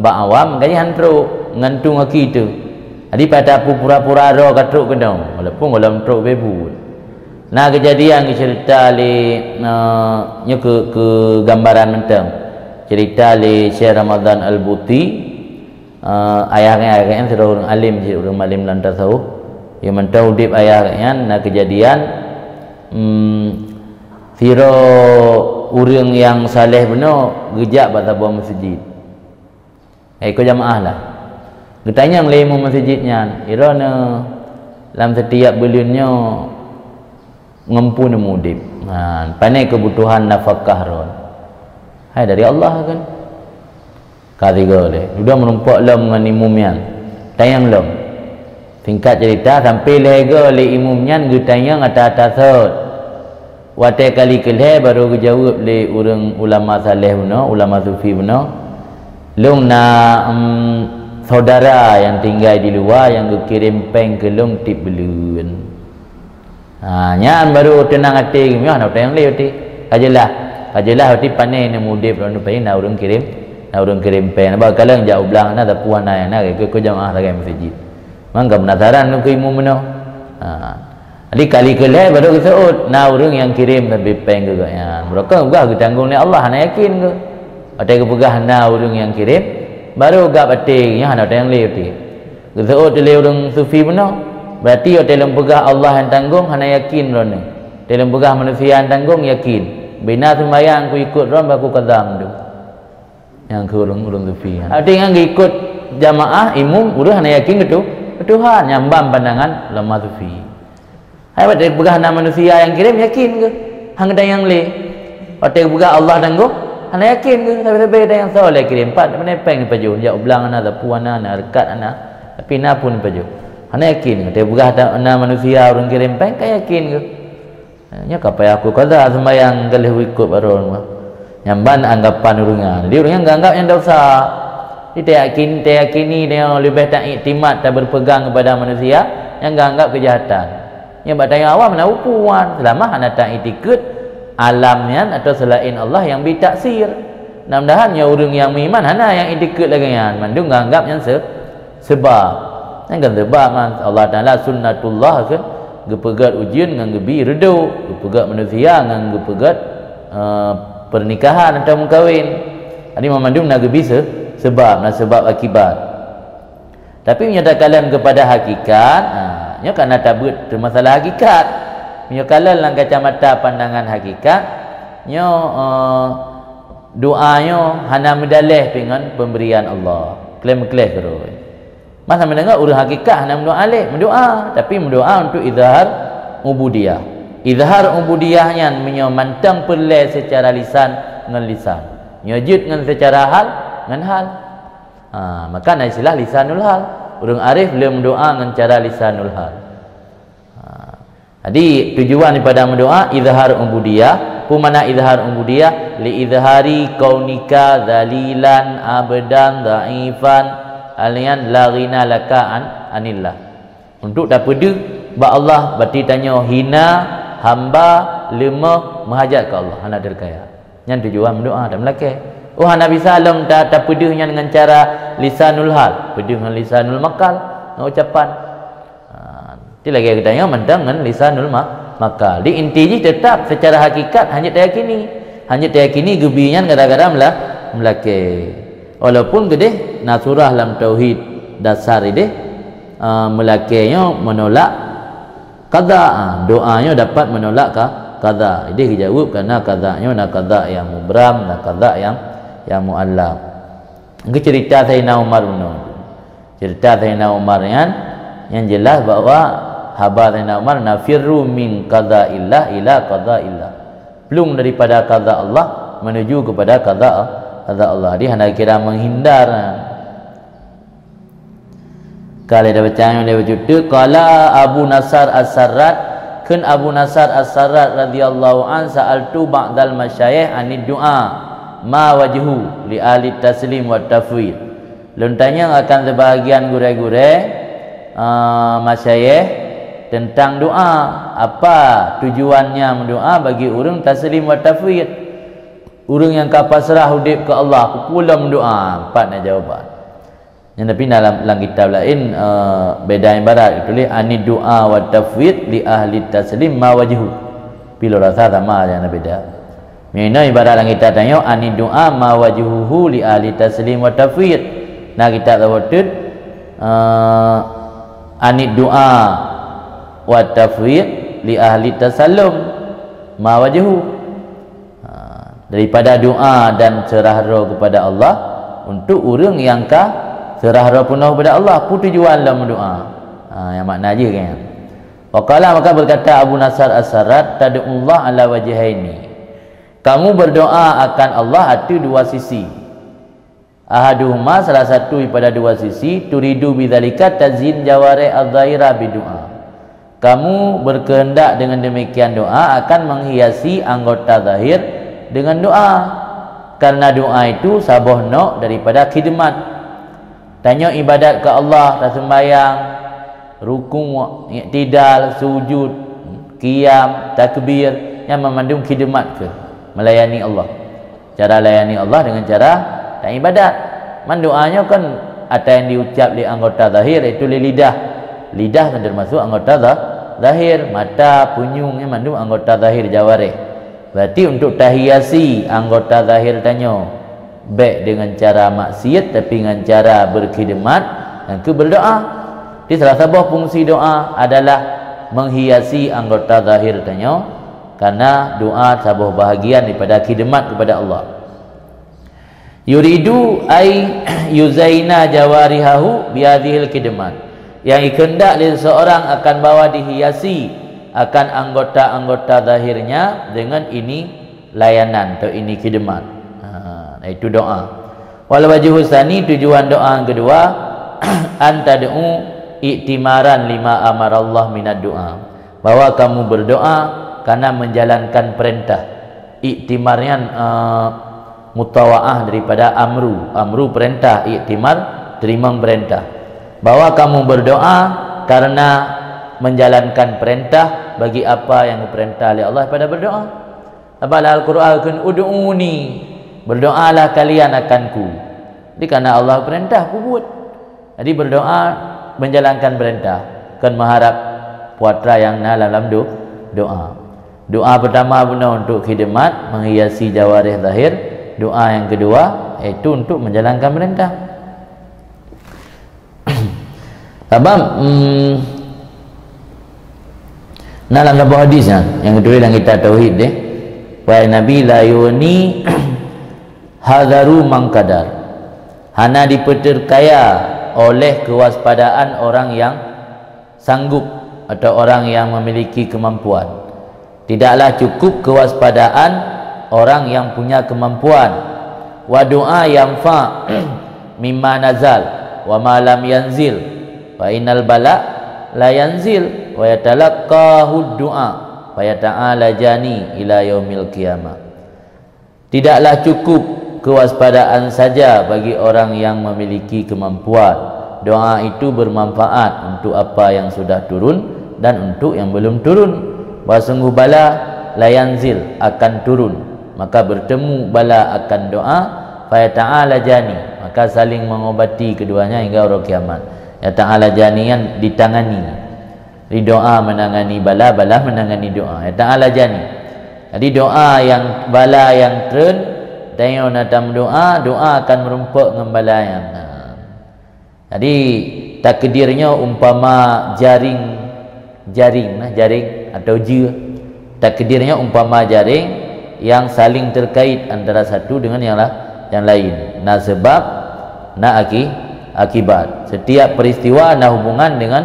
bak awam, gaji han trok, ngantung aki teuh. Jadi pada pura-pura droe ka trok keudong, walaupun gohlom trok beubuet. Na keujadian geuceurita lé, eh, nyoe keu, keu gambaran mantong. Ceurita lé Syekh Ramadan Al-Buti, Eh, ayah geuh, ayah geuh nyan sidroe ureuëng alim, sidroe ureuëng malém lam tasawuf. Nyang mantong udeb ayah geuh nyan na keujadian, em, sidroe ureuëng nyang saleh bunoe geujak bak saboh meuseujid. Eh, ikot jamaah lah. Geutanyong lé imum meuseujid nyan, "Droeneuh lam setiap buleuen nyoe ngon peue neumudeb?" Ha, pane keubutuhan nafakah droen? Hai dari Allah kan. Ka tiga lé. Dudoe meurumpok lom ngon imum nyan. Tanyong lom. Singkat cerita, sampai lhée goe lé imum nyan geutanyong ata-ata sot. Watée kali keulhée baru geujaweueb lé ureuëng ulama saleh bunoe, ulama sufi bunoe, "Lôn na, em, saudara nyang tinggai di luwa nyang geukirém péng keu lôn tieb buleuen." Ha, nyan baru teunang até geuh, nyoe na utang lé até. Ka jeulaih, ka jeulaih até pane neumudeb lom, pane na ureuëng kirém, na ureuëng kirém péng. Bak kalon jak u blang na sapeue na, na ikot-ikot jamaah sagai meuseujid. Mangka peunasaran lôn keu imum bunoe. Ha. Jadi kali keulhée baru geuseuôt, na ureuëng nyang kirém sabe péng keu gobnyan. Beurokon peugah geutanggong lé Allah, hana yakin geuh. Watée geupeugah na ureuëng nyang kirém, baru gab até, nyoe hana utang lé até. Geuseuôt lé ureuëng sufi bunoe, berarti watée lôn peugah Allah nyang tanggong hana yakin droeneuh. Watée lôn peugah manusia nyang tanggong yakin. Bina seumbahyang ku ikot droen baku kaza mandum. Nyang keu ureuëng, ureuëng sufi nyan. Arti nyan geuikot jamaah, imum, ureuëng hana yakin keu Tu-, keu Tuhan, nyan ban pandangan ulama sufi. Hai watée peugah na manusia nyang kirém, yakin geuh? Han geutanyong lé. Watée geupeugah Allah tanggong, hana yakin geuh, sabe-sabe nyang soe lé kirém pat, mana péng pajoh, jak u blang hana, sapu hana, na reukat hana, tapi na phon pajoh. Hana yakin geuh, watée geupeugah ta-, na manusia ureuëng kirém péng, ka yakin geuh. Nyoe ka payah aku qadha seumbahyang ka lheueh ikot baroe nyoe. Nyan ban anggapan ureuëng nyan. Jadi ureuëng nyan geuanggap nyan dosa. Jadi tayakini, tayakini nyoe leubeh taiktimat, taberpegang kepada manusia, nyan geuanggap keujahatan. Nyan bak tanyoe awam na upuan, seulama hana taiktikeuet alam nyan atau seulaén Allah nyang bri taksir. Mudah-mudahan nyoe ureuëng nyang meuiman hana nyang iktikeuet lagée nyan, mandum geuanggap nyan se-, Sebab, nyan kan sebab, man. Allah Taala sunnatullah kan, geupeugét ujeuen ngon geubi reudôk, geupeugét manusia ngon geupeugét, eh, pernikahan atau meukawen. Jadi, mandum na geubi se-, sebab, na sebab akibat. Tapi, meunyoe takalon keupada hakikat, ha, nyoe ka na tabeuet masalah hakikat. Meunyoe kalon lam kacamata pandangan hakikat, nyoe, eh, doa nyoe hana meudaléh pih ngon pemberian Allah. Klém-klém keurôi. Masa mendengar ureuëng hakikat hana meudoa lé, meudoa, tapi meudoa untuk izhar ubudiyah. Izhar ubudiyah nyan meunyoe mantong peureulée secara lisan ngon lisan. Nyoe jeuet ngon secara hal ngon hal. Ha, maka na istilah lisanul hal. Ureuëng arif le meudoa ngon cara lisanul hal. Ha. Jadi, tujuan daripada meudoa, izhar ubudiyah. Peue makna izhar ubudiyah? Li izhari kaunika dzalilan abdan dhaifan, alian la ghina laka an, anillah. Untuk tapeudeuh bak Allah, berarti tanyoe hina, hamba, leumoh, meuhajat keu Allah, hana teureukaya. Nyan tujuan meudoa dan meulakée. Oh, hana bisa lom ta-, tapeudeuh nyan ngon cara lisanul hal, peudeuh ngon lisanul makal, ngon ucapan. Ha, ti lagée geutanyoe mantong ngon lisanul ma-, makal. Di inti jih tetap secara hakikat hana tayakini. Hana tayakini geubi nyan gara-gara mela-, meulakée. Walaupun geudeh na surah lam tauhid dasar ideh, ah, meulakée nyoe menolak qadha, ah, doa nyoe dapat menolak ka-, qadha. Ideh geujaweueb karena qadha nyoe na qadha nyang mubram, na qadha nyang, nyang muallaq. Geucerita Saidina Umar bunoe. Cerita Saidina Umar nyan, nyang jelas bahwa haba Saidina Umar, "Nafirru min qadaillah ila qadaillah." Plueng daripada qada Allah menuju kepada qada, qada Allah. Jadi hana kira menghindar. Ka lheueh tabaca nyoe lé bacut teuk, qala Abu Nasar As-Sarrat, kheun Abu Nasar As-Sarrat radhiyallahu an, "Sa'altu ba'dal masyayikh anid du'a, ma wajhu li ahli taslim wa tafwid." Lôn tanyong akan seubahagian gurée-gurée, ah, masyayikh teuntang doa. Apa tujuannya meudoa bagi ureuëng taslim wa tafwid? Ureuëng nyang ka pasrah udeb keu Allah, peue lom doa? Pat na jawaban. Nyan tapi na lam, lam kitab laén, eh, beda ibarat, geutuléh anid doa wa tafwid li ahli taslim ma wajhu. Pi lôn rasa sama, nyang na beda. Meunyoe ibarat lam kitab tanyoe, anid doa ma wajhuhu li ahli taslim wa tafwid. Na kitab saboh teuk, eh, anid doa wa tafwid li ahli tasallum ma wajhu. Ha, daripada doa dan seurah droe kepada Allah untuk ureuëng nyang ka seurah droe peunoh kepada Allah, peue tujuan lom doa. Ha, nyang makna jih kan. Wa qala, maka berkata Abu Nasar As-Sarrat, "Tad'ullah ala wajhaini." Kamu berdoa akan Allah ateueh dua sisi. Ahaduhuma, salah satu daripada dua sisi, turidu bidzalika tazyin jawarih adh-dhahira bidu'a. Kamu berkehendak dengan demikian doa akan menghiasi anggota zahir dengan doa. Karena doa itu saboh nok daripada khidmat. Tanyoe ibadat keu Allah, taseumbayang, rukuk, iktidal, sujud, qiyam, takbir, nyan mandum khidmat keu melayani Allah. Cara layani Allah dengan cara taibadat. Man doa nyoe kan ata nyang diucap lé anggota zahir, yaitu lé lidah. Lidah kan termasuk anggota za-, zahir, mata, punyueng, nyan mandum anggota zahir jawareh. Berarti untuk tahiasi anggota zahir tanyoe, bék dengan cara maksiat, tapi dengan cara berkhidmat, nyan keuh berdoa. Di salah saboh fungsi doa adalah menghiasi anggota zahir tanyoe, karena doa saboh bahagian daripada khidmat kepada Allah. Yuridu ay yuzaina jawarihahu bihadzihil khidmat. Yang dikehendak lé seseorang akan bahwa dihiasi akan anggota-anggota zahirnya dengan ini layanan atau ini khidmat. Ha, itu doa. Wal wajhu tsani, tujuan doa yang kedua, an tad'u i'timaran lima amarallah minad du'a. Bahwa kamu berdoa karena menjalankan perintah. I'timar nyan, eh, mutawaah daripada amru. Amru perintah, i'timar teurimong perintah. Bahwa kamu berdoa karena menjalankan perintah bagi apa yang diperintah oleh Allah pada berdoa. Sabab lam Al-Quran kheun, "Ud'uni," berdoalah kalian akanku. Jadi karena Allah perintah, kubuet. Jadi berdoa menjalankan perintah, kon meuharab putra nyang na lam, lam do-, doa. Doa pertama bunoe untuk khidmat, menghiasi jawarih zahir. Doa yang kedua yaitu untuk menjalankan perintah. Sabab, hmm, na lam saboh hadis nyan, nyang geutuléh lam kitab tauhid deh. Wahai Nabi, la yughni hadharu man qadar. Hana dipeuteupeukaya oleh kewaspadaan orang yang sanggup atau orang yang memiliki kemampuan. Tidaklah cukup kewaspadaan orang yang punya kemampuan. Wa du'a yanfa' mimma nazal wa ma lam yanzil. Fa innal bala la yanzil wa yatalaqqahu du'a fa yata'alajani ila yaumil qiyamah. Tidaklah cukup kewaspadaan saja bagi orang yang memiliki kemampuan. Doa itu bermanfaat untuk apa yang sudah turun dan untuk yang belum turun. Bahwa sungguh bala la yanzil, akan turun. Maka bertemu bala akan doa, fa yata'alajani, maka saling mengobati keduanya hingga uroe kiamat. Yata'alajani nyan ditangani. Jadi doa menangani bala, bala menangani doa. Yata'alajani. Jadi doa nyang, bala nyang treun, tanyoe na tameudoa, doa akan meurumpok ngon bala nyan. Nah. Jadi takdir nyoe umpama jaring, jaring, nah, jaring atau jeue. Takdir nyoe umpama jaring nyang saling terkait antara satu dengan yang la-, yang lain. Na sebab, na aki-, akibat. Setiap peristiwa na hubungan dengan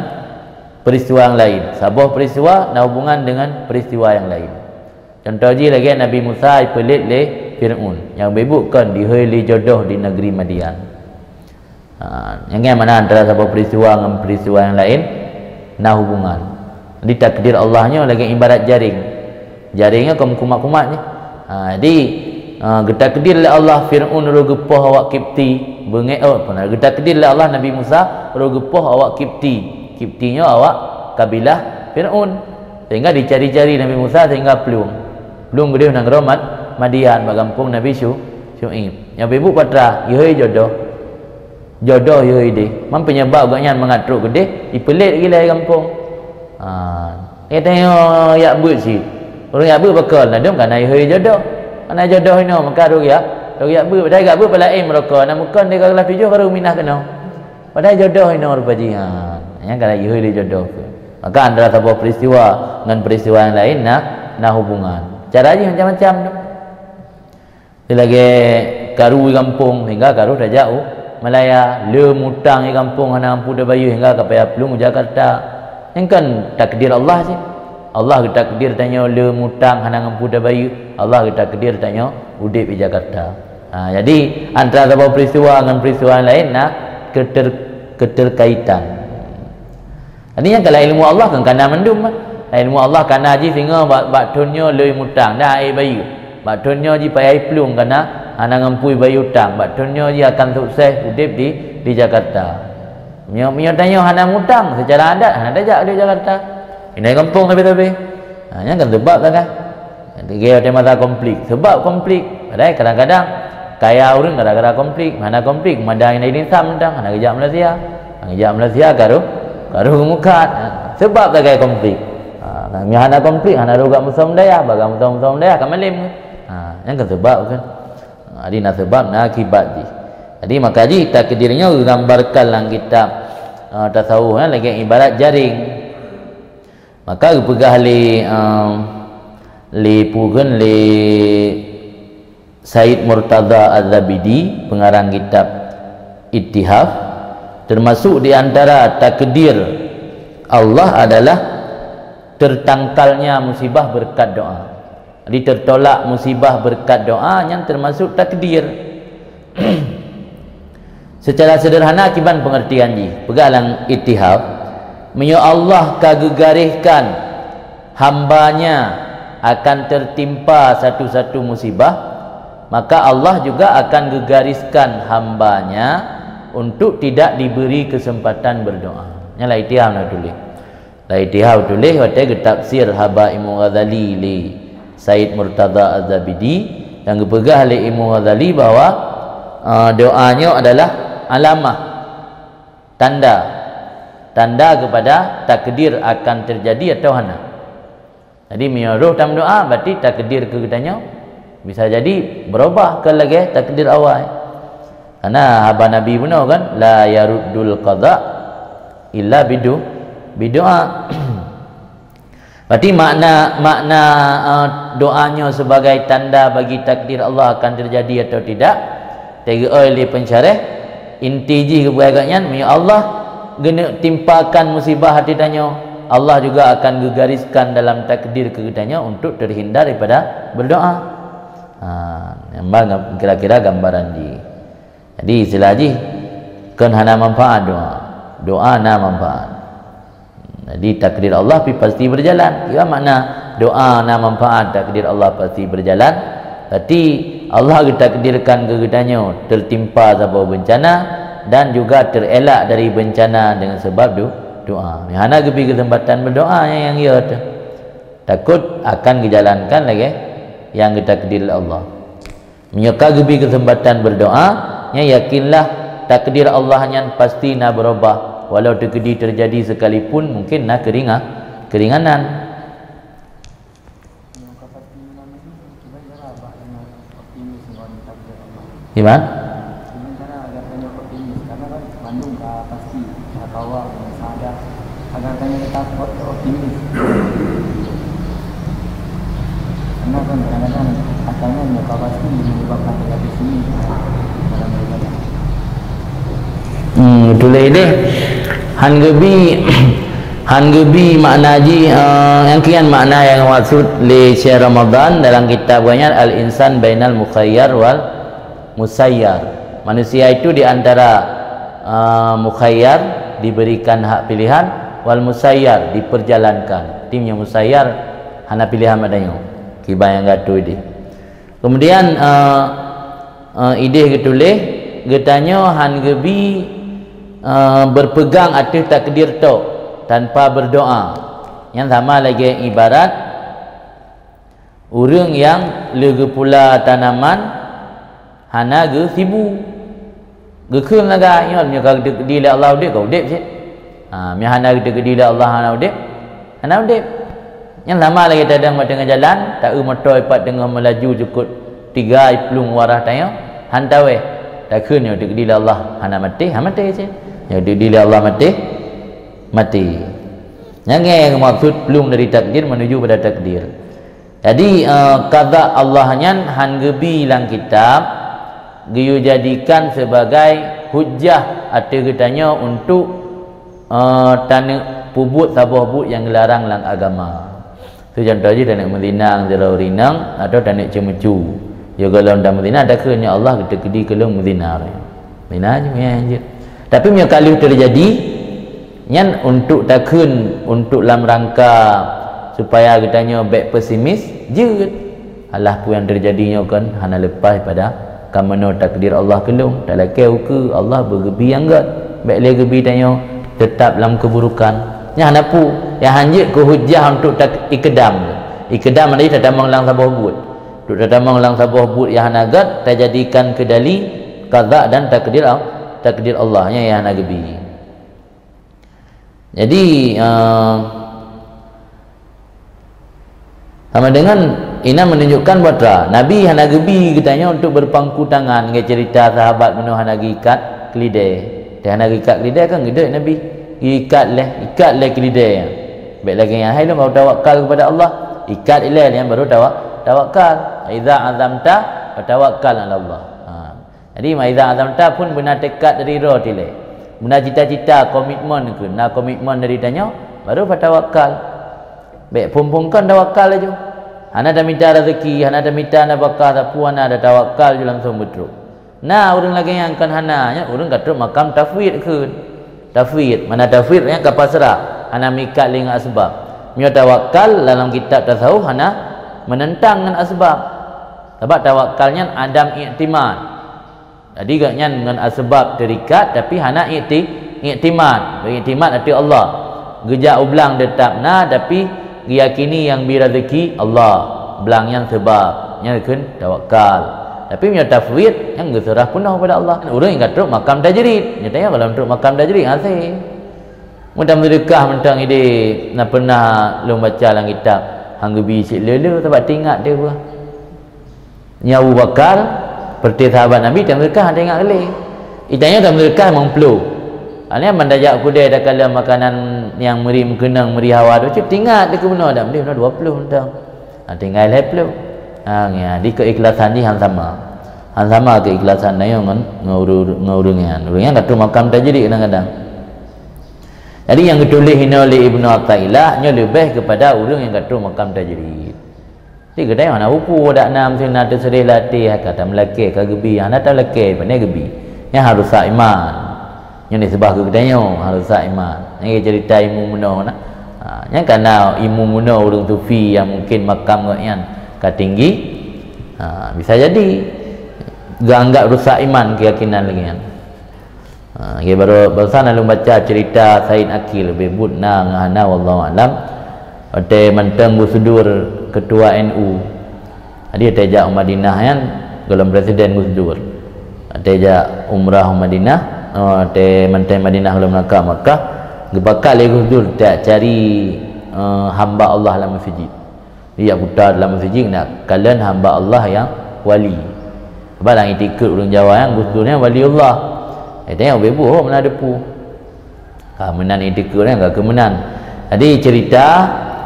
peristiwa yang lain. Saboh peristiwa na hubungan dengan peristiwa yang lain. Contoh jih lagée Nabi Musa jipeulet lé Fir'aun, nyang beuibu kon jihôi lé jodoh di negeri Madian. Ha, nyang nyan mana antara saboh peristiwa ngon peristiwa yang lain na hubungan. Jadi takdir Allah nyoe lagée ibarat jaring. Jaring nyoe kon kumat-kumat nyoe. Ha, jadi, ha, geutakdir lé Allah Fir'aun roh geupoh awak Kipti, beungéh, oh, pernah geutakdir lé Allah Nabi Musa roh geupoh awak Kipti. Kipti nyoe awak kabilah Fir'aun. Sehingga dicari-cari Nabi Musa sehingga plueng. Plueng keudeh nanggroe Mad-, Madian bak gampông Nabi Syu-, Syu'aib. Nyang beuibu patra, jihôi jodoh. Jodoh jihôi deh. Man penyebab gobnyan mangat trok keudeh, jipeulet lagi lé gampông. Ha, eh, tanyoe jak beuet cit. Ureuëng jak beuet pakon, ladôm kana jihôi jodoh. Kana jodoh inoe maka roh jak, roh jak beuet. Padahai jak beuet palaén meurokon, na meukon di kelas tujoh ka roh minah keunoe. Padahai jodoh inoe rupa jih. Ha, nyang kana jihôi lé jodoh. Maka antara saboh peristiwa ngon peristiwa yang lain na, na hubungan. Cara jih macam-macam tu. Lagée karu di gampông sehingga karu tajak u Malaya, le mutang di gampông hana mampu tabayeue sehingga ka payah plueng u Jakarta. Nyan kan takdir Allah cit. Allah geutakdir tanyoe le mutang hana mampu tabayeue, Allah geutakdir tanyoe udeb di Jakarta. Ha, jadi antara saboh peristiwa ngon peristiwa yang lain na keter-, keterkaitan. Jadi nyang kana ilmu Allah kan kana mandum kan. Ilmu Allah kana jih singoh bak, bak thon nyoe le mutang, dah ék bayeue. Bak thon nyoe jih payah plueng kana hana mampu bayeue utang. Bak thon nyoe jih akan sukses udeb di, di Jakarta. Meunyoe, meunyoe tanyoe hana mutang, secara adat hana tajak di Jakarta. Inai gampông sabe-sabe. Ha, nyan kan sebab kan. Lagée watée masa konflik. Sebab konflik. Padahai kadang-kadang kaya ureuëng gara-gara konflik. Hana konflik, meudang inai di Sam mantong, hana geujak Malaysia. Hana geujak Malaysia, karu, karu geumukat. Ha, sebab sagai konflik. Ha, meunyoe hana konflik, hana roh gak musém dayah, bak gak musém-musém dayah ka malem. Ha, nyan kan sebab kan. Ha, jadi na sebab, na akibat jih. Jadi maka jih takdir nyoe geugambarkan lam kitab, ha, tasawuf, ha, lagée ibarat jaring. Maka geupeugah lé, em, lé pu kheun lé Said Murtaza Az-Zabidi, pengarang kitab Ittihaf, termasuk di antara takdir Allah adalah tertangkalnya musibah berkat doa. Jadi, tertolak musibah berkat doa nyan termasuk takdir. Secara sederhana, kiban pengertian jih. Peugah lam Ittihaf, meunyoe Allah ka geugaréhkan hamba-Nya akan tertimpa satu-satu musibah, maka Allah juga akan geugariskan hamba-Nya untuk tidak diberi kesempatan berdoa. Nyan lam Ittihaf na tuléh. Lam Ittihaf tuléh watée geutafsir haba Imam Ghazali lé Said Murtadha Az-Zabidi, dan geupeugah lé Imam Ghazali bahwa, eh, doa nyoe adalah alamah, tanda, tanda kepada takdir akan terjadi atau hana. Jadi, meunyoe roh tameudoa, berarti takdir keu geutanyoe bisa jadi berubah keu lagée takdir awai. Karena haba Nabi bunoe kan, "La yaruddul qada illa bidu-, bidoa." Berarti makna, makna, eh, doa nyoe sebagai tanda bagi takdir Allah akan terjadi atau tidak, teugeue lé pensyarah, inti jih geupeugah nyan, meunyoe Allah geuneuk timpakan musibah ateueh tanyoe, Allah juga akan geugariskan dalam takdir keu geutanyoe untuk terhindar daripada berdoa. Ha, nyan kira-kira gambaran jih. Jadi, istilah jih, kon hana manfaat doa. Doa na manfaat. Jadi, takdir Allah pi pasti berjalan. Iba makna doa na manfaat, takdir Allah pasti berjalan. Berarti, Allah geutakdirkan keu geutanyoe tertimpa saboh bencana dan juga terelak dari bencana dengan sebab do-, doa. Hana geubi kesempatan berdoa nyang, nyang ya tu. Takut akan geujalankan lagée nyang geutakdir lé Allah. Meunyoe ka geubi keuseumpatan berdoa, nyan yakinlah takdir Allah nyan pasti na beurubah, walau teukeudi teujadi sekalipun mungken na keuringa-, keuringanan. Iman? Agar kami tetap op-, optimis. Karena kan kadang-kadang akan nyoe ka pasti menyebabkan terjadi sunyi dalam ibadah. Hmm, beutôi deh. Han geubi, han geubi makna jih, eh, nyang kian makna nyang maksud lé Syekh Ramadan dalam kitab geuhnyan Al-Insan Bainal Mukhayyar wal Musayyar. Manusia itu di antara, eh, mukhayyar, diberikan hak pilihan, wal musayyar, diperjalankan. Artinya musayyar hana pilihan pada nyoe. Kiban nyang geuatô idéh. Kemudian, eh, eh, idéh geutuléh, geutanyoe han geubi, eh, berpegang ateueh takdir tok tanpa berdoa. Nyan sama lagée ibarat ureuëng nyang le geupula tanaman hana geusibu. Geukheun lagée nyoe, meunyoe ka geuteukeudi lé Allah udeb, ka udeb cit. Ha, meunyoe hana geuteukeudi lé Allah hana udeb, hana udeb. Nyan sama lagée tadong bak teungoh jalan, ta-eu moto ipat teungoh meulaju jukut tiga iplueng warah tanyoe, han taweh. Takheun nyoe teukeudi lé Allah hana maté, ha maté cit. Nyoe teukeudi lé Allah maté, maté. Nyan nyang maksud plueng dari takdir menuju pada takdir. Jadi, eh, qada Allah nyan han geubi lam kitab, geuyue jadikan sebagai hujjah ateueh geutanyoe untuk, eh, taneuk peubuet saboh buet nyang geularang lam agama. Seucontoh jih taneuk meuzina ngon sidroe ureuëng inong atau taneuk ceumeucue. Yoh gohlom tameuzina, takheun nyoe Allah geuteukeudi keu lôn meuzina. Meuzina jih, meuzina jih. Tapi meunyoe ka lheueh teujadi, nyan untuk takheun, untuk lam rangka supaya geutanyoe bék pesimis, jeuet. Alah peue nyang teujadi nyoe kon hana leupah pada ka meunoe takdir Allah keu lôn, talakée ukeue Allah beugeubri nyang gét. Bék lé geubi tanyoe teutap lam keuburukan. Nyan hana peue, nyang han jeuet keu hujjah untuk tak-, ikdam. Ikdam adalah tatamong lam saboh buet. Untuk tatamong lam saboh buet nyang hana gét, tajadikan keu dali qada dan takdir Al-, takdir Allah, nyan nyang hana geubi. Jadi, eh, sama dengan inan menunjukkan bahwa Nabi hana geubi geutanyoe untuk berpangku tangan, ngon cerita sahabat meunoe hana geuikat keulidée. Teuh hana geuikat keulidée kan geudeuek Nabi. Geuikat lé, ikat lé keulidée nyan. Bék lagée nyan, hai lôn ka tawakal kepada Allah. Ikat ilée nyan baru tawa-, tawakal. Idza azamta fatawakkal 'ala Allah. Ha. Jadi, "Fa idza azamta" pun beuna teukat dari droe tilée. Beuna cita-cita, komitmen keu, na komitmen dari tanyoe, baru fatawakkal. Bék phon-phon kon tawakal laju. Hana tamita rezeki, hana tamita nafakah, sapeue hana, tatawakal ju langsung beutrok. Na ureuëng lagée nyan kon hana, nyan ureuëng ka trok makam tafwid kheun. Tafwid, mana tafwid nyan ka pasrah, hana mikat lé ngon asbab. Meunyoe tawakal dalam kitab tasawuf hana meunentang ngon asbab. Sabab tawakal nyan adam iktimad. Jadi gobnyan ngon asbab terikat tapi hana ikti-, iktimad. Iktimad ateueh Allah. Geujak u blang teutap na tapi geuyakini nyang bi rezeki Allah. Blang nyan seubab. Nyan kheun tawakal. Tapi meunyoe tafwid, nyan geuseurah peunoh ubak Allah. Ureuëng nyang ka trok makam tajrid. Nyoe tanyoe gohlom trok makam tajrid, hase. Meutam seudeukah mantong idéh na pernah lôn baca lam kitab. Han geubi cit le-le sabab teuingat teuh peue. Nyan Abu Bakar, peureuté sahabat Nabi, tameudeukah hana ingat lé. Itanyoe tameudeukah limong ploh. Hana ban tajak keudè takalon makanan nyang meuri meukeunong, meuri hawa tu, cit teuingat dikeue bunoe, dak meudeh bunoe dua ploh mantong. Ha, tinggai lhèe ploh. Ha, nyan, di keikhlasan jih han sama. Han sama keikhlasan tanyoe ngon, ngon ureuëng, ngon ureuëng nyan. Ureuëng nyan ka trok makam tajrid kadang-kadang. Jadi nyang geutuléh inoe lé Ibnu Athaillah nyoe leubeh keupada ureuëng nyang ka trok makam tajrid. Di geutanyoe hana peue-peue dak na meusti na teuseudeh lam até, ka tameulakée, ka geubi, hana tameulakée, pane geubi. Nyan harôh rusak iman. Nyan nisbah keu geutanyoe, harôh rusak iman. Nyan cerita ilmu meunoe na. Ha, nyan kana ilmu meunoe ureuëng sufi nyang mungkin makam gobnyan ka tinggi. Ha, bisa jadi geuanggap rusak iman keuyakinan lagée nyan. Ha, lagée baru, barusan lôn baca cerita Said Akil, leubeh buet na ngon hana, wallahu alam. Watée mantong Gus Dur ketua N U. Jadi watée jak u Madinah nyan, gohlom presiden Gus Dur. Watée jak umrah u Madinah, oh, watée mantong Madinah gohlom neuk ka Makkah, geupakat lé Gus Dur tajak cari, eh, hamba Allah lam meuseujid. Jadi jak puta dalam meuseujid nak kalon hamba Allah nyang wali. Sabab lam itikeuet ureuëng Jawa nyan Gus Dur nyan waliullah. Eh, tanyong ubé buet meunan depu. Ha, meunan itikeuet nyan ka keu meunan. Jadi cerita,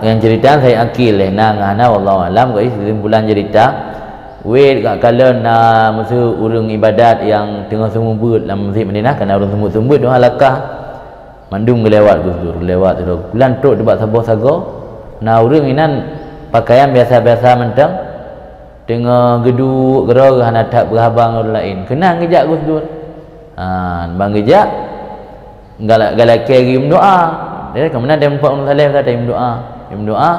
nyang cerita Said Akil lé na ngon hana, wallahu alam, geuh kesimpulan cerita. Wét gak kalon na meusu ureuëng ibadat nyang teungoh seumeubeuet lam meuseujid Madinah, kana ureuëng seumeubeuet-seumeubeuet dua lakah. Mandum geulewat Gus Dur, geulewat sidroe. Geulan trok teuh bak saboh sagoe, na ureuëng inan pakaian biasa-biasa mantong, teungoh geuduek keudroe hana that peuhaba ngon ureuëng laén. Keunan geujak Gus Dur. Ha, ban geujak, gala-, galakée geuh meudoa. Dia keumeuna dia meupat ureuëng saleh, dia meudoa. Dia meudoa.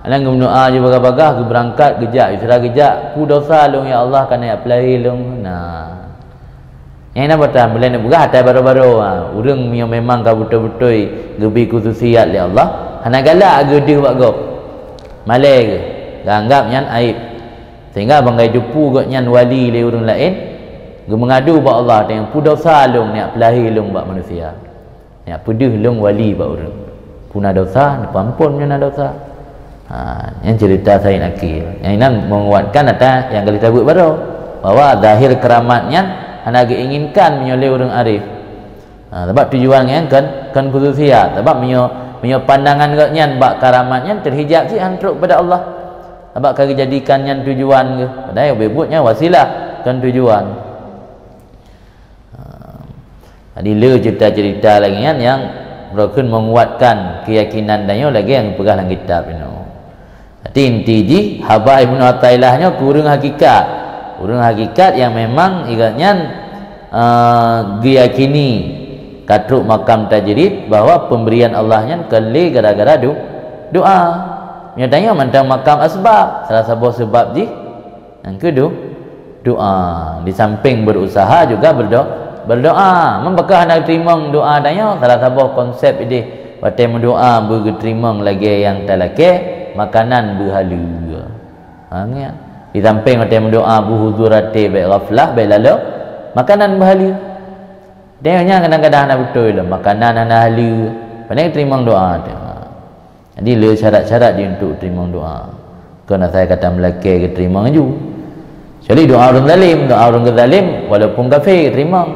Alang geumeudoa jih bagah-bagah, geubeurangkat, geujak. Seuteulah geujak, "Peue desya lôn, ya Allah, ka neujak peulahé lôn?" Nah. Nyang na bata, meulai neupeugah atai baroe-baroe, ha, ureuëng meunyoe memang ka beutôi-beutôi geubi khususiat lé Allah, hana galak geudeuh bak gob. Malée geuh, geuanggab nyan aéb. Sehingga banggai teupeu gobnyan wali lé ureuëng laén, geumeungadu bak Allah, "Teupeue desya lôn neujak peulahé lôn bak manusia. Neujak peudeuh lôn wali bak ureuëng. Peue na desya, neupeuampon meunyoe na desya." Ha, nyan cerita Said Akil. Nyang inan menguatkan ata nyang ka lheueh tabeuet baroe, bahwa zahir keramat nyan hana geuinginkan meunyoe lé ureuëng arif. Ha, sabab tujuan nyan kon, kon khususiat. Sabab meunyoe, meunyoe pandangan gobnyan bak keramat nyan teuhijab cit han trok pada Allah. Sabab ka geujadikan nyan tujuan geuh. Padahai ubé buet nyan wasilah, kon tujuan. Ha. Jadi le cerita-cerita lagée nyan nyang beureukeun menguatkan keuyakinan tanyoe lagée nyang geupeugah lam kitab inoe. Jadi inti jih haba Ibnu Athaillah nyoe keu ureuëng hakikat. Ureuëng hakikat nyang memang gobnyan, eh, geuyakini ka trok makam tajrid bahwa pemberian Allah nyan kon lé gara-gara do-, doa. Nyoe tanyoe mantong makam asbab, salah saboh seubab jih Nyang keudua, doa. Di samping berusaha juga berdo-, berdoa. Meubakah hana teurimong doa tanyoe, salah saboh konsep ideh watée meudoa beugeuteurimong lagée nyang talakée, makanan beuhaleue. Ha, ngieng. Di samping watée meudoa beuhuzur até bék ghaflah, bék lalo, makanan beuhaleue. Tanyoe nyan kadang-kadang hana beutôi lom, makanan hana haleue, pane teurimong doa teuh. Ha. Jadi, le syarat-syarat jih untuk teurimong doa. Kon asai ka tameulakée geuteurimong laju. Kecuali doa ureuëng zalim, doa ureuëng zalim walaupun kafé geuteurimong.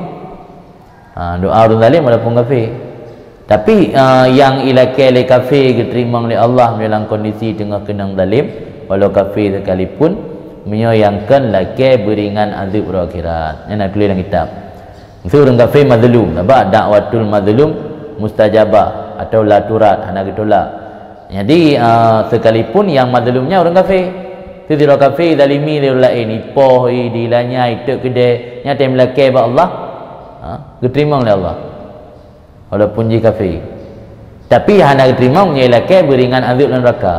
Ha, doa ureuëng zalim walaupun kafé. Tapi, a, nyang ilakée lé kafé geuteurimong lé Allah meunyoe lam kondisi teungoh keunong zalim, walau kafé sekalipun, meunyoe nyang kon lakée beuringan azeueb uroe akhirat. Nyan na tuléh lam kitab. Miseue ureuëng kafé mazlum, sabab dakwatul mazlum mustajabah atau la turad, hana geutulak. Jadi, ah, sekalipun nyang mazlum nyan ureuëng kafé, sidroe kafé zalimi lé ureuëng laén, ipoh, i, dilanya, iteuek keudè, nyan tém lakée bak Allah, ha, geuteurimong lé Allah. Walaupun jih kafé. Tapi hana geuteurimong nyan lakée beuringan azeueb lam neuraka.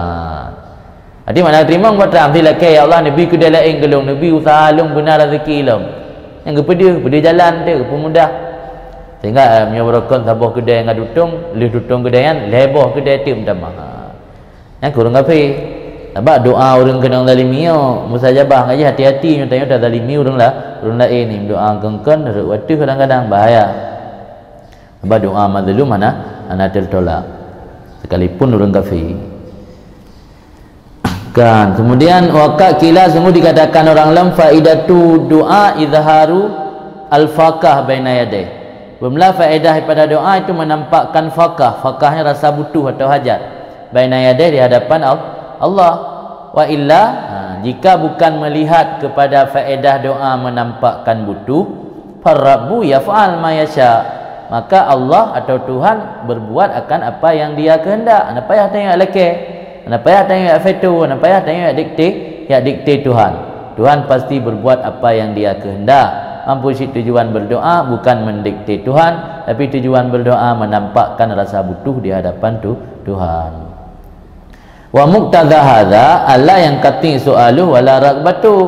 Jadi makna geuteurimong bak tram, si lakée, "Ya Allah, neubi keudè laén keu lôn, neubi useuha lôn beuna raseuki lom." Nyang geupeudeuh, peudeuh jalan teuh, geupeumudah. Sehingga, eh, meunyoe barokon saboh keudè ngon tutong, lheueh tutong keudè nyan, lhée boh keudè teuh meutamah. Nyan keu ureuëng kafé. Sabab doa ureuëng keunong zalimi nyoe mustajabah, ngaji hati-hati nyoe tanyoe tazalimi ureuëng la-, ureuëng laén ni, doa keungkon rot wateuh kadang-kadang bahaya. Sabab doa mazlum hana, hana teutolak sekalipun ureuëng kafé. Kan, kemudian, wa qad qila, sungguh dikatakan orang lom, faidatu doa izharu al-faqah baina yadayh. Beumula faedah daripada doa itu menampakkan faqah, faqahnya rasa butuh atau hajat, baina yadayh, di hadapan Al-, Allah. Wa illa, ha, jika bukan melihat kepada faedah doa menampakkan butuh, farabbu yaf'al ma yasha, maka Allah atau Tuhan berbuat akan apa yang Dia kehendak. Hana payah tanyoe lakée, hana payah tanyoe yak veto, hana payah tanyoe yak dikte, yak dikte Tuhan. Tuhan pasti berbuat apa yang Dia kehendak. Mampu cit tujuan berdoa bukan mendikte Tuhan, tapi tujuan berdoa menampakkan rasa butuh di hadapan tu-, Tuhan. Wa muqtadha hadza alla yanqati su'aluhu wala raghbatuhu.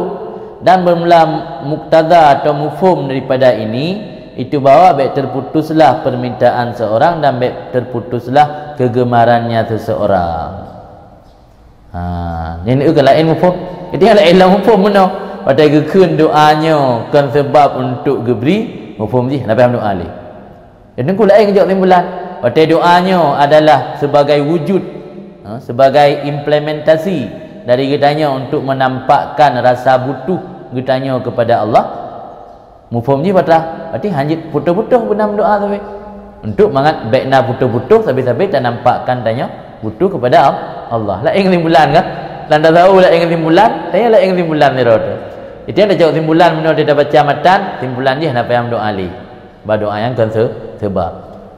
Dan bermula muqtadha atau mufhum daripada ini, itu bahwa bék terputuslah permintaan seorang dan bék terputuslah kegemarannya seseorang. Ha, nyan keuh laén mufhum. Jadi laén lam mufhum meunoe. Watée geukheun doa nyoe kon sebab untuk geubri, mufhum jih, hana payah doa lé. Jadi, teungku laén geujok simpulan. Watée doa nyoe adalah sebagai wujud, ha, sebagai implementasi dari geutanyoe untuk menampakkan rasa butuh geutanyoe kepada Allah. Mufhum jih bak tram. Berarti hanjeuet putôh-putôh beuna meudoa sabe. Untuk mangat bék na putôh-putôh, sabe-sabe tanampakkan tanyoe butuh kepada Al-, Allah. Laén simpulan kan? Lam tasawuf laén simpulan, tanyoe laén simpulan sidroe teuh. Jadi, nyang tajok simpulan meunyoe tabaca matan, simpulan jih hana payah meudoa lé. Bak doa nyang kon se-, sebab.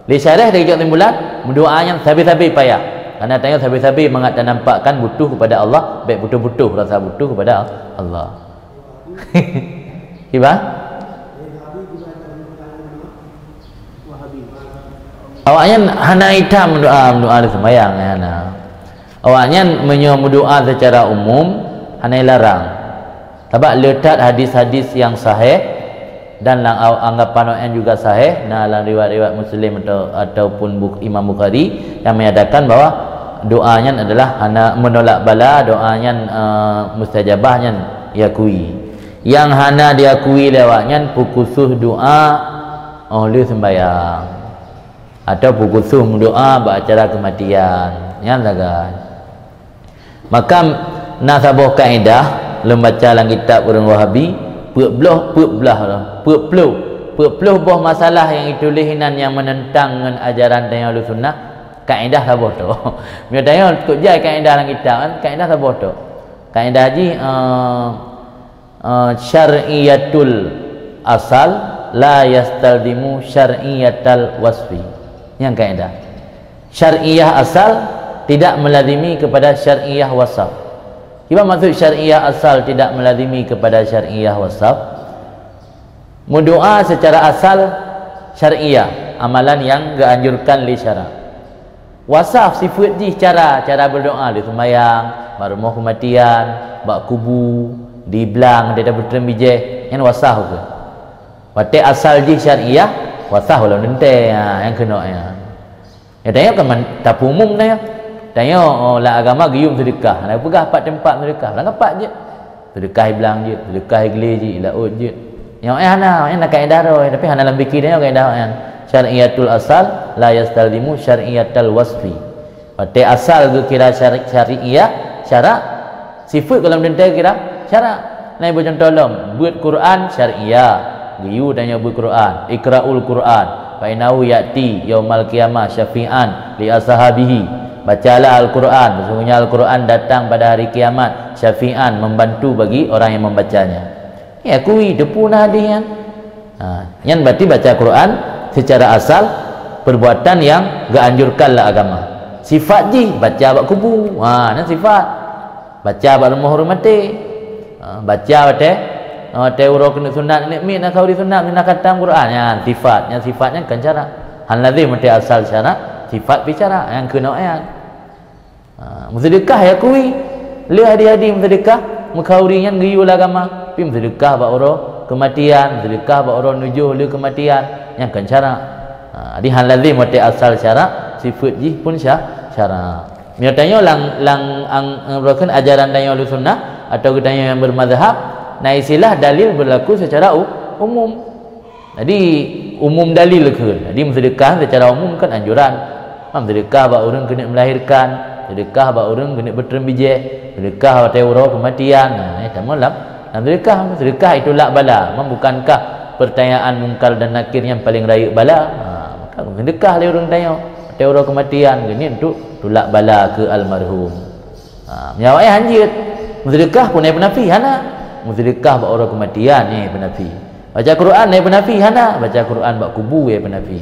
Lé syarah tajok simpulan, meudoa nyang sabe-sabe payah. Karena tanyoe sabe-sabe mangat tanampakkan butuh kepada Allah, bék putôh-putôh rasa butuh kepada Allah. Kiban? Awaknyan hana itam meudoa, meudoa di seumayang, hana. Awaknyan meunyoe meudoa secara umum, hana ilarang. Sabab le that hadis-hadis nyang sahih dan lam au-, anggapan awaknyan juga sahih, na lam riwayat-riwayat Muslim atau, ataupun Buk-, Imam Bukhari yang menyatakan bahwa doa nyan adalah hana menolak bala, doa nyan, eh, mustajabah nyan diakui. Nyang hana diakui lé awaknyan peukusoh doa óh lheueh seumbahyang, atau peukusoh meudoa bak acara keumatian. Nyan sagai. Maka na saboh kaedah lôn baca lam kitab ureuëng Wahabi, peuet bloh, peuet blah, peuet ploh, peuet ploh boh masalah nyang ituléh inan nyang meunentang ngon ajaran tanyoe Ahlussunnah, kaedah saboh tu. Meunyoe tanyoe kujai kaedah lam kitab kan, kaedah saboh tu. Kaedah jih, eh, eh, syar'iyatul asal la yastalzimu syar'iyatal wasfi. Nyang kaedah. Syar'iyah asal tidak melazimi kepada syar'iyah wasaf. Kiban maksud syar'iyah asal tidak melazimi kepada syar'iyah wasaf? Meudoa secara asal syar'iyah, amalan nyang geuanjurkan lé syara. Wasaf sifeuet jih cara, cara berdoa di seumayang, bak rumoh keumatian, bak kubu, di blang, di dapur bijéh, nyan wasaf tu. Watée asal jih syar'iyah, wasaf ulôn teuntée, ha, nyang keunoe nyan. Ya, tanyoe kan man-, tapeumum tanyoe. Tanyoe, oh, lam agama geuyum seudeukah. Hana peugah pat teumpat seudeukah. Lam kapak jeuet. Seudeukah i blang jeuet, seudeukah i glé jeuet, i laôt jeuet. Nyoe, eh, hana, nyan na kaedah droe, tapi hana lam fikih tanyoe kaedah nyan. Syar'iyatul asal la yastalzimu syar'iyatal wasfi. Watée asal geukira syari-, syari'iyah, syarak, sifeuet gohlom teuntée kira syarak. Nah, ibu contoh lom, beuet Quran syariah. Geuyue tanyoe beuet Quran. Iqra'ul Quran. Fa innahu ya'ti yaumal qiyamah syafi'an li ashabihi. Bacalah Al-Quran. Sesungguhnya Al-Quran datang pada hari kiamat syafi'an, membantu bagi orang yang membacanya. Ya, kui, teupeu na hadis nyan. Ha, nyan berarti baca Quran secara asal perbuatan yang geuanjurkan lam agama. Sifat jih baca bak kubu. Ha, nyan sifat. Baca bak rumoh ureuëng maté. Ha, baca watée, watée uroe keuneuk sunat, neuk miet na khauri sunat, na khatam Quran. Nyan sifat, nyan sifat nyan kan syarak. Han lazim watée asal syarak, sifat pi syarak, nyan keunoe ayat. Ha, meuseudeukah ya kui. Lé hadi-hadi meuseudeukah, meukhauri nyan geuyue lam agama. Pi meuseudeukah bak uroe keumatian, meuseudeukah bak uroe nujoh lé keumatian, nyan kan syarak. Ha, jadi han lazim watée asal syarak, sifat jih pun sya-, syarak. Meunyoe tanyoe lam, lam ang-, ang-, ajaran tanyoe Ahlussunnah atau geutanyoe nyang bermazhab, na istilah dalil berlaku secara u-, umum. Jadi, umum dalil kheun. Jadi, meuseudeukah secara umum kan anjuran. Meuseudeukah bak ureuëng keuneuk melahirkan, seudeukah bak ureuëng keuneuk beutreun bijéh, seudeukah watée uroe keumatian. Nah, eh, tamong lam, lam seudeukah, seudeukah itulak bala. Memang bukankah pertanyaan Mungkar dan Nakir nyang paling rayeuk bala? Ha, maka seudeukah lé ureuëng tanyoe watée uroe keumatian, geuniet untuk tulak bala keu almarhum. Ha, meunyoe awaknyan han jeuet, meuseudeukah pun na peunafi? Hana. Meuseudeukah bak uroe keumatian, na peunafi. Baca Quran na peunafi? Hana. Baca Quran bak kubu na peunafi.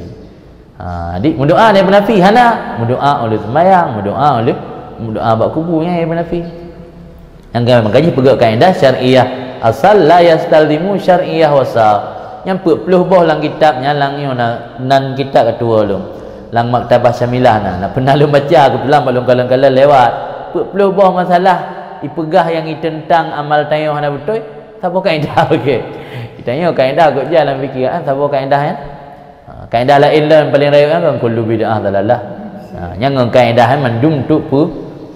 Ha, jadi meudoa na peunafi? Hana. Meudoa óh lheueh seumayang, meudoa óh lheueh, meudoa bak kubu na peunafi. Nyang ka, maka jih peugah kaedah syariah asal la yastalzimu syariah wasal. Nyang peuet ploh boh lam kitab nyan, lam nyoe na, nan kitab ka tuwoe lom. Lam Maktabah Syamilah na, na pernah lôn baca, keubeutulan bak lôn kalon-kalon lewat. Peuet ploh boh masalah ipeugah nyang iteuntang amal tanyoe hana beutôi, saboh kaedah, oke. Tanyoe kaedah gop jak lam pikiran, saboh kaedah nyan. Ha, kaedah laén lom paléng rayeuk nyan kan kullu bid'ah dalalah. Ha, nyan ngon kaedah nyan mandum untuk peu-,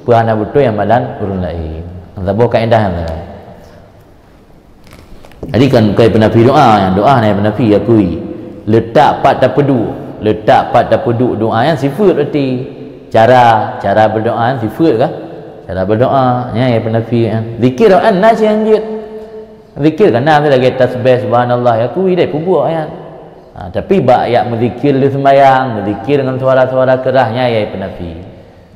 peu hana beutôi amalan ureuëng laén. Saboh kaedah nyan. Jadi kan bukan peunafi doa, nyang doa hana peunafi, akui. Letak pat tapeuduek, letak pat tapeuduek doa nyan sifat berarti. Cara, cara berdoa nyan sifat kah? Cara berdoa, nyan nyang peunafi nyan. Zikir doa na nyang jeuet. Zikir kan na lagée tasbih, subhanallah, akui deh peubuet nyan. Ha, tapi bak yak meuzikir lé seumayang, meuzikir ngon suara-suara keurah, nyan nyang peunafi.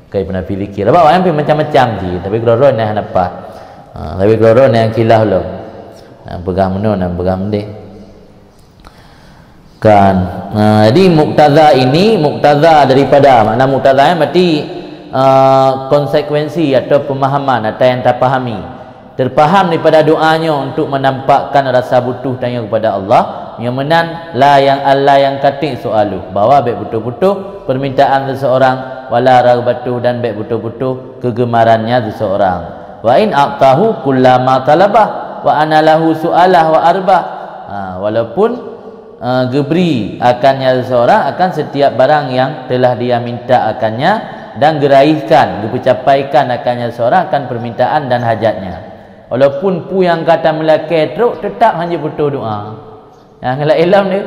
Bukan peunafi zikir. Sabab awaknyan pih macam-macam cit, tapi keudroe-droe na hana paih. Ha, tapi keudroe-droe na nyang khilaf lom. Ha, peugah meunoe, na peugah meudeh. Kan. Ha, jadi muktaza ini, muktaza daripada, makna muktaza nyan berarti, eh, konsekuensi atau pemahaman atau yang tapahami. Terpaham daripada doa nyoe untuk menampakkan rasa butuh tanyoe kepada Allah, nyang meunan la yang Allah yang katik soaluh, bahwa bék butuh-butuh permintaan seseorang, wala raghbatuh dan bék butuh-butuh kegemarannya seseorang. Wa in a'tahu kullama talabah, wa ana lahu su'alah wa arbah. Ha, walaupun, eh, geubri akannya seseorang akan setiap barang yang telah dia minta akannya, dan geuraihkan, geupeucapaikan akannya seseorang akan permintaan dan hajatnya. Walaupun peue nyang ka tameulakée trok, teutap hana jipeutoh doa. Nyang laén lom ni,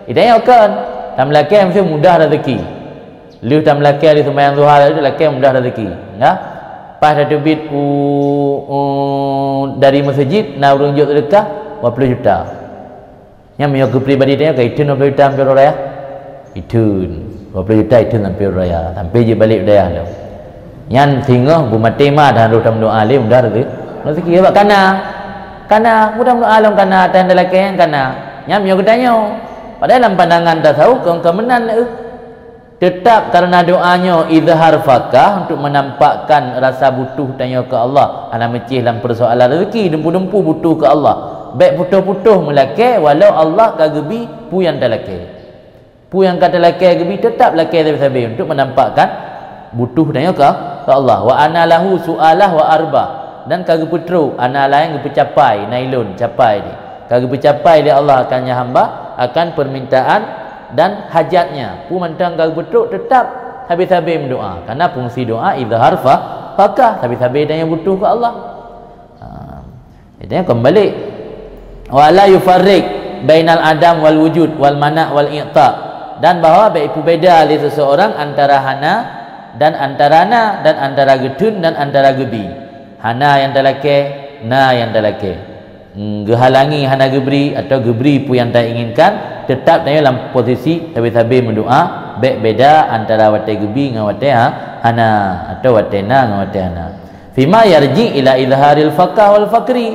idanya kon, tameulakée meusti mudah rezeki. Lheueh tameulakée lheueh seumayang zuha tadi, lakée mudah rezeki. Nah, paih tateubiet u, u, dari meuseujid na ureuëng jok seudeukah dua puluh juta. Nyan meunyoe keu pribadi tanyoe ka iteun dua puluh juta sampoe raya. Iteun. Dua puluh juta iteun sampoe raya. Sampoe jeuet balek u dayah lom. Nyan singoh beumaté ma dan roh tameudoa lé mudah rezeki. Rezeki bak kana. Kana, mudah meudoa lom kana, atan dalakée nyan kana. Nyan meunyoe geutanyoe. Padahai lam pandangan tasawuf kon ka meunan, eh. Teutap kareuna doa nyoe izhar fakah untuk menampakkan rasa butuh tanyoe keu Allah. Hana meucéh lam peusoalan rezeki, dumpu-dumpu butuh keu Allah. Bék putôh-putôh meulakée walau Allah ka geubi peue nyang talakée. Peue nyang ka talakée geubi, teutap lakée sabe-sabe untuk menampakkan butuh tanyoe keu, keu Allah. Wa ana lahu su'alah wa arbah. Dan ka geupeutrok, ana laén geupeucapai, na ilôn capai di. Ka geupeucapai lé Allah akan nyan hamba, akan permintaan dan hajatnya. Peue mantong ka geupeutrok, teutap sabe-sabe meudoa. Karena fungsi doa izhar fa-, fakah, sabe-sabe tanyoe butuh keu Allah. Ha. Jadi kembali. Wa la yufarriq bainal adam wal wujud wal mana' wal i'ta. Dan bahwa bék ipeubeda lé seseorang antara hana dan antara na, dan antara geuteun dan antara geubi. Hana nyang talakée, na nyang talakée. Hmm, geuhalangi hana geubri atau geubri peue nyang tainginkan, teutap tanyoe lam posisi sabe-sabe meudoa, bék beda antara watée geubi ngon watée ha-, hana, atau watée na ngon watée hana. Fima yarji ila izharil fakah wal fakri.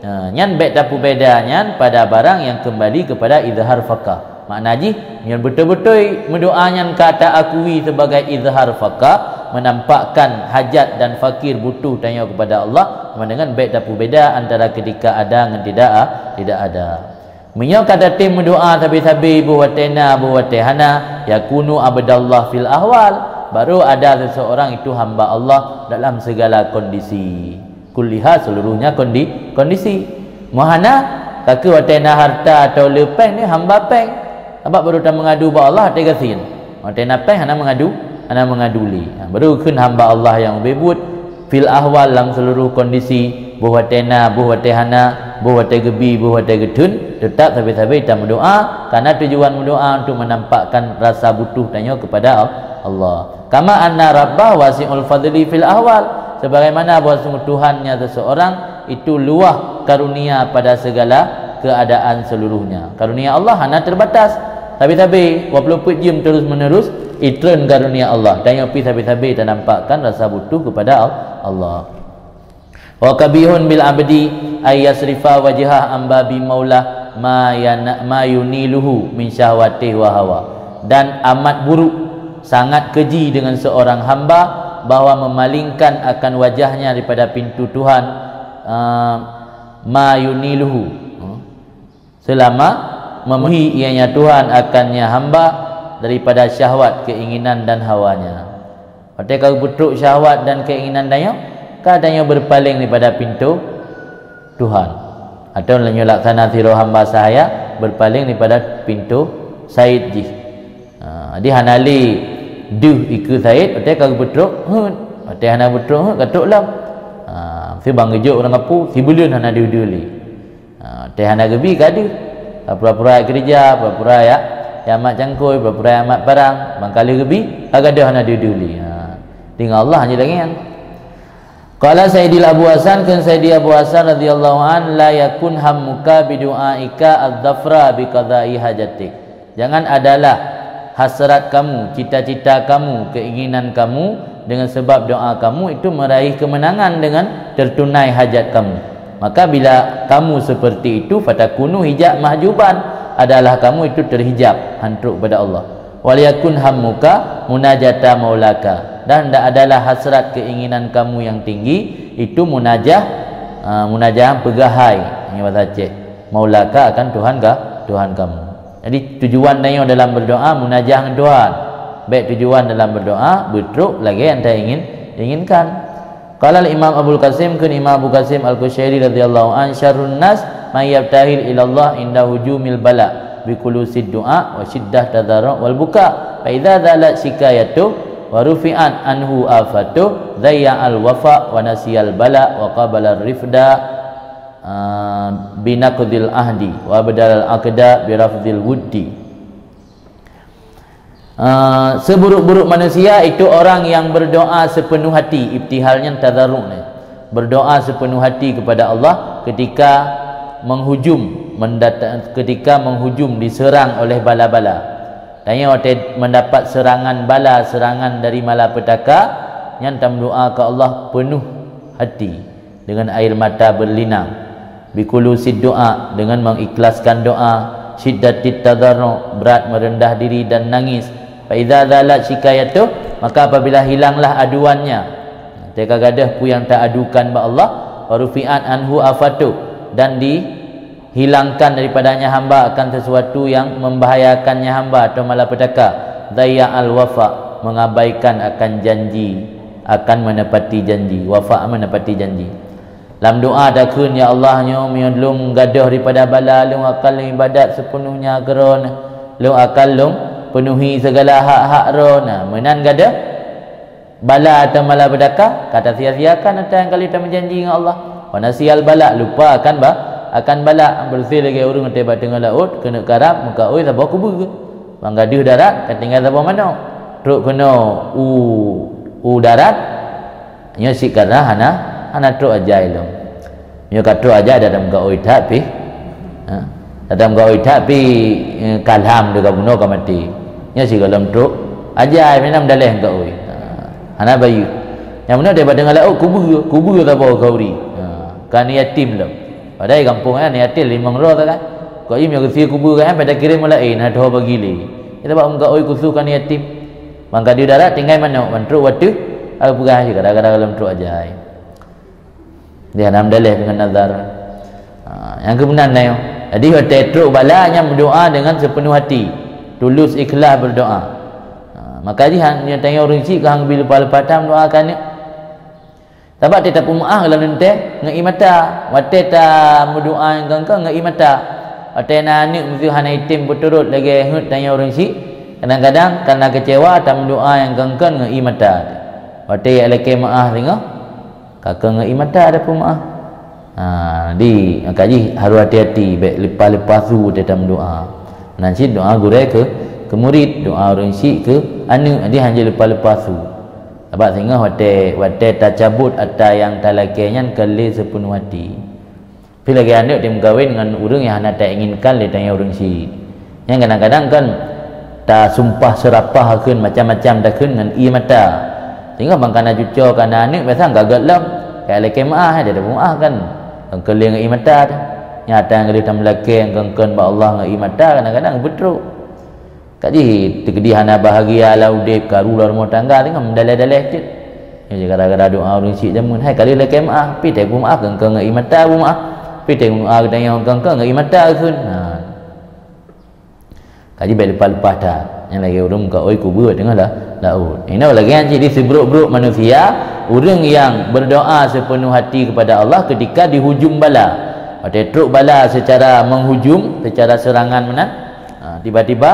Ha, nyan bék tapeubeda nyan pada barang nyang keumbali keupada izhar fakah. Makna jih, nyan beutôi-beutôi meudoa nyan ka taakui sibagai izhar fakah, Menampakkan hajat dan fakir butuh tanyoe kepada Allah, sama dengan bèk tapeubeda antara ketika ada ngon tidak, tidak ada. Meunyoe ka tatem meudoa sabe-sabe, boh watèe na, boh watèe hana, yakunu abdallah fil ahwal, baru ada seseorang itu hamba Allah dalam segala kondisi. Kulliha, seluruhnya kondi-, kondisi. Meuhana, ka keuh watèe na harta atau le pèng ni hamba pèng. Sabab baru tameungadu bak Allah watèe gasien. Watèe na pèng hana meungadu, hana meungadu lé. Ha, baru kheun hamba Allah nyang ubé buet fil ahwal, lam seluruh kondisi, boh watèe na, boh watèe hana, boh watèe geubi, boh watèe geutheun, teutap sabe-sabe tameudoa, karena tujuan meudoa untuk menampakkan rasa butuh tanyoe kepada Allah. Kama anna rabbah wasi'ul fadli fil ahwal, sebagaimana bahwasungguh Tuhannya seseorang itu luah karunia pada segala keadaan seluruhnya. Karunia Allah hana terbatas. Sabe-sabe, dua puluh empat jam terus-menerus, itreun karunia Allah. Dan nyoe pih sabe-sabe tanampakkan rasa butuh kepada Al-, Allah. Wa qabihun bil abdi ay yasrifa wajhah an babi maulah ma yana-, ma yuniluhu min syahwatih wa hawa. Dan amat buruk, sangat keji dengan seorang hamba bahwa memalingkan akan wajahnya daripada pintu Tuhan, eh, ma yuniluhu. Selama memenuhi ianya Tuhan akannya hamba daripada syahwat, keinginan dan hawanya. Watèe ka geupeutrok syahwat dan keinginan tanyoe, ka tanyoe berpaling daripada pintu Tuhan. Atau lagèe laksana sidroe hamba sahaya berpaling daripada pintu said jih. Ha, jadi hana lé deuh ikeue said, watèe ka geupeutrok, heuet. Watèe hana peutrok, heuet, ka trok lom. Ha, si bang geujok ureueng kapu, si buleuen hana deuh-deuh lé. Ha, watèe hana geubi ka deuh. Pura-pura keureuja, pura-pura jak, jak mat cangkôi, pura-pura jak mat parang, bang ka lheueh geubi, ka gadôh hana deuh-deuh lé. Ha, deungon Allah jih lagèe nyan. Qala Sayyidil Abu Hasan, kheun Sayyidi Abu Hasan radhiyallahu an, "La yakun hammuka bidu'aika adz-dzafra biqada'i hajatik." Jangan adalah hasrat kamu, cita-cita kamu, keinginan kamu dengan sebab doa kamu itu meraih kemenangan dengan tertunai hajat kamu. Maka bila kamu seperti itu, fatakunu hijab mahjuban, adalah kamu itu terhijab, han trok pada Allah. Wal yakun hammuka munajata maulaka, dan adalah hasrat keinginan kamu yang tinggi itu munajah, ah, munajah peugah hai, nyan bahasa Aceh, maulaka, akan Tuhan ka, Tuhan kamu. Jadi tujuan tanyoe dalam berdoa munajah ngon Tuhan. Bèk tujuan dalam berdoa beutrok lagèe nyang taingin, inginkan. Qala Imam Abul Qasim, kheun Imam Abu Qasim Al-Qusyairi radhiyallahu an, "Syarrun nas man yabtahil ilallah inda hujumil bala bi khulusid du'a wa syiddat tadarru' wal buka. Fa idza zalat syikayatuh wa rufi'at anhu afatuh, dhayya'al wafa wa nasiyal bala wa qabalar rifda, ah, bi naqdil ahdi wa abdalal aqda bi rafdil wuddi." Ah, seburuk-buruk manusia itu orang yang berdoa sepenuh hati, ibtihal nyan tadarru' nyan. Berdoa sepenuh hati kepada Allah ketika menghujum, mendata-, ketika menghujum, diserang oleh bala-bala. Tanyoe watèe mendapat serangan bala, serangan dari malapetaka, nyan tameudoa keu Allah peunoh hati. Dengan air mata berlinang. Bikulusid doa, dengan mengikhlaskan doa. Syiddatit tadarru', berat merendah diri dan nangis. Fa idza zalat syikayatuh, maka apabila hilanglah aduannya, teuka gadôh peue nyang ta-adukan bak Allah, wa rufi'at anhu afatuh, dan di hilangkan daripadanya hamba akan sesuatu yang membahayakannya hamba atau malapetaka, dhayya'al wafa, mengabaikan akan janji, akan menepati janji, wafa menepati janji. Lam doa takheun, "Ya Allah, nyoe meunyoe lôn gadôh daripada bala, lôn akan lôn ibadat sepenuhnya keu Droe, lôn akan lôn penuhi segala hak-hak Droe." Nah, meunan gadôh bala atau malapetaka, ka tasia-siakan ata nyang ka lheueh tameujanji ngon Allah. Wa nasiyal bala, lupa akan ba-, akan bala. Beureuséh lagèe ureueng watèe bak teungoh laôt, keuneuk karab, meukaôi saboh kubeue. Ban gadôh darat, ka tinggai saboh manok. Trok keunoe u, u darat, nyoe cit karna hana, hana trok ajai lom. Nyoe ka trok ajai, dak tameukaôi that pih. Ha. Dak tameukaôi that pih, eh, ka lham teuh ka bunoe ka maté. Nyoe sigohlom trok ajai, meunan meudaléh meukaôi. Ha. Hana bayeue. Nyang bunoe daripada ngon laôt kubeue, kubeue saboh khauri. Ha. Ka aneuk yatim lom. Padahai gampông nyan aneuk yatim limong droe sagai. Kok jih meunyoe geusie kubeue nyan, padahai kirém ureueng laén, hana teuho bagi lé. Nyan sabab meukaôi khusos keu aneuk yatim. Ban gadôh darat tinggai manok, ban trok u ateueh Aku peugah je kadang-kadang dalam trok ajai. Dia hana meudaléh dengan nazar. Ha, nyang keubeunang na nyoe. Jadi watée trok bala nyan meudoa dengan sepenuh hati, tulus ikhlas berdoa. Ha, maka jih han nyoe tanyoe ureuëng syiek ka han geubi leupah-leupah that meudoa keu aneuk. Sabab teutab peumeuáh lam leuntée ngon ie mata. Watée tameudoa nyang keu-keu ngon ie mata. Watée na aneuk meuseu hana item beuturot lagée heuet tanyoe ureuëng syiek, kadang-kadang kana keucewa tameudoa nyang keu-keu ngon ie mata. Watée jak lakée meuáh singoh, ka keu ngon ie mata tapeumeuáh. Ha, di maka jih harôh hati-hati bék leupah-leupah su teutab meudoa. Nan cit doa gurée keu, keu murit, doa ureuëng syiek keu aneuk, jadi han jeuet leupah-leupah su. Sabab singoh watée, watée tacabot atra nyang talakée nyan kon lé sepenuh hati. Pi lagée aneuk dimeukawen ngon ureuëng nyang hana tainginkan lé tanyoe ureuëng syiek. Nyang kadang-kadang kan tasumpah seurapah kheun macam-macam takheun ngon ie mata. Sehingga bang kana cuco kana aneuk biasa gagat lom. Ka lakée meuáh, dia dah meuáh kan. Keu lé ngon ie mata teuh. Nyata nyang ka lheueh tameulakée keu-keu bak Allah ngon ie mata kadang-kadang beutrok. Ka jih teukeudi hana bahagia lam udeb, karu lam rumoh tangga, teungoh meudaléh-daléh cit. Nyoe gara-gara doa ureuëng syiek jameun, hai ka lheueh lakée meuáh, pi teuh peumeuáh keu-keu ngon ie mata peumeuáh. Pi teuh peumeuáh geutanyoe keu-keu ngon ie mata kheun. Ha. Ka jih bék leupah-leupah that. Nyang lagée ureuëng meukaôi kubeue teungoh la-, laôt. Inoe lagée nyan cit di sibrok-brok manusia, ureuëng nyang berdoa sepenuh hati kepada Allah ketika dihujum bala. Watée trok bala secara menghujum, secara serangan meunan, ha, tiba-tiba,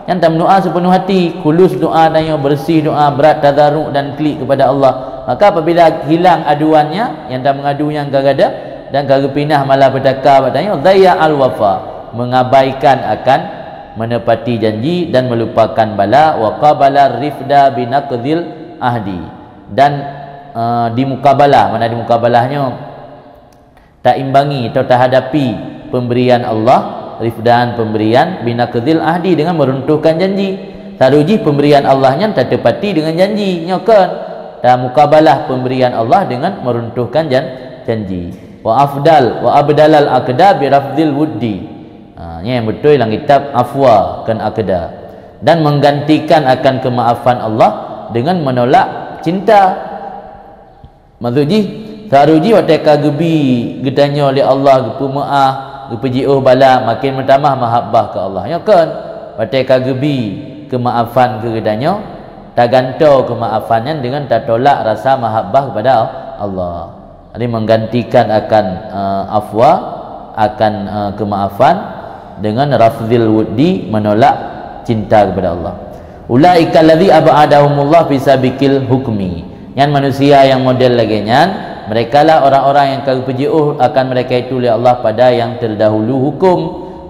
nyan tameudoa sepenuh hati, khulus doa tanyoe, bersih doa, brat tadaruk dan klik kepada Allah. Maka apabila hilang aduannya, nyang tameungadu nyang ka gadôh dan ka geupinah malapetaka bak tanyoe, dhayya al-wafa, mengabaikan akan menepati janji dan melupakan bala, wa qabala rifda binaqdil ahdi, dan, eh, dimukabalah, mana dimukabalah nyoe? Taimbangi atau tahadapi pemberian Allah, rifdan pemberian, binaqdil ahdi, dengan meruntuhkan janji. Saru jih pemberian Allah nyan tatepati dengan janji, nyoe kon. Tamukabalah pemberian Allah dengan meruntuhkan jan-, janji. Wa afdal, wa abdalal aqda birafdil wuddi. Ha, nyan beutôi lam kitab afwa kon aqda. Dan menggantikan akan kemaafan Allah dengan menolak cinta. Maksud jih, saru jih watée ka geubi geutanyoe lé Allah, geupeumeuáh, geupeujiôh bala, makin meutamah mahabbah keu Allah. Nyoe kon, watée ka geubi keumaafan keu geutanyoe, tagantoe keumaafan nyan deungon tatolak rasa mahabbah kepada Allah. Jadi menggantikan akan, eh, afwa, akan, eh, keumaafan, dengan rafdil wuddi, menolak cinta kepada Allah. Ulaika allazi ab'adahumullah fi sabiqil hukmi. Nyan manusia nyang model lagée nyan, merekalah orang-orang nyang ka geupeujiôh akan mereka itu lé Allah pada nyang terdahulu hukum.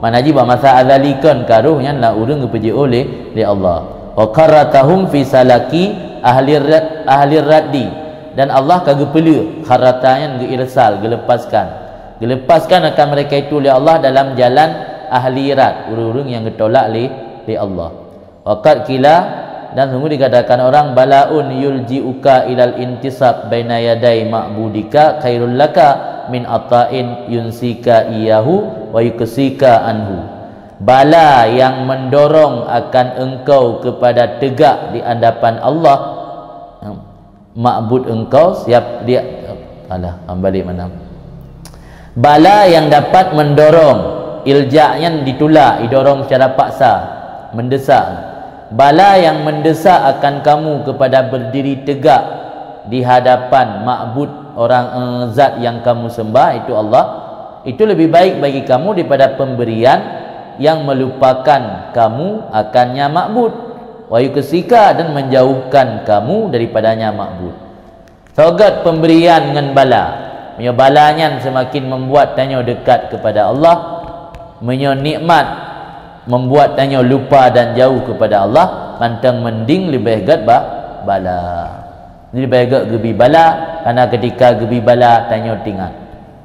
Mana jih bak masa azali kon karoh nyan lah ureuëng geupeujiôh lé, lé Allah. Wa qarratahum fi salaki ahli rad-, ahli raddi. Dan Allah ka geupeuleueh, kharrata nyan geuirsal, geulepaskan. Geulepaskan akan mereka itu lé Allah dalam jalan ahli rad, ureuëng-ureuëng nyang geutolak lé, lé Allah. Wa qad qila, dan sungguh dikatakan orang, balaun yulji'uka ilal intisab baina yadai ma'budika khairul laka min ata'in yunsika iyahu wa yuksika anhu. Bala yang mendorong akan engkau kepada tegak di hadapan Allah, ma'bud engkau siap dia. Alah, balik mana? Bala yang dapat mendorong, ilja nyan ditulak, didorong secara paksa, mendesak. Bala yang mendesak akan kamu kepada berdiri tegak di hadapan ma'bud, orang, eh, zat yang kamu sembah, itu Allah, itu lebih baik bagi kamu daripada pemberian yang melupakan kamu akannya ma'bud, wa yuksika, dan menjauhkan kamu daripadanya ma'bud. Soe göt pemberian ngon bala. Meunyoe bala nyan seumaken membuat tanyoe dekat kepada Allah, meunyoe nikmat membuat tanyoe lupa dan jauh kepada Allah, mantong mending leubeh göt ba-, bala. Leubeh göt geubi bala, karena ketika geubi bala tanyoe teuingat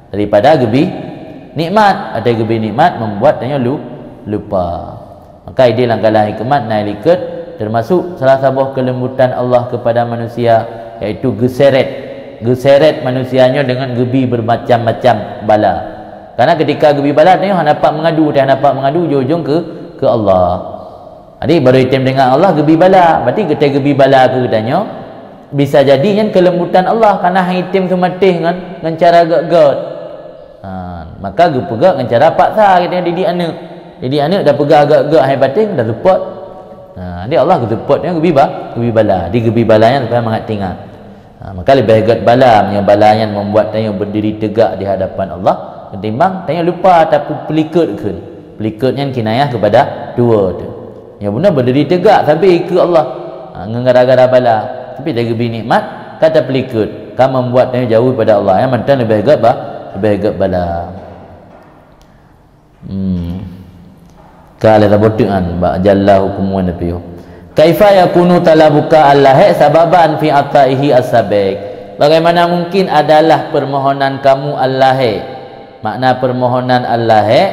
daripada geubi nikmat. Watèe geubi nikmat membuat tanyoe lu-, lupa. Maka idéh lam kalam hikmat na likot, termasuk salah saboh kelembutan Allah kepada manusia, yaitu geuseret, geuseret manusia nyoe deungon geubi bermacam-macam bala. Karena ketika geubi bala, tanyoe hana pat meungadu, watèe hana pat meungadu, ujong-ujong keu, keu Allah. Jadi, baru item deungon Allah geubi bala. Berarti watèe geubi bala keu geutanyoe, Bisa jadi nyan keulembutan Allah, karena han item seumatéh ngon, ngon cara gét-gét. Ha, maka geupeugah ngon cara paksa, geutanyoe didik aneuk. Didik aneuk tapeugah gét-gét, han patéh, taseupôt. Ha, jadi Allah geuseupôt nyan geubi ba-, geubi bala. Jadi geubi bala nyan supaya mangat teuingat. Ha, maka leubeh gét bala, meunyoe bala nyan membuat tanyoe berdiri tegak di hadapan Allah, ketimbang tanyoe lupa tapeupelikot kheun. Pelikot nyan kinayah kepada tuwo teuh. Nyoe bunoe berdiri tegak sabe keu Allah. Ha, ngon gara-gara bala. Tapi lagée geubi nikmat, ka tapelikot, ka membuat tanyoe jauh pada Allah. Nyan mantong leubeh gét ba-, leubeh gét bala. Hmm. Ka lé saboh teuan bak jalla hukumu Nabi. Kaifa yakunu talabuka al-lahiq sababan fi ataihi as-sabiq? Bagaimana mungkin adalah permohonan kamu al-lahiq? Makna permohonan al-lahiq,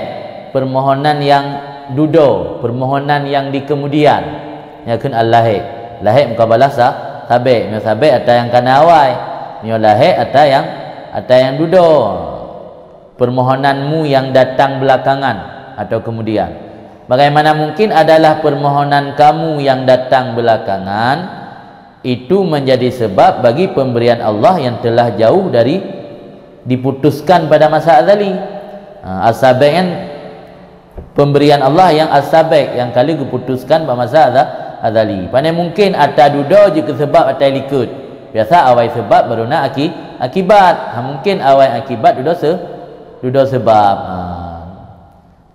permohonan yang dudoe, permohonan yang di kemudian. Nyan kheun al-lahiq. Lahiq mukabalah sa-, sabiq. Meunyoe sabiq ata nyang ka na awai. Meunyoe lahiq ata nyang, ata nyang dudoe. Permohonanmu yang datang belakangan atau kemudian. Bagaimana mungkin adalah permohonan kamu yang datang belakangan itu menjadi sebab bagi pemberian Allah yang telah jauh dari diputuskan pada masa azali? Ha, as-sabiq kan pemberian Allah yang as-sabiq, yang ka lheueh geuputuskan bak masa aza-, azali. Pane mungkin ata dudoe jeuet keu sebab ata likot. Biasa awai sebab baru na aki-, akibat. Ha, mungkin awai akibat dudoe se-, dudoe sebab. Ha.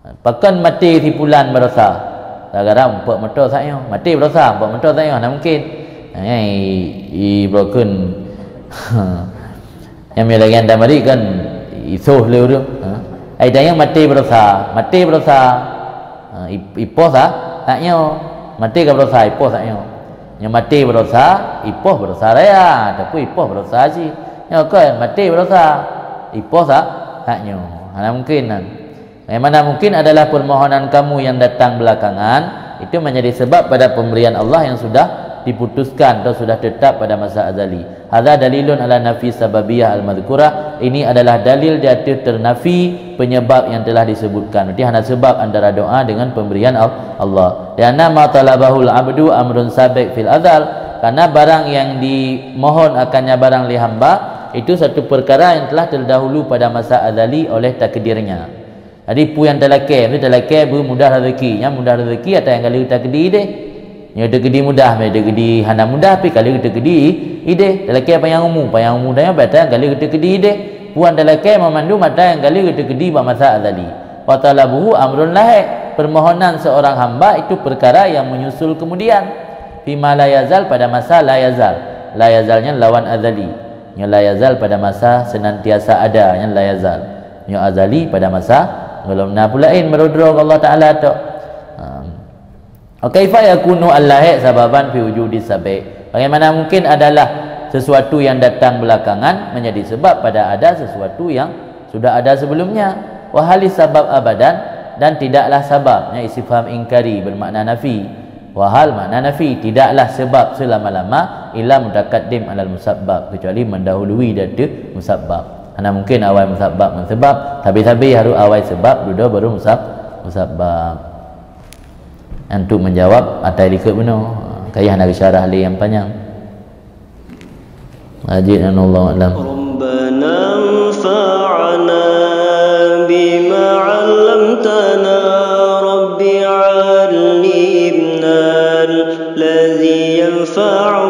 Pakon maté si pulan barosa? Gara-gara muphok moto saat nyoe. Maté barosa, muphok moto saat nyoe, hana mungkin. Ha, nyan i, i broken. Nyang meulagian tamari kan isoh lé ureueng. Ha? Ai dayang maté barosa, maté barosa. Ha, i-, ipoh sa, saat nyoe. Maté ka barosa, ipoh saat nyoe. Nyang maté barosa, ipoh barosa raya, ataupun ipoh barosa cit. Nyoe kan maté barosa, ipoh sa, saat nyoe. Hana mungkin nyan. Bagaimana mungkin adalah permohonan kamu yang datang belakangan, itu menjadi sebab pada pemberian Allah yang sudah diputuskan atau sudah tetap pada masa azali. Hadza dalilun ala nafi sababiyah al-madhkurah. Ini adalah dalil di atas ternafi penyebab yang telah disebutkan. Berarti hana sebab antara doa dengan pemberian Al-, Allah. Lianna ma talabahul abdu amrun sabiq fil azal. Karena barang yang dimohon akannya barang lé hamba, itu satu perkara yang telah terdahulu pada masa azali oleh takdirnya. Jadi, peue nyang talakée, meusti talakée beu mudah rezeki. Nyang mudah rezeki ata nyang ka lheueh teukeudi ideh. Nyoe teukeudi mudah, meusti teukeudi hana mudah, pi ka lheueh teukeudi ideh. Talakée panyang umu, panyang umu ata nyang ka lheueh teukeudi ideh. Peue nyang talakée meumandum ata nyang ka lheueh teukeudi bak masa azali. Wa talabuhu amrun lahiq. Permohonan seorang hamba itu perkara yang menyusul kemudian. Fima la yazal, pada masa la yazal. La yazal nyan lawan azali. Nyoe la yazal pada masa senantiasa ada, nyan la yazal. Nyoe azali pada masa gohlom na peue laén, meudroe-droe keu Allah Taala tok. Ha. Wa kaifa yakunu al-lahiq sababan fi wujudi sabiq? Bagaimana mungkin adalah sesuatu yang datang belakangan menjadi sebab pada ada sesuatu yang sudah ada sebelumnya? Wa hal sabab abadan, dan tidaklah sabab, nyan istifham ingkari bermakna nafi. Wa hal makna nafi, tidaklah sebab selama-lama illa mutaqaddim alal musabbab, kecuali mendahului di ateueh musabbab. Hana mungkin awai musabbab ngon sebab, sabe-sabe harôh awai sebab dudoe baru musab-, musabbab. Untuk menjawab ata likot bunoe, kayah na geusyarah lé nyang panyang. Lanjut, wallahu a'lam. ربنا انفعنا بما علمتنا. رب علمنا الذي ينفعنا.